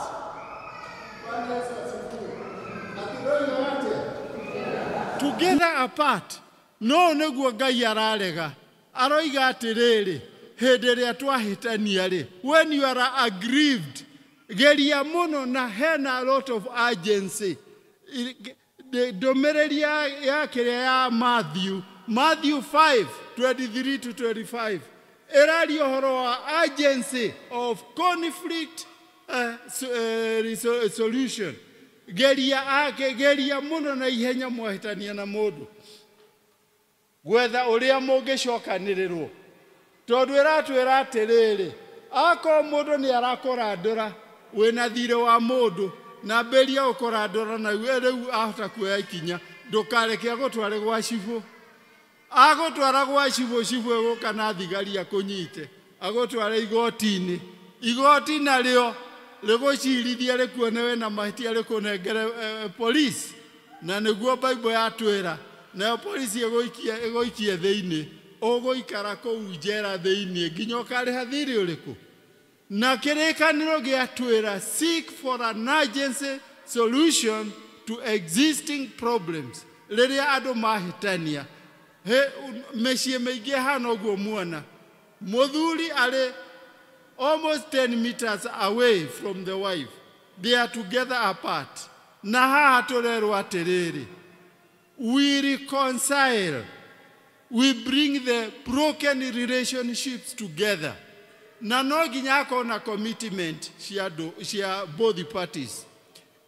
Speaker 17: Bwana Yesu asifiwe. Atĩraugaga atĩa? Together apart. No nĩguo Ngai ararega. Aroiga atĩrĩrĩ, hĩndĩ ĩrĩa twahĩtania rĩ, when you are aggrieved, geria mũno na hena a lot of urgency. Ndũmĩrĩri ya kĩrĩa ya Matthew, Matthew 5:23 to 25. Ĩraria ũhoro wa urgency of conflict solution. Geria mũno na ihenya mwahĩtania na mũndũ. Gwetha ũrĩa mũngĩcokanĩrĩrwo. Tondũ ĩratwĩra atĩrĩrĩ, akorwo mũndũ nĩ arakũrandũra, wĩna thirĩ wa mũndũ, na mbĩria gũkũrandũra na rĩu ahota kuoya ikinya, ndũkareke agũtware gwa cibũ. Agũtwara gwa cibũ, cibũ ĩgũka na thigari akũnyite, agũtware igoti-inĩ. Igoti narĩo rĩgũcirithia rĩkuone wĩna mahĩtia rĩkũnengere police. Na nĩguo Bible yatwĩra, nayo polisi ĩgũikie thĩinĩ, ũgũikara kũu njera thĩinĩ nginya ũkarĩha thirĩ ũrĩkũ. Na kĩrĩkanĩro gĩatwĩra, seek for an urgency solution to existing problems. Rĩrĩa andũ mahĩtania, mĩciĩ mĩingĩ ĩhana ũguo muona. Mũthuri arĩ almost 10 meters away from the wife. They are together apart. Na haha tũrerwo atĩrĩrĩ, we reconcile, we bring the broken relationships together. Na no nginya akorwo na commitment cia both parties.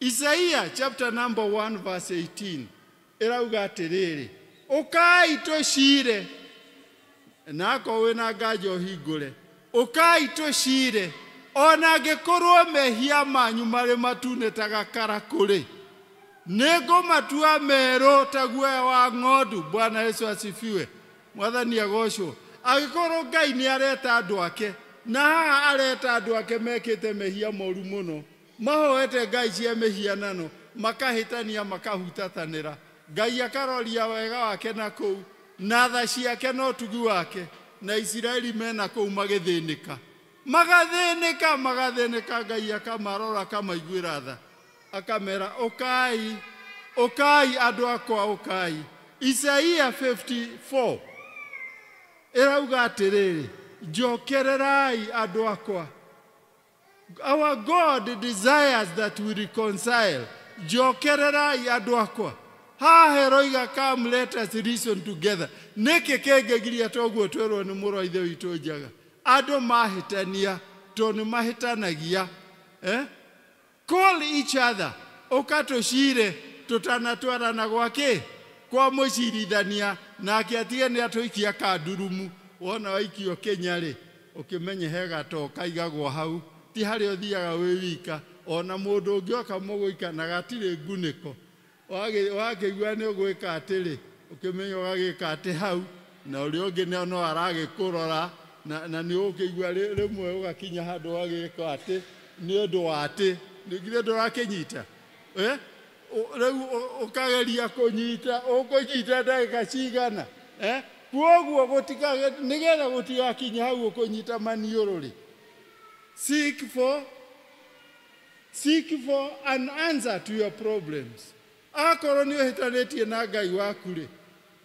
Speaker 17: Isaiah chapter number 1 verse 18 ĩrauga atĩrĩrĩ, ũkai tũcire, na akorwo wĩna nganja ũhingũre, ũkai tũcire, ona angĩkorwo mehia manyu marĩ matune ta gakarakũ-rĩ, nĩngũmatua merũ ta guoya wa ng'ondu. Bwana Yesu asifiwe. Mwathani agocwo. Angĩkorwo Ngai nĩ areta andũ ake, na haha areta andũ ake mekĩte mehia moru mũno, mahoete Ngai cia mĩhianano, makahĩtania makahutatanĩra, Ngai akaroria wega wake na kũu, na tha ciake na ũtugi wake, na Isiraeli mena kũu magĩthĩnĩka. Magathĩnĩka, magathĩnĩka, Ngai akamarora akamaiguĩra tha. Akamera, ũkai, ũkai andũ akwa, ũkai. Isaiah 54 ĩrauga atĩrĩrĩ, njokererai andũ akwa. Our God desires that we reconcile. Njokererai andũ akwa. Haha ĩroiga, come let us reason together. Nĩkĩ kĩngĩgiria toguo twerwo nĩ mũrũ wa Ithe witũ Njaga? Andũ mahĩtania tondũ nĩ mahĩtanagia. Call each other. Ũka tũcire tũtanatwarana gwake kwa mũcirithania, nake atige nĩ atũikia kandurumu. Wona waikio Kenya rĩ, ũkĩmenye he gatoo kaigagwo hau, ti harĩa ũthiaga wĩ wika. Ona mũndũ ũngĩoka mũgũika na gatirĩ ngunĩko, wakĩigua nĩ ũgwĩka atĩrĩ, ũkĩmenya ũgagĩka atĩ hau, na ũrĩa ũngĩ no aragĩkũrora, na nĩ ũgũkĩigua rĩmwe ũgakinya handũ ũgagĩka atĩ nĩ ũndũ wa atĩ, githĩ ndũrakĩnyita? Rĩu ũkageria kũnyita, ũkũnyita ndagĩka cigana? Kwoguo nĩgetha gũtigakinye hau ũkũnyita maniũrũ rĩ, seek for an answer to your problems. Akorwo nĩ ũhĩtanĩtie na Ngai waku rĩ,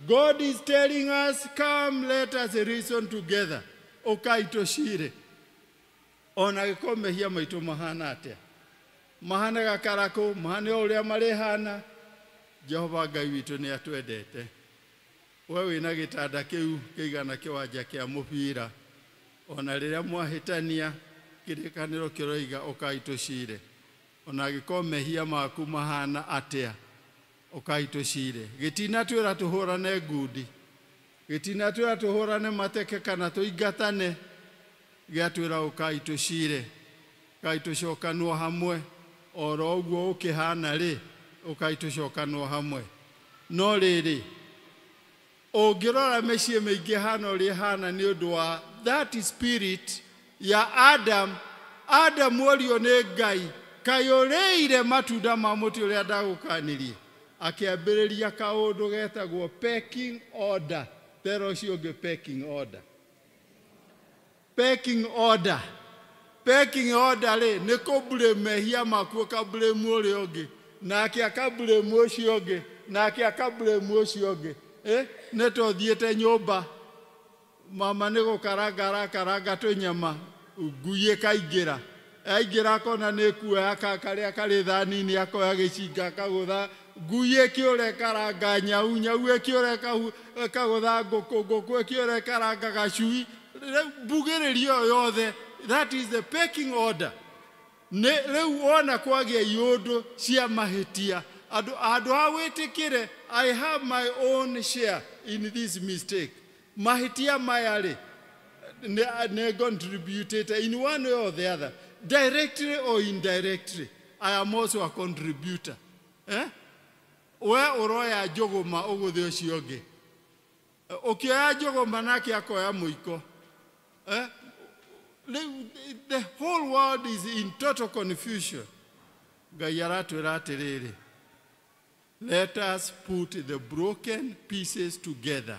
Speaker 17: God is telling us, come let us reason together. Ũkai tũcire. Ona gĩkorwo mehia maitũ mahana atĩa, mahane gakarakũ, mahane o ũrĩa marĩhana, Jehova Ngai witũ nĩ atwendete. We wĩna gĩtanda kĩu kĩigana kĩwanja kĩa mũbira, ona rĩrĩa mwahĩtania kĩrĩkanĩro kĩroiga ũkai tũcire. Ona angĩkorwo mehia maku mahana atĩa, ũkai tũcire. Gĩtinatwĩra tũhũrane ngundi, gĩtinatwĩra tũhũrane mateke kana tũingatane, gĩatwĩra ũkai tũcire, ũkai tũcokanwo hamwe. Oro ũguo ũkĩhana rĩ, ũkai tũcokanwo hamwe. No rĩrĩ, ũngĩrora mĩciĩ mĩingĩ hana ũrĩa ĩhana nĩ ũndũ wa that spirit ya Adam. Adam orio nĩ Ngai, kaĩ ũrĩire matunda ma mũtĩ ũrĩa ndagũkanirie? Akĩambĩrĩria kaũndũ getagwo pecking order. Tera ũcio ũngĩ pecking order. Pecking order. Pecking order rĩ, nĩ kũ mehia maku ũka blame ũrĩa ũngĩ, nake aka blame ũcio ũngĩ, nake aka blame ũcio ũngĩ. Nĩ tũthiĩte nyũmba, mama nĩ gũkaranga arakaranga tũnyama, ngui ĩkaingĩra. Aingĩra akona nĩ kuoya karĩa karĩ thani-inĩ, akoya gĩcinga akagũtha ngui ĩkĩũra ĩkaranga nyau, nyau ĩkĩũra ĩkagũtha ngũkũ, ngũkũ ĩkĩũra ĩkaranga gacui. Mbugĩrĩrio yothe, that is the pecking order. Nĩ rĩu wona kwagĩa iũndũ cia mahĩtia, andũ ha wĩtĩkĩre, I have my own share in this mistake. Mahĩtia maya rĩ, nĩ contributed in one way or the other, directly or indirectly. I am also a contributor. We ũroya njũgũma ũgũthe ũcio ũngĩ, ũkĩoya njũgũma nake akoya mũiko. The whole world is in total confusion. Ngai aratwĩra atĩrĩrĩ, let us put the broken pieces together,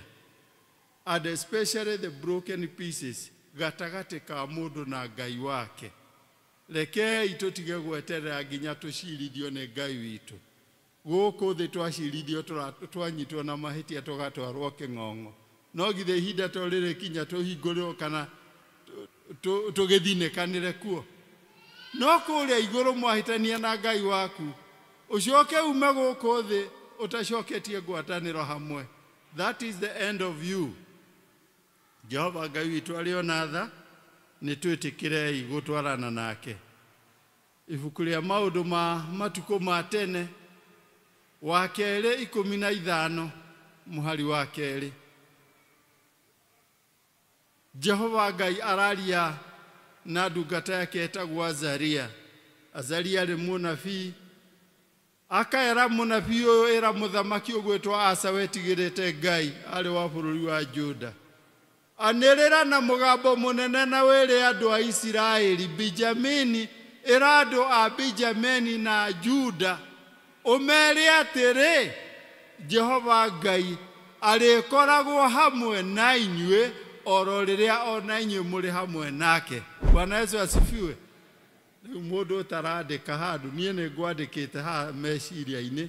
Speaker 17: and especially the broken pieces gatagatĩ ka mũndũ na Ngai wake. Rekei tũtige gweterera nginya tũcirithio nĩ Ngai witũ. Gũkũ thĩ twacirithio, twanyitwo na mahĩtia tũgatwarwo kĩng'ong'o. No githĩ ihinda to rĩrĩ kinya tũhingũrĩrwo kana tũgĩthinĩkanĩre kuo. No kũrĩa igũrũ mwahĩtania na Ngai waku, ũcoke ume gũkũ thĩ ũtacoketie ngwatanĩro hamwe. That is the end of you. Jehova Ngai witũ arĩ ona tha, nĩ twĩtĩkĩrei gũtwarana nake. Ibuku rĩa maũndũ ma matukũ ma tene, wa kerĩ 15 mũhari wa kerĩ. Jehova Ngai araria na ndungata yake etagwo Azaria. Azaria arĩ mũnabii. Akaera mũnabii ũyũ, ĩra mũthamaki ũgwĩtwo Asa wetigĩrĩte Ngai, arĩ wa bũrũri wa Juda. Anĩrĩra na mũgambo mũnene na wĩre andũ a Isiraeli, Benjamini, ĩra andũ a Benjamini na Juda, ũmere atĩrĩ, Jehova Ngai arĩkoragwo hamwe na inyuĩ oro rĩrĩa ona inyuĩ mũrĩ hamwe nake. Bwana Yesu asifiwe. Rĩu mũndũ ũtarandĩka handũ, niĩ nĩ ngwandĩkĩte haha meciria-inĩ,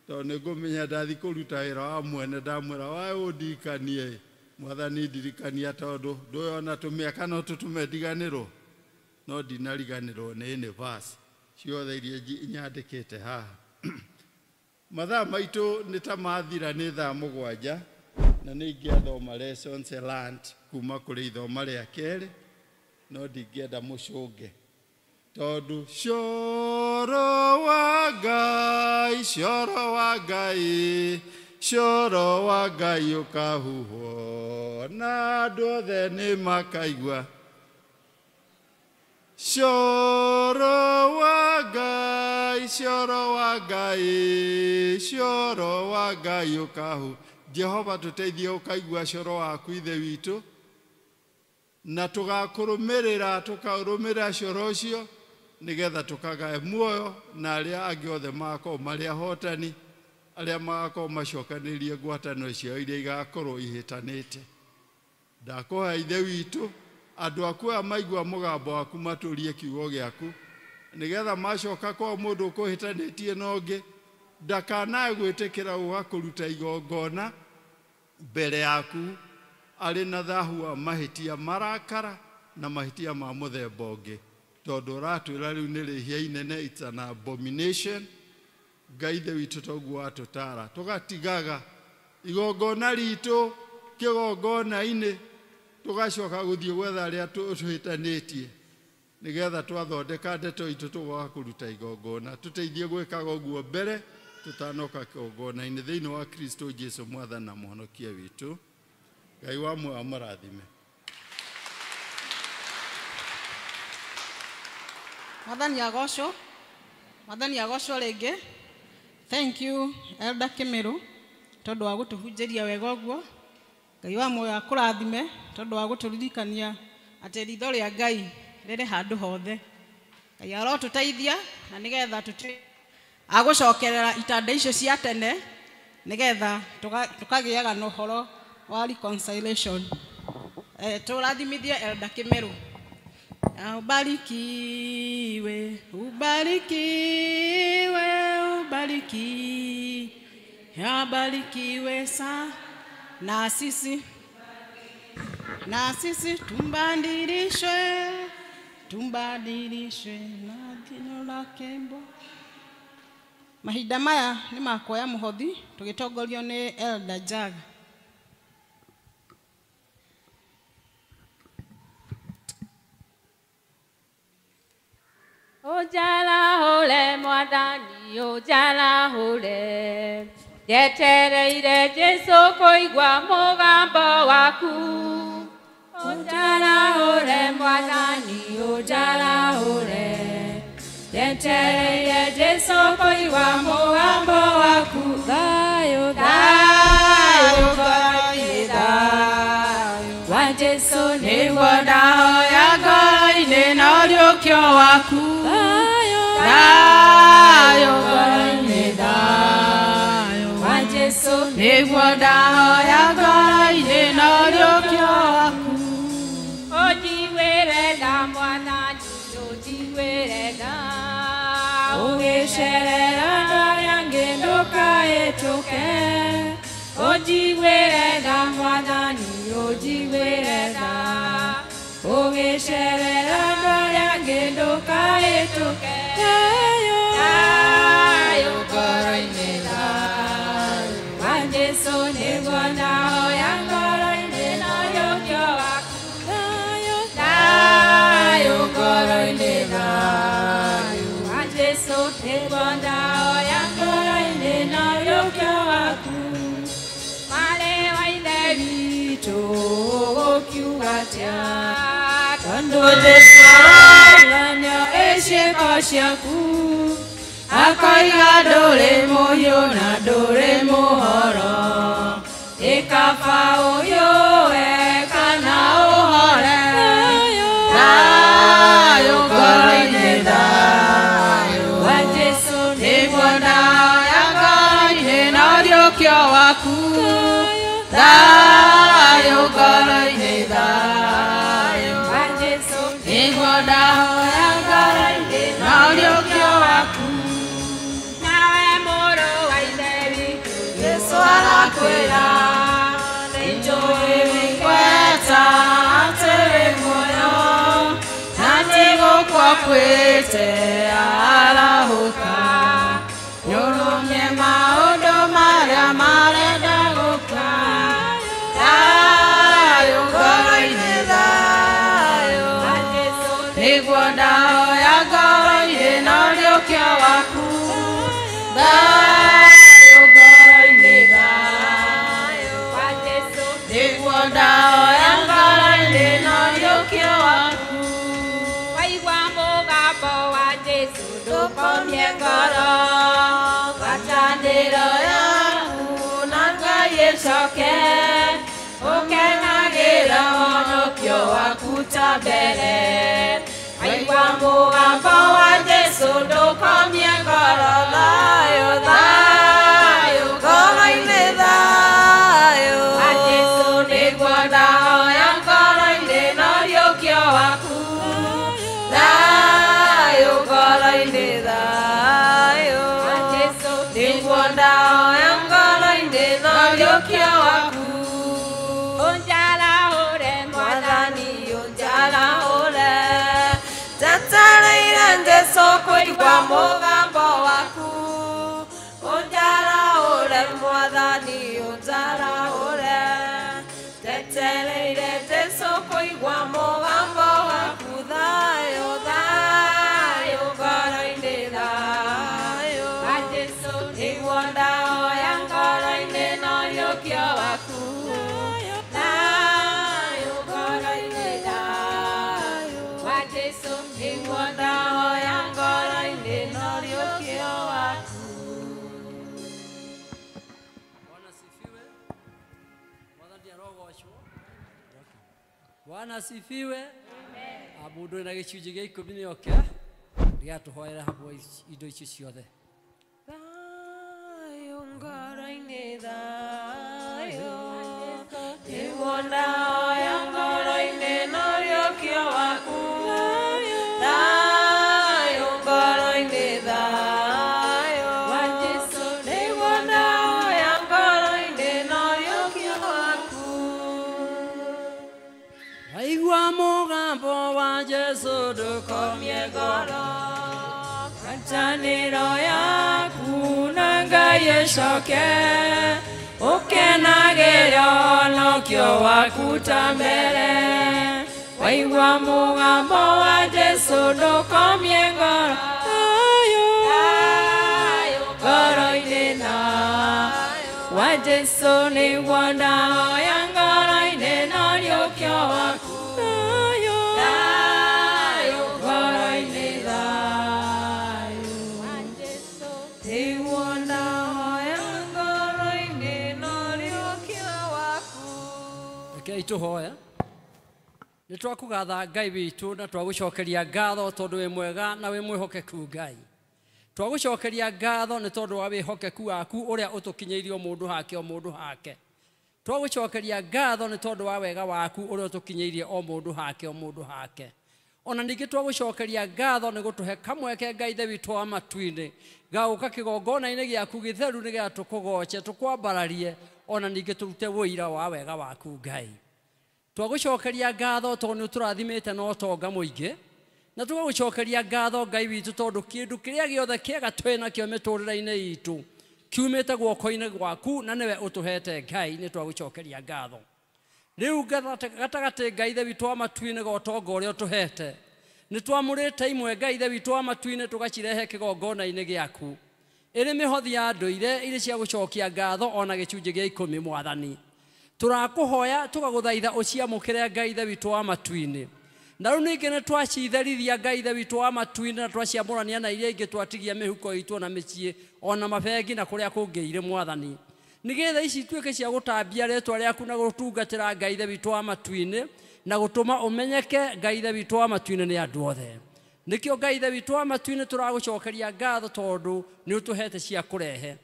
Speaker 17: tondũ nĩ ngũmenya ndathi kũruta wĩra wa mwene, ndamwĩra wae ũndirikanie, mwathani ndirikania, tondũ ndũyona tũmĩaka no tũtũme ndiganĩrwo. No ndinariganĩrwo nĩ nĩ verse ciothe iria nyandĩkĩte haha. Mathaa maitũ nĩ ta mathira, nĩ thaa 7, na nĩ ingĩathoma lessons learned kuma kũrĩ ithoma rĩa kerĩ, no ndingĩenda mũcũnge, tondũ coro wa Ngai, coro wa Ngai, coro wa Ngai ũkahuhwo na andũ othe nĩ makaigua. Coro wa Ngai, coro wa Ngai, coro wa Ngai ũkahu. Jehova tũteithie ũkaigua coro waku Ithe witũ, na tũgakũrũmĩrĩra, tũkarũmĩrĩra coro ũcio, nĩgetha tũkagae muoyo na arĩa angĩ othe magakorwo marĩ ahotani, arĩa magakorwo macokanĩrĩrie ngwatanĩro ciao iria igakorwo ihĩtanĩte. Ndakũhoya Ithe witũ, andũ aku aya maigua mũgambo waku matũrie kiugo gĩaku, nĩgetha macoka kwa mũndũ ũkũhĩtanĩtie na ũngĩ, ndakanae gwĩtĩkĩra gũka kũruta igongona mbere yaku arĩ na thahu wa mahĩtia marakara na mahĩtia ma mũthemba ũngĩ, tondũ ũratwĩra rĩu nĩ rĩhia inene, it's an abomination. Ngai Ithe witũ toguo watũtara tũgatigaga Igongona ritũ kĩgongona-inĩ tũgacoka gũthiĩ gwetha arĩa tũhĩtanĩtie nĩgetha twathondeka ndeto itũ tũgoka kũruta igongona. Tũteithie gwĩkaga ũguo mbere tũtanoka kĩgongona-inĩ thĩinĩ wa Kristo Jesu mwathani na mũhonokia witũ. Ngai wa muoyo amũrathime.
Speaker 15: Mwathani agocwo. Mwathani agocwo rĩngĩ. Thank you Elder Kĩmĩrũ tondũ wa gũtũhunjĩria wega ũguo. Ngai wa muoyo akũrathime tondũ wa gũtũririkania atĩ ritho rĩa Ngai rĩrĩ handũ hothe. Ngai arotũteithia na nĩgetha tũtuĩke agũcokerera itanda icio cia tene nĩgetha tũkagĩaga na ũhoro wa reconciliation. Tũrathimithie Elder Kĩmĩrũ. Ubarikiwe, ubarikiwe, ubarikiwe, abarikiwe sa na sisi tumbadilishwe, tumbadilishwe na jina lake Bwana. Mahinda maya nĩ makuoya mũhothi tũgĩtongorio nĩ Elder Jaga.
Speaker 2: Ũnjarahũre mwathani, ũnjarahũre, njetereire Jesũ kũigua mũgambo waku. Ũnjarahũre mwathani, ũnjarahũre, njetereire Jesũ kũigua mũgambo waku. Thayũ, thayũ ngoro-inĩ, thayũ wa Jesũ nĩguo ndahoya ngoro-inĩ na ũriũkio waku. Thayũ ngoro-inĩ, thayũ wa Jesũ nĩguo ndahoya ngoro-inĩ na ũriũkio waku. Ũnjiguĩre tha mwathani, ũnjiguĩre tha, ũgĩcerera andũ arĩa angĩ ndũkahĩtũke. Ũnjiguĩre tha mwathani, ũnjiguĩre tha, ũgĩcerera andũ arĩa angĩ ndũkahĩtũke. Thayũ ngoro-inĩ, thayũ wa Jesũ nĩguo ndahoya ngoro-inĩ na ũriũkio waku. Thayũ ngoro-inĩ, thayũ wa Jesũ nĩguo ndahoya ngoro-inĩ na ũriũkio waku. Mwarĩ wa Ithe witũ ũgũkiuga atĩa? Tondũ Jesũ arauga nĩoĩ ciĩko ciaku, akoiga ndũrĩ mũhiũ na ndũrĩ mũhoro. Ĩkaba ũhiũhe kana ũhore. Thayũ ngoro-inĩ, thayũ wa Jesũ nĩguo ndahoya ngoro-inĩ na ũriũkio waku. Thayũ ngoro-inĩ, thayũ wa Jesũ nĩguo ndahoya ngoro-inĩ na ũriũkio waku. Nawe mũrũ wa Ithe witũ Jesũ arakwĩra, nĩnjũĩ wĩgweta atĩ wĩ muoyo, na ndigũkua kwĩte arahũka. Nĩũrũmie maũndũ marĩa marenda gũka. Thayũ ngoro-inĩ, thayũ wa Jesũ nĩguo ndahoya ngoro-inĩ na ũriũkio waku. Thayũ ngoro-inĩ, thayũ wa Jesũ nĩguo ndahoya ngoro-inĩ na ũriũkio waku. Waigua mũgambo wa Jesũ ndũkomie ngoro, ngwatanĩro yaku na Ngai ĩcoke, ũkenagĩra ũhonokio waku ta mbere. Waigua mũgambo wa Jesũ ndũkomie ngoro, thayũ, thayũ ngoro-inĩ, thayũ wa Jesũ nĩguo ndahoya ngoro-inĩ na ũriũkio waku. Thayũ ngoro-inĩ, thayũ wa Jesũ nĩguo ndahoya ngoro-inĩ na ũriũkio waku. Ũnjarahũre mwathani, ũnjarahũre, njetereire Jesũ kũigua mũgambo waku. Ũnjarahũre mwathani, ũnjarahũre.
Speaker 18: Bwana asifiwe. Mũndũ wĩna gĩcunjĩ gĩa 10 nĩ oke nĩgetha tũhoere hamwe indo icio ciothe.
Speaker 7: Thayũ ngoro-inĩ, thayũ nĩguo ndahoya ngoro-inĩ na ũriũkio waku. Thayũ ngoro-inĩ, thayũ wa Jesũ nĩguo ndahoya ngoro-inĩ na ũriũkio waku.
Speaker 18: Waigua mũgambo wa Jesũ ndũkomie ngoro,
Speaker 7: ngwatanĩro yaku na Ngai ĩcoke, ũkenagĩre ũhonokio waku ta mbere. Waigua mũgambo wa Jesũ ndũkomie ngoro, thayũ ngoro-inĩ na wa Jesũ nĩguo ndahoya ngoro-inĩ na ũriũkio waku. Thayũ ngoro-inĩ, thayũ nĩguo ndahoya ngoro-inĩ na ũriũkio waku.
Speaker 18: Rekei tũhoe. Nĩ twakũgatha Ngai witũ na twagũcokeria ngatho tondũ wĩ mwega na wĩ mwĩhokeku Ngai. Twagũcokeria ngatho nĩ tondũ wa wĩhokeku waku ũrĩa ũtũkinyĩirie o mũndũ hake o mũndũ hake. Twagũcokeria ngatho nĩ tondũ wa wega waku ũrĩa ũtũkinyĩirie o mũndũ hake o mũndũ hake. Ona ningĩ twagũcokeria ngatho nĩ gũtũhe kamweke Ngai Ithe witũ wa matu-inĩ gagũka kĩgongona-inĩ gĩaku gĩtheru nĩgetha tũkũgoce tũkwambararie ona ningĩ tũrute ũira wa wega waku Ngai. Twagũcokeria ngatho tondũ nĩ ũtũrathimĩte na ũtonga mũingĩ, na tũgagũcokeria ngatho Ngai witũ tondũ kĩndũ kĩrĩa gĩothe kĩega twĩ nakĩo mĩtũrĩre-inĩ itũ kiumĩte guoko-inĩ gwaku na nĩwe ũtũhete Ngai, nĩ twagũcokeria ngatho. Rĩu gatagatĩ Ngai Ithe witũ wa matu-inĩ ga ũtonga ũrĩa ũtũhete, nĩ twamũrĩte imwe Ngai Ithe witũ wa matu-inĩ tũgacirehe kĩgongona-inĩ gĩaku ĩrĩ mĩhothi ya ndũire irĩ cia gũcokia ngatho ona gĩcunjĩ gĩa 10 Mwathani. Tũrakũhoya tũgagũthaitha ũciamũkĩre Ngai Ithe witũ wa matu-inĩ. Na rĩu ningĩ nĩ twacitherithia Ngai Ithe witũ wa matu-inĩ na twaciamũrania na iria ingĩ twatigia mĩhuko itũ na mĩciĩ ona mabengi na kũrĩa kũngĩ irĩ Mwathani, nĩgetha ici ituĩke cia gũtambia rĩtwa rĩaku na gũtungatĩra Ngai Ithe witũ wa matu-inĩ na gũtũma ũmenyeke Ngai Ithe witũ wa matu-inĩ nĩ andũ othe. Nĩkĩo Ngai Ithe witũ wa matu-inĩ tũragũcokeria ngatho tondũ nĩ ũtũhete cia kũrehe.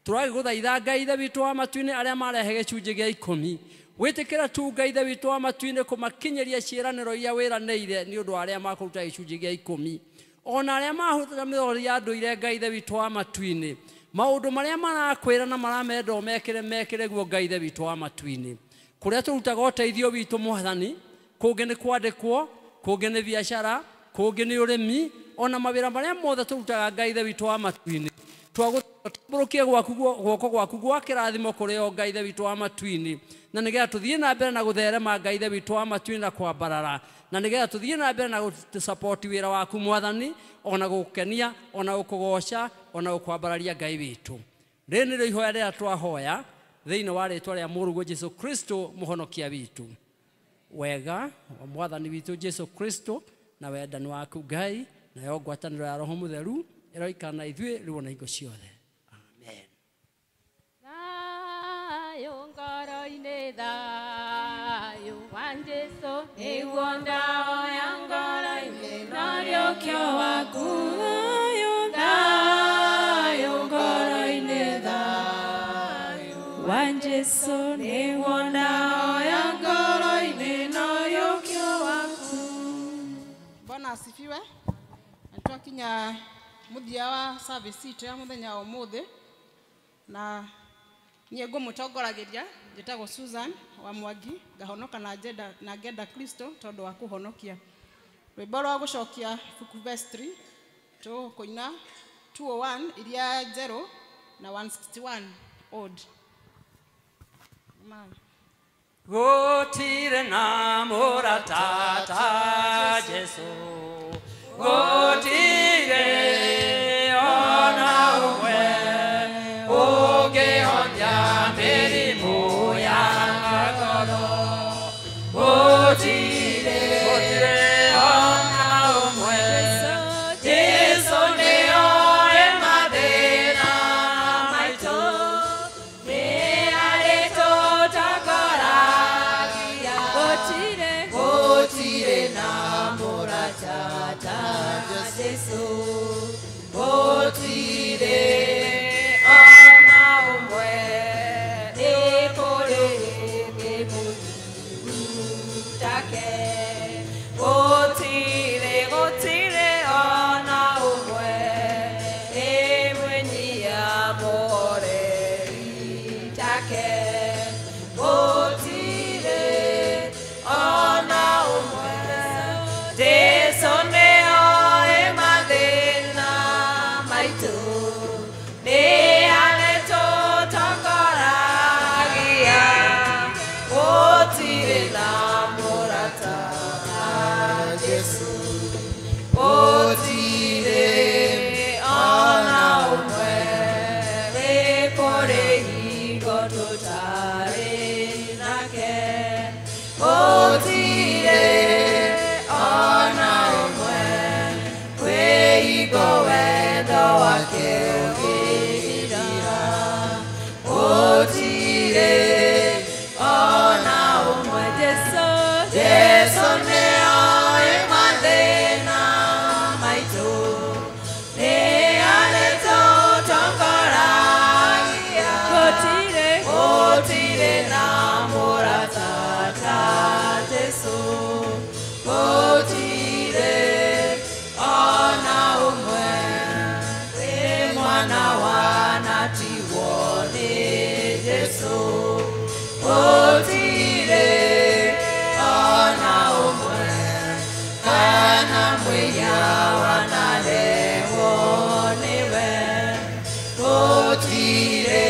Speaker 18: Tũragĩgũthaitha Ngai Ithe witũ wa matu-inĩ arĩa marehe gĩcunjĩ gĩa 10 wĩtĩkĩra tu Ngai Ithe witũ wa matu-inĩ kũmakinyĩria ciĩranĩro iria wĩranĩire nĩ ũndũ wa arĩa makũruta gĩcunjĩ gĩa 10 ona arĩa mahũthĩra mĩhothi ya ndũire Ngai Ithe witũ wa matu-inĩ maũndũ marĩa marakwĩra na maramenda ũmekĩre mekĩre guo Ngai Ithe witũ wa matu-inĩ. Kũrĩa tũrutaga ũteithio witũ Mwathani, kũngĩ nĩ kwandĩkwo, kũngĩ nĩ biacara, kũngĩ nĩ ũrĩmi, ona mawĩra marĩa mothe tũrutaga Ngai Ithe witũ wa matu-inĩ twagũtambũrũkie guoko gwaku gwa kĩrathimo kũrĩ o Ngai Ithe witũ wa matu-inĩ, na nĩgetha tũthiĩ na mbere na gũtherema Ngai Ithe witũ wa matu-inĩ na kwambarara, na nĩgetha tũthiĩ na mbere na gũsupport wĩra waku Mwathani, ona gũgũkenia, ona gũkũgoca, ona gũkwambararia Ngai witũ. Rĩrĩ nĩrĩo ihoya rĩrĩa twahoya thĩinĩ wa rĩtwa rĩa Mũrũguo Jesũ Kristo mũhonokia witũ. Wega wa Mwathani witũ Jesũ Kristo na wendani waku Ngai nayo ngwatanĩro ya Roho Mũtheru ĩroikara na ithuĩ rĩu na hingo ciothe. Amen.
Speaker 2: Thayũ ngoro-inĩ, thayũ wa Jesũ
Speaker 7: nĩguo ndahoya ngoro-inĩ na ũriũkio waku. Thayũ ngoro-inĩ, thayũ wa Jesũ nĩguo ndahoya ngoro-inĩ na ũriũkio waku.
Speaker 15: Bwana asifiwe. Twakinya muthia wa service itũ ya muthenya wa ũmũthĩ, na niĩ ngũmũtongoragia njĩtagwo Susan wa Mwangi, ngahonoka na ngenda na ngenda Kristo tondũ wa kũhonokia. Rwĩmbo rwa gũcokia ibuku verse 3 tũkũina 201 iria njerũ na 161 old. Amen.
Speaker 18: Gũtirĩ na mũrata ta Jesũ, gũtirĩ ona ũmwe ũngĩhonia mĩrimũ ya ngoro. Gũtirĩ ona ũmwe, Jesũ nĩoĩ mathĩna maitũ, nĩ arĩtũtongoragia. Gũtirĩ
Speaker 10: Jesu Gũtirĩ ona ũmwe wĩ kũrĩ hingo tũtarĩ nake Gũtirĩ ona ũmwe wĩ hingo wendo wake ũngĩthira Gũtirĩ ona ũmwe Jesu Jesu nĩoĩ mathĩna maitũ nĩarĩtũtongoragia Gũtirĩ gũtirĩ na mũrata ta Jesu Gũtirĩ ona ũmwe wĩ mwana wanatigwo nĩ Jesu Gũtirĩ ona ũmwe kana mwĩya wanarehwo nĩwe Gũtirĩ